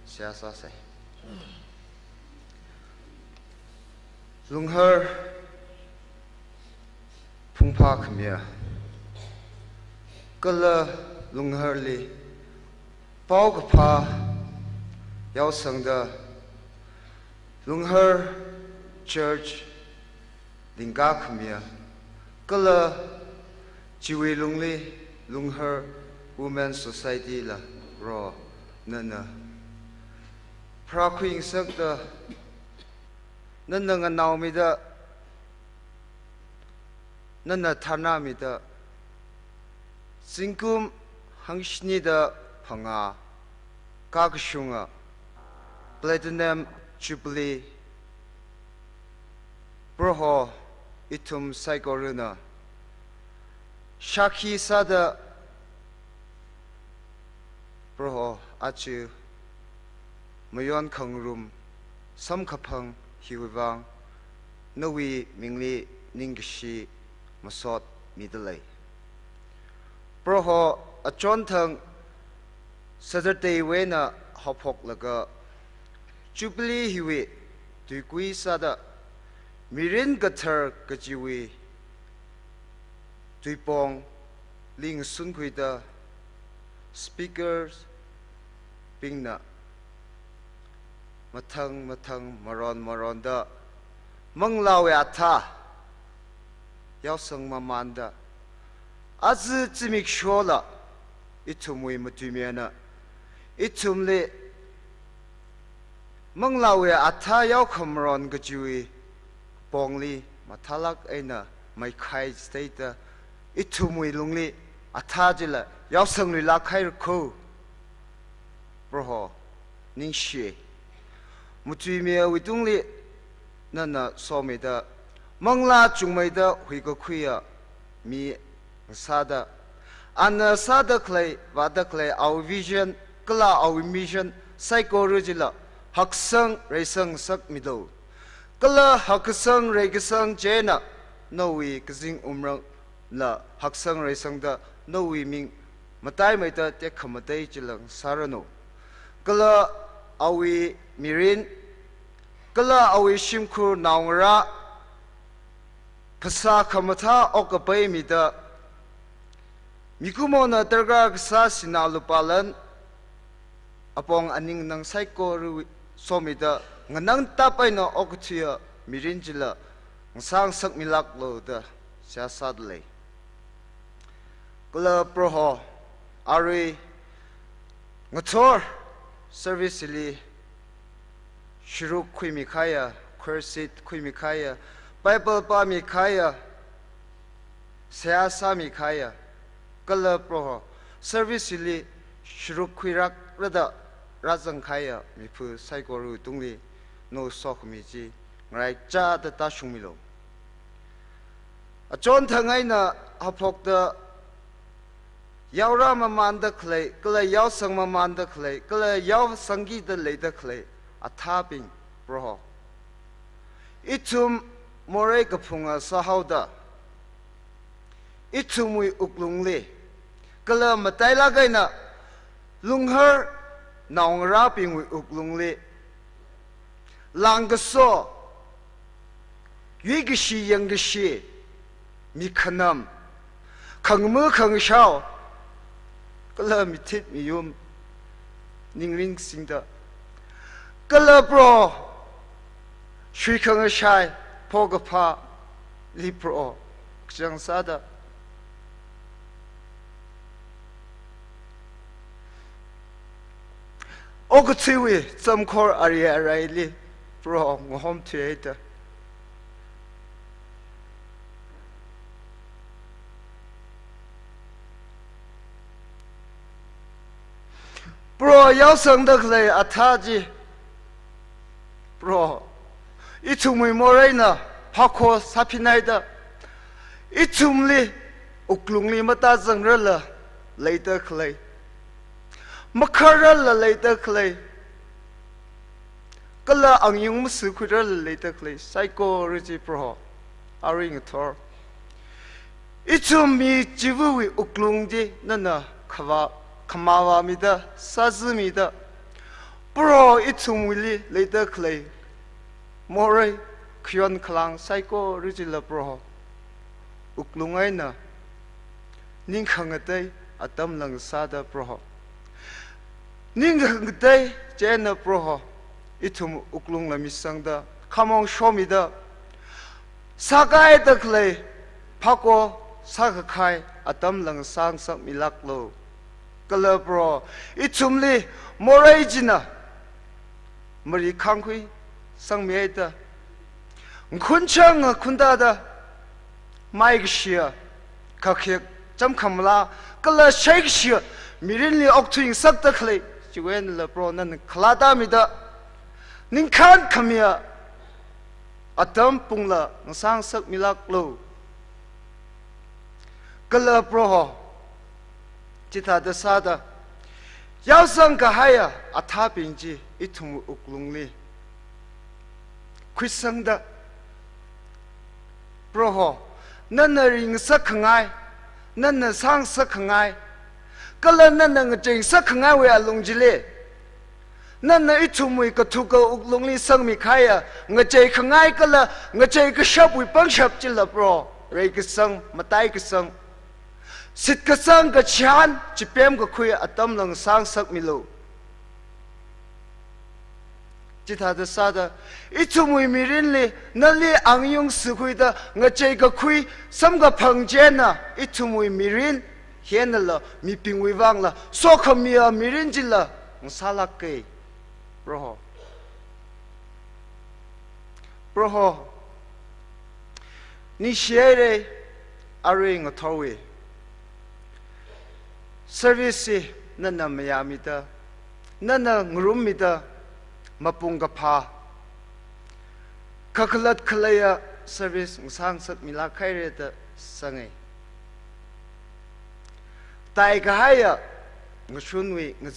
seihā sāsa. Lunghar phungphā khamiya, kala Lungharli Paokaphā yaosangda Lunghar Church lingkā khamiya, kala chiwui lungli Lunghar Women Society la ro nana pharākhuingasakta, nana nganaomida, nana thanamida, zingkum hangshinida phangā kakashunga Platinum Jubilee Proho ithum saikorana shākhi sāda, Proho aja mayon khangarum samkaphang hiwui vang nawui mingli ningkashi masot midalei. Proho achonthang Saturday wui eina haophoklaga Jubilee hiwui tuikui sāda mirin kathar kajiwui tuipongli ngasunkhuida speakers bingna mathang mathang maron maronda manglāwui athā yaosang mamanda, aja zimikshola ithumwui matuimayana ithumli manglāwui athā yaokhamaron kajiwui pongli mathālāk eina maikhai jiteida ithumwui lungli athā chila yaosangluilāk haira kho. Proho, ningshi. Matuimayawui tungli nana somida, manglā chungmeida huikakhuiya mi ngasāda, ana sāda khalei, vāda khalei awui vision kala awui mission saikora chila haksang reisang ngasakmilu. Kala haksang reikasang chieina nawui kazing wungrangla haksang reisangda nawui ming mataimeida tekhamatei chila ngasāranu. Kala awui mirin, kala awui shimkhur naongarā phasā khamathā okkapai mida, mikumona darkar kasā sinā lupā lan, apong aning nang saikora somida nganangtap eina okathuiya mirin chila ngasā ngasakmilāklu da seihā sādalei. Kala Proho, arui ngathor service li sharuk khuimikahaiya, choir seat khuimikahaiya, Bible pāmikahaiya, seihā sāmikahaiya, kala Proho service li sharuk khuirākrada rāzangkahaiya miphu saikora tungli nawui sokhami chi ngaraichāda tāshungmilu. Achonthang eina haophokta yaorā mamanda khalei, kala yaosang mamanda khalei, kala yaosangkida leida khalei athābing, Proho, ithum morei kaphunga sāhaoda, ithumwui wuklungli, kala matailāk eina Lunghar naongarābingwui wuklungli, lāngkaso, yuikashi yangkashi, mikhanam, khangama khangashao, kala mithit miyum ningrin singda, kala Proho, shui khangashai, phokaphāli Proho kachang sāda, okathuiwui zamkhor ari araili Proho ngahomthuihaida, Proho yaosangda khalei athā chi, Proho, ithumwui moreina phākho sāphinhaida, ithumli wuklungli matāzangrarla leida khalei, makhararla leida khalei, kala angyung masukhuirarla leida khalei saikora chi Proho, arui ngathor ithum mi chiwuiwui wuklung chi nana khavā, khamāvāmida, sāzamida, Proho ithumwuili leida khalei morei khayon khalāng saikora chila Proho, wuklung eina ningkhangatei atam lāngsāda Proho, Ning khangatei chieina Proho, ithum wuklungla misangda, khamong shomida, sākaida khalei phako sākakhui atam ngasāngasakmilāklu. Kala Proho, ithumli morei china mari khangkhui sangmihaida, khunchang khuntata, maikashiya, kakhek chamkhamla, kala shaikashiya mirinli okthuingasakta khalei, chiwui einala Proho nana khalata mida, ningkhān khamiya atam pungla ngasāngasakmilāklu. Kala Proho, chithāda sāda, yaosang kahaiya athābing chi ithum wuklungli khuisangda, Proho, nana ringasak khangai, nana sāngasak khangai, kala nana ngacheingasak khangaiwui alung chili, nana ithumwui kathuka wuklungli sangmikahaiya ngachei khangai kala ngachei kashapwui pangshap chila Proho, reikasang, mataikasang, shitkasang kachihān, chipemkakhui atamla ngasāngasakmilu. Chithāda sāda, ithumwui mirinli nali angayung sikhuida ngacheikakhui samkaphang chieina, ithumwui mirin hi einala mibingwui vangla sokhamiya mirin chila ngasālāka. Proho, Proho, ningshihaira, arui ngathorwui service hi nana mayāmida, nana ngarummida, mapung kaphā, kakhalat khaleiya service ngasāngasakmilāk haira da sanga. Taikahaiya ngashunwui nga-